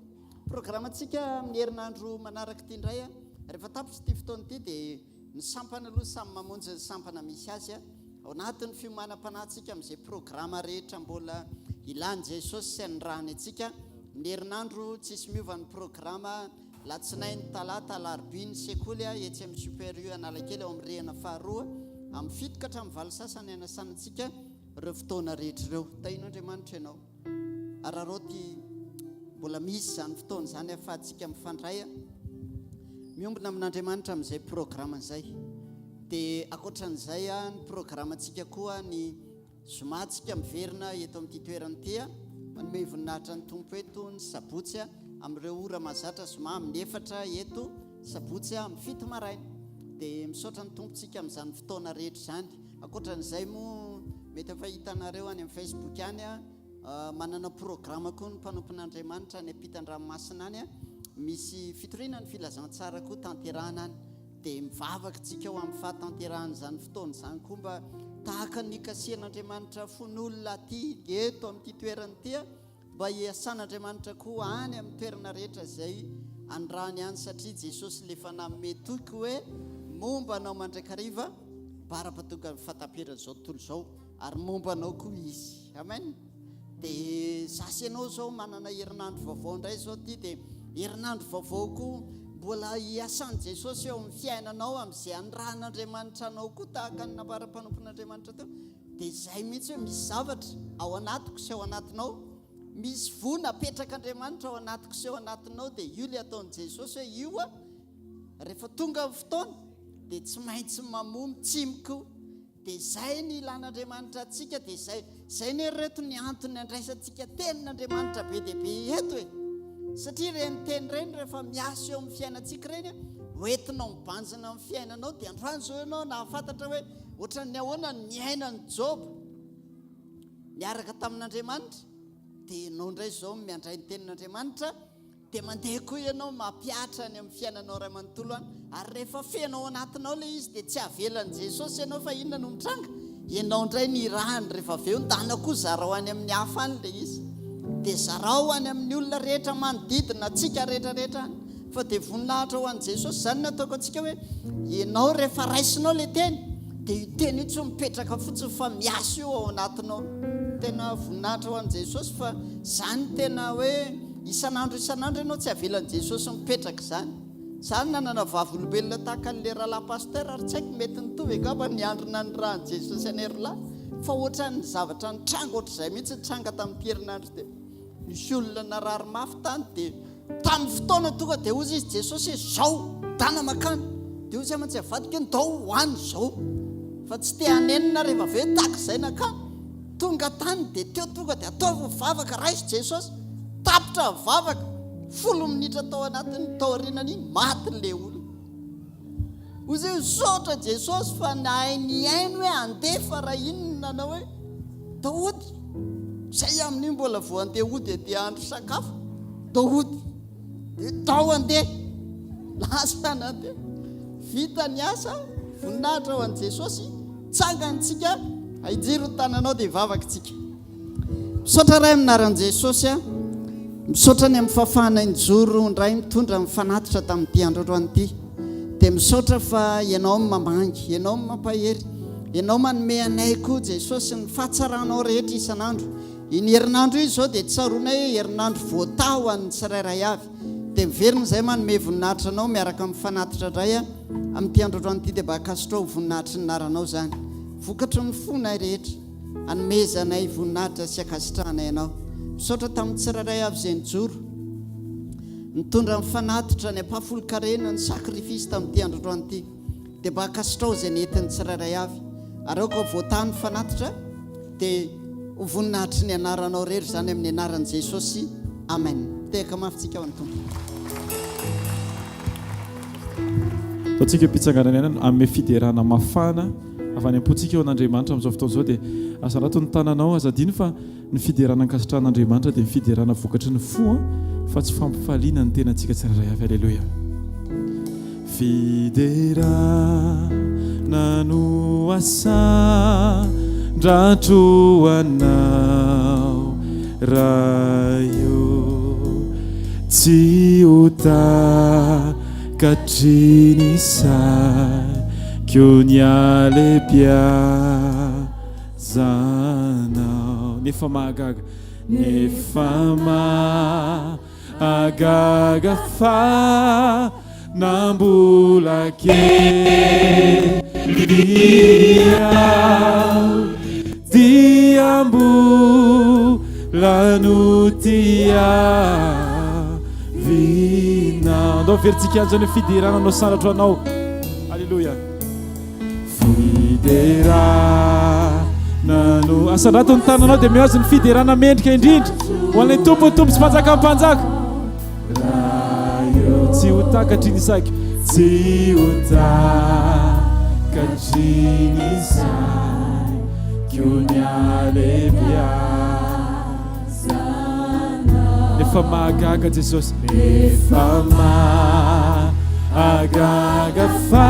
Programantsika amin'ny herinandro manaraka ity indray. Rehefa tapitra ity fotoana ity dia ny sampana aloha samy mamonjy ny sampana misy azy. Ao anatin'ny fiomanam-panahintsika amin'izay programa rehetra mbola ilan'i Jesosy sy anirahany antsika. Ny herinandro tsisy miova ny programa Latsinainy, Talata, Alarobia ny sekoly etsy amin'ny Super U Analakely ao amin'ny rihana faharoa amin'ny fito ka hatramin'ny valo sasany hanasana antsika ireo fotoana rehetra ireo. Tahino Andriamanitra ianao. Araraoty mbola misy izany fotoana izany ahafahantsika mifandray miombona amin'Andriamanitra amin'izay programa izay. Dia ankoatran'izay ny programantsika koa ny Zoma tsika miverina eto amin'ity toerana ity a. Manome voninahitra ny Tompo eto ny sabotsy amin'ireo ora mahazatra zoma amin'ny efatra eto, sabotsy amin'ny fito maraina. Dia misaotra ny Tompo tsika amin'izany fotoana rehetra izany. Ankoatran'izay moa mety efa hitanareo any amin'ny Facebook any a, manana programa koa ny mpanompon'Andriamanitra any ampitan-dranomasina any a. Misy fitoriana ny filazantsara koa tanterahana any. Dia mivavaka tsika ho amin'ny fahatanterahan'izany fotoana izany koa mba tahaka ny nikasihan'Andriamanitra fon'olona aty eto amin'ity toerana ity mba hiasan'Andriamanitra koa any amin'ny toerana rehetra izay andrany any satria Jesosy le efa nanome toky hoe momba anao mandrakariva bara-patonga ny fahataperan'izao tontolo izao ary momba anao koa izy. Amen. Dia za sy ianao izao manana herinandro vaovao indray izao ity dia herinandro vaovao koa mbola hiasan'i Jesosy eo amin'ny fiainanao amin'izay anirahan'Andriamanitra anao koa tahaka ny nambaram-panompon'Andriamanitra teo. Dia izay mihitsy hoe misy zavatra ao anatiko sy ao anatinao, misy voa napetrak'Andriamanitra ao anatiko sy ao anatinao dia io ilay ataon'i Jesosy hoe io a rehefa tonga ny fotoana dia tsy maintsy mamoa mitsimoka io. Dia izay ny ilan'Andriamanitra antsika, dia izay, izay anie ry reto ny antony andraisantsika tenin'Andriamanitra be dia be eto e. Satria ireny teny ireny rehefa miasa eo amin'ny fiainantsika ireny, hoentinao mibanjina amin'ny fiainanao, dia androany izao ianao nahafantatra hoe ohatran'ny ahoana ny niainan'i Joba niaraka tamin'Andriamanitra, dia ianao indray izao miandray ny tenin'Andriamanitra, Dia mandeha koa ianao mampihatra any amin'ny fiainanao iray manontolo any. Ary rehefa feno ao anatinao ilay izy dia tsy avelan'i Jesosy ianao fa inona no mitranga? Ianao indray no irahany rehefa avy eo. Ndana koa zarao any amin'ny hafa any ilay izy. Dia zarao any amin'ny olona rehetra manodidina antsika rehetra rehetra any. Fa dia voninahitra ho an'i Jesosy. Izany no ataoko antsika hoe ianao rehefa raisinao ilay teny dia io teny io tsy mipetraka fotsiny fa miasa io ao anatinao. Tena voninahitra ho an'i Jesosy fa izany tena hoe Isan'andro isan'andro ianao tsy avelan'i Jesosy mipetraka izany. Za nanana vavolombelona tahaka an'le rahalahy pasteur ary tsy haiko mety nitovy angamba ny andro nanirahan'i Jesosy an'i rahalahy fa ohatran'ny zavatra nitranga ohatr'izay mihitsy nitranga tamin'ity herinandro ity. Nisy olona narary mafy tany dia tamin'ny fotoana tonga dia hozy izy Jesosy hoe zao dana makany dia hozy amantsy avadika hoe ndao ho any zao fa tsy te hanenina rehefa avy eo tahaka izay nakany. Tonga tany dia teo tonga dia ataovy ny vavaka, raiso Jesosy. Tapitra ny vavaka, folo minitra tao anatin'ny taorianan'iny, maty ilay olona. Hoy izy hoe, misaotra Jesosy fa nahay nihaino hoe handefa raha inona nanao hoe, ndao hody. Izay amin'io mbola vao handeha hody aty hahandro sakafo, ndao hody. Dia tao andeha, lasa nandeha. Vita ny asa, voninahitra ho an'i Jesosy, tsangantsika, ahinjiro ny tananao dia hivavaka tsika. Misaotra Ray amin'ny anaran'i Jesosy a. Misaotra ny amin'ny fahafahanay nijoro indray mitondra ny fanatitra tamin'ity andro androany ity. Dia misaotra fa Ianao no mamangy, Ianao no mampahery, Ianao manome anay koa Jesosy ny fahatsaranao rehetra isan'andro. Iny herinandro iny izao dia tsaroanay hoe herinandro voatahy ho an'ny tsirairay avy. Dia miverina izay manome voninahitra anao miaraka amin'ny fanatitra indray a. Amin'ity andro androany ity dia mba ankasitrao ho voninahitry ny anaranao izany. Vokatry ny fonay rehetra. Anomezanay voninahitra sy ankasitrahanay anao. Misaotra tamin'ny tsirairay avy izay nijoro, nitondra ny fanatitra, ny ampahafolon-karena, ny sakrifisy tamin'ity andro androany ity. Dia mba ankasitrao izay nentin'ny tsirairay avy. Ary aoka ho voatahy ny fanatitra, dia ho voninahitry ny anaranao irery izany amin'ny anaran'i Jesosy. Amen. Mitehaka mafy tsika ho an'ny Tompo. Ataontsika mpitsanganana ihany hanome fiderana mafana avy any am-pontsika ho an'Andriamanitra amin'izao fotoana izao dia asarato ny tananao, aza adino fa ny fiderana ankasitrahan'Andriamanitra dia ny fiderana vokatry ny fo fa tsy fampifaliana ny tenantsika tsirairay avy. Aleloia. Fiderana no asandratro anao Ray ô, tsy ho takatry ny saiko ny halebiazanao. Nefa mahagaga, nefa mahagaga fa na mbola kely aho dia mbola notiavinao. Andao averintsika ihany izao ny fiderana no sanatro anao. Aleloia. Fiderana no asandrato ny tananao dia mihazo ny fiderana mendrika indrindra ho an'ilay Tompo Tompo sy Mpanjakan'ny mpanjaka. Raha tsy ho takatry ny saiko, tsy ho takatry ny saiko ny halebiazanao. Nefa mahagaga Jesosy, nefa mahagaga fa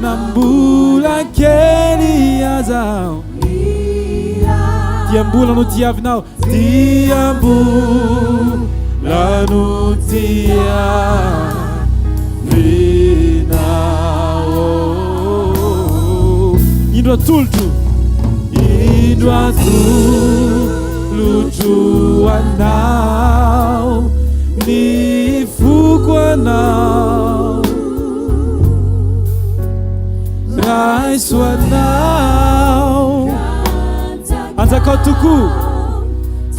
na mbola kely aza aho dia mbola notiavinao. Dia mbola notiavinao. Indro atolotro, indro atolotro anao ny foko anao. Raiso anao. Anjakao tokoa,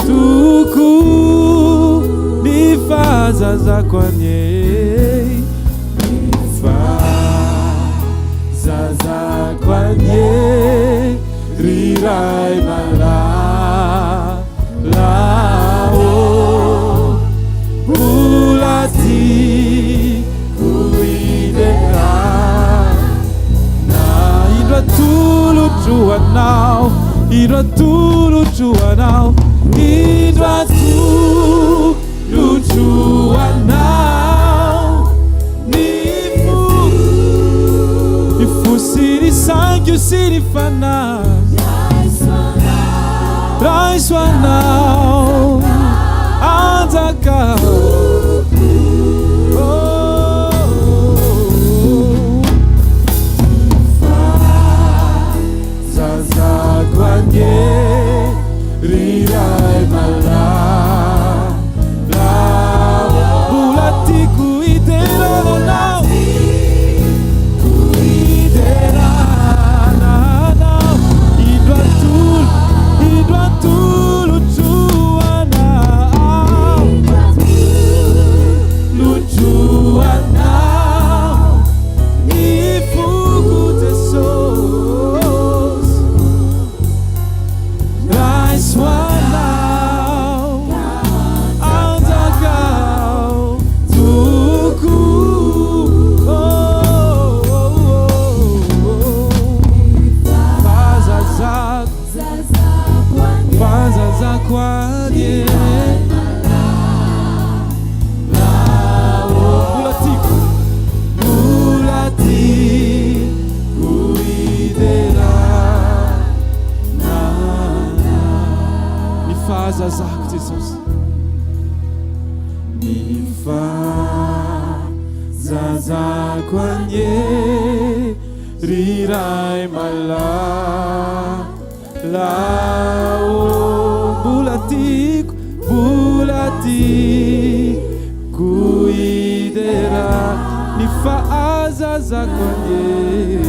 tokoa ny fahazazako anie, ny fahazazako anie, ry Ray malala ô, mbola tiako hiderana, indro atolotro anao. Indro atolotro anao, indro atolotro anao ny fo, ny fo sy ny saiko sy ny fanahy. Raiso anao, anjakao. Oh, Zazako anie ry Ray malala Mbola tiako hiderana anao Hiderana anao Indro atolo, indro atolotro anao Lotro anao Ny foko Jesosy Raiso anao Anjakao tokoa oh, oh, oh. Fazazako Fazazako anie Mbola tiako Mbola fahazazako Jesosy. Ny fahazazako anie ry Ray malala ô, mbola tiako, mbola tiako hidera ny fahazazako anie.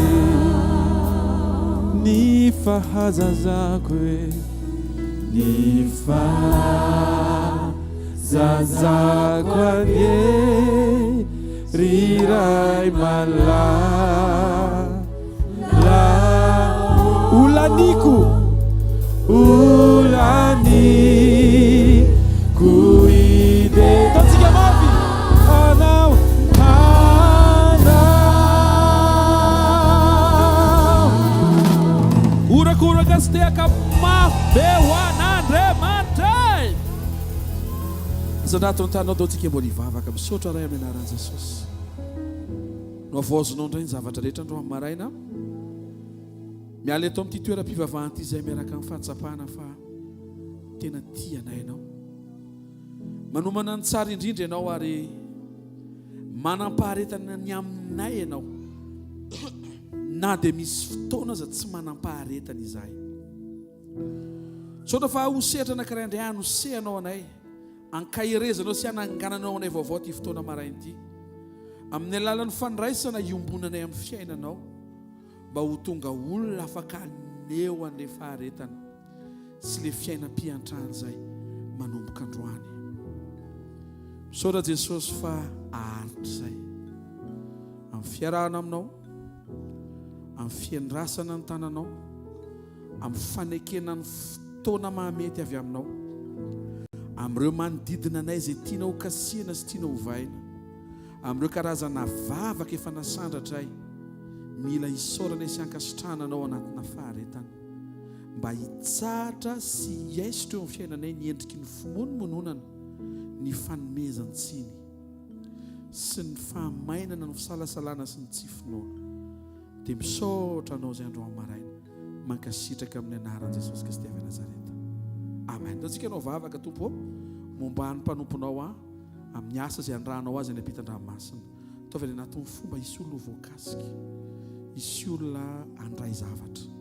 Ny fahazazako e, ny fahazazako anie ry Ray malala Ho laniko, ho laniko ide. Ataontsika mafy, anao, anao. Horakoraka sy tehaka mafy be ho an'Andriamanitra e! Aza anatin'ny taninao, ndao tsika mbola hivavaka. Misaotra Ray amin'ny anaran'i Jesosy. Nohavaozinao indray ny zavatra rehetra androany maraina. Miala eto amin'ity toeram-pivavahana ity izay miaraka amin'ny fahatsapana fa tena tia anay ianao. Manomana ny tsara indrindra ianao ary manam-paharetana ny aminay ianao. Na dia misy fotoana aza tsy manam-paharetana izahay. Misaotra fa ho sehatra anankiray indray hanosehanao anay, ankaherezanao sy hanangananao anay vaovao ity fotoana maraina ity. Amin'ny alalan'ny fandraisana iombonanay amin'ny fiainanao mba ho tonga olona afaka haneho an'ilay faharetana sy ilay fiainam-piantrana izay manomboka androany. Misaotra Jesosy fa aharitra izay amin'ny fiarahana aminao, amin'ny fiandrasana ny tananao, amin'ny fanekena ny fotoana mahamety avy aminao, amin'ireo manodidina anay izay tianao hokasihana sy tianao hovaina, amin'ireo karazana vavaka efa nasandratray, mila isaoranay sy ankasitrahana anao anatina faharetana, mba hitsahatra sy hiaisotra eo amin'ny fiainanay ny endriky ny fimonomononana, ny fanomezan-tsiny, sy ny fahamainana, ny fisalasalana sy ny tsy finoana. Dia misaotra anao izay androany maraina. Mankasitraka amin'ny anaran'i Jesosy Kristy avy Nazareta. Amen. Ataontsika hanao vavaka Tompo ô, momba ny mpanomponao aho amin'ny asa izay andrahanao azy any ampitan-dranomasina. Ataovy any anatin'ny fomba hisy olona ho voakasika. Hisy olona handray zavatra.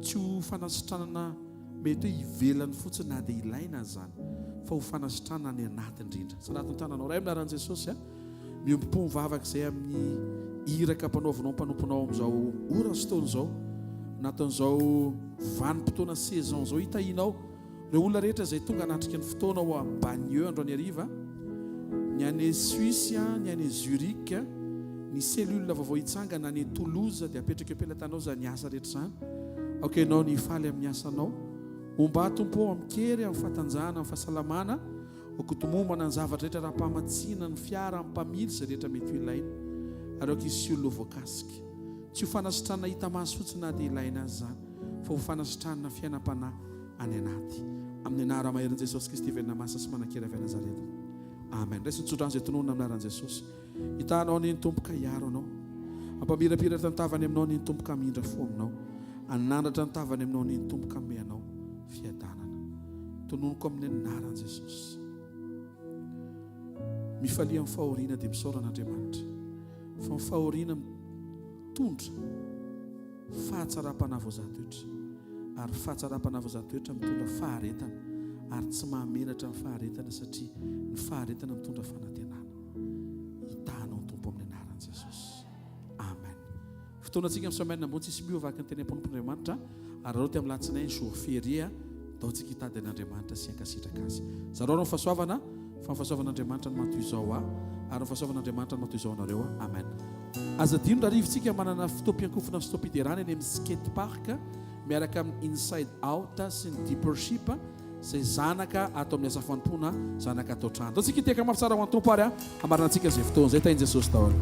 Tsy ho fanasitranana mety hoe ivelany fotsiny na dia ilaina aza izany, fa ho fanasitranana any anaty indrindra. Tsy anatin'ny tananao. Ray amin'ny anaran'i Jesosy a. Miombom-po mivavaka izay amin'ny iraka ampanaovinao mpanomponao amin'izao ora sy fotoana izao, anatin'izao vanim-potoana saison izao. Hitahianao ireo olona rehetra izay tonga hanatrika ny fotoana ao Bagneux androany hariva, ny any Suisse, ny any Zurich, ny cellule vaovao hitsangana any Toulouse, dia apetraka eo am-pelatanao izany asa rehetra izany. Aoka ianao ny hifaly amin'ny asanao. Homba Tompo ô amin-kery, amin'ny fahatanjahana, amin'ny fahasalamana. Aoka ho tomombana ny zavatra rehetra ara-pamatsiana ny fiara, ny mpamily, izay rehetra mety ho ilaina, ary aoka hisy olona ho voakasika. Tsy ho fanasitranana hita maso fotsiny na dia ilaina aza izany, fa ho fanasitranana fiainam-panahy any anaty. Amin'ny anara-maherin'i Jesosy Kristy velona masina sy manan-kery avy any Nazareta. Amen. Raiso ny tsodrano izay tononina amin'ny anaran'i Jesosy. Hitaha anao anie ny Tompo ka hiaro anao. Hampamirapiratra ny tavany aminao anie ny Tompo ka hamindra fo aminao. Hanandratra ny tavany aminao anie ny Tompo ka hanome anao fiadanana. Tononiko amin'ny anaran'i Jesosy. Mifalia amin'ny fahoriana dia misaora an'Andriamanitra. Fa ny fahoriana mitondra fahatsaram-panahy voazaha toetra. Ary fahatsaram-panahy voazaha toetra mitondra faharetana. Ary tsy mahamenatra ny faharetana satria ny faharetana mitondra fanantenana. Hitahanao ny Tompo amin'ny anaran'i Jesosy. Amen. Fotoanantsika amin'ny semaine ambony tsisy miova araka ny teny am-panompon'Andriamanitra ary raoty amin'ny latsinainy jour férié ndao tsika hitady an'Andriamanitra sy hankasitraka azy. Zarao ny fahasoavana fa ny fahasoavan'Andriamanitra no maha toy izao ahy ary ny fahasoavan'Andriamanitra no maha toy izao anareo ahy. Amen. Aza adino rahariva tsika manana fotoam-piankofona sy fotoam-piderana eny amin'ny skate park miaraka amin'ny Inside Out sy ny Deepership izay zanaka ato amin'ny asa fanompoana zanaka ato an-trano. Ndao tsika hitehaka mafy tsara ho an'ny Tompo ary hamaranantsika izay fotoana izay. Tahin'i Jesosy daholo.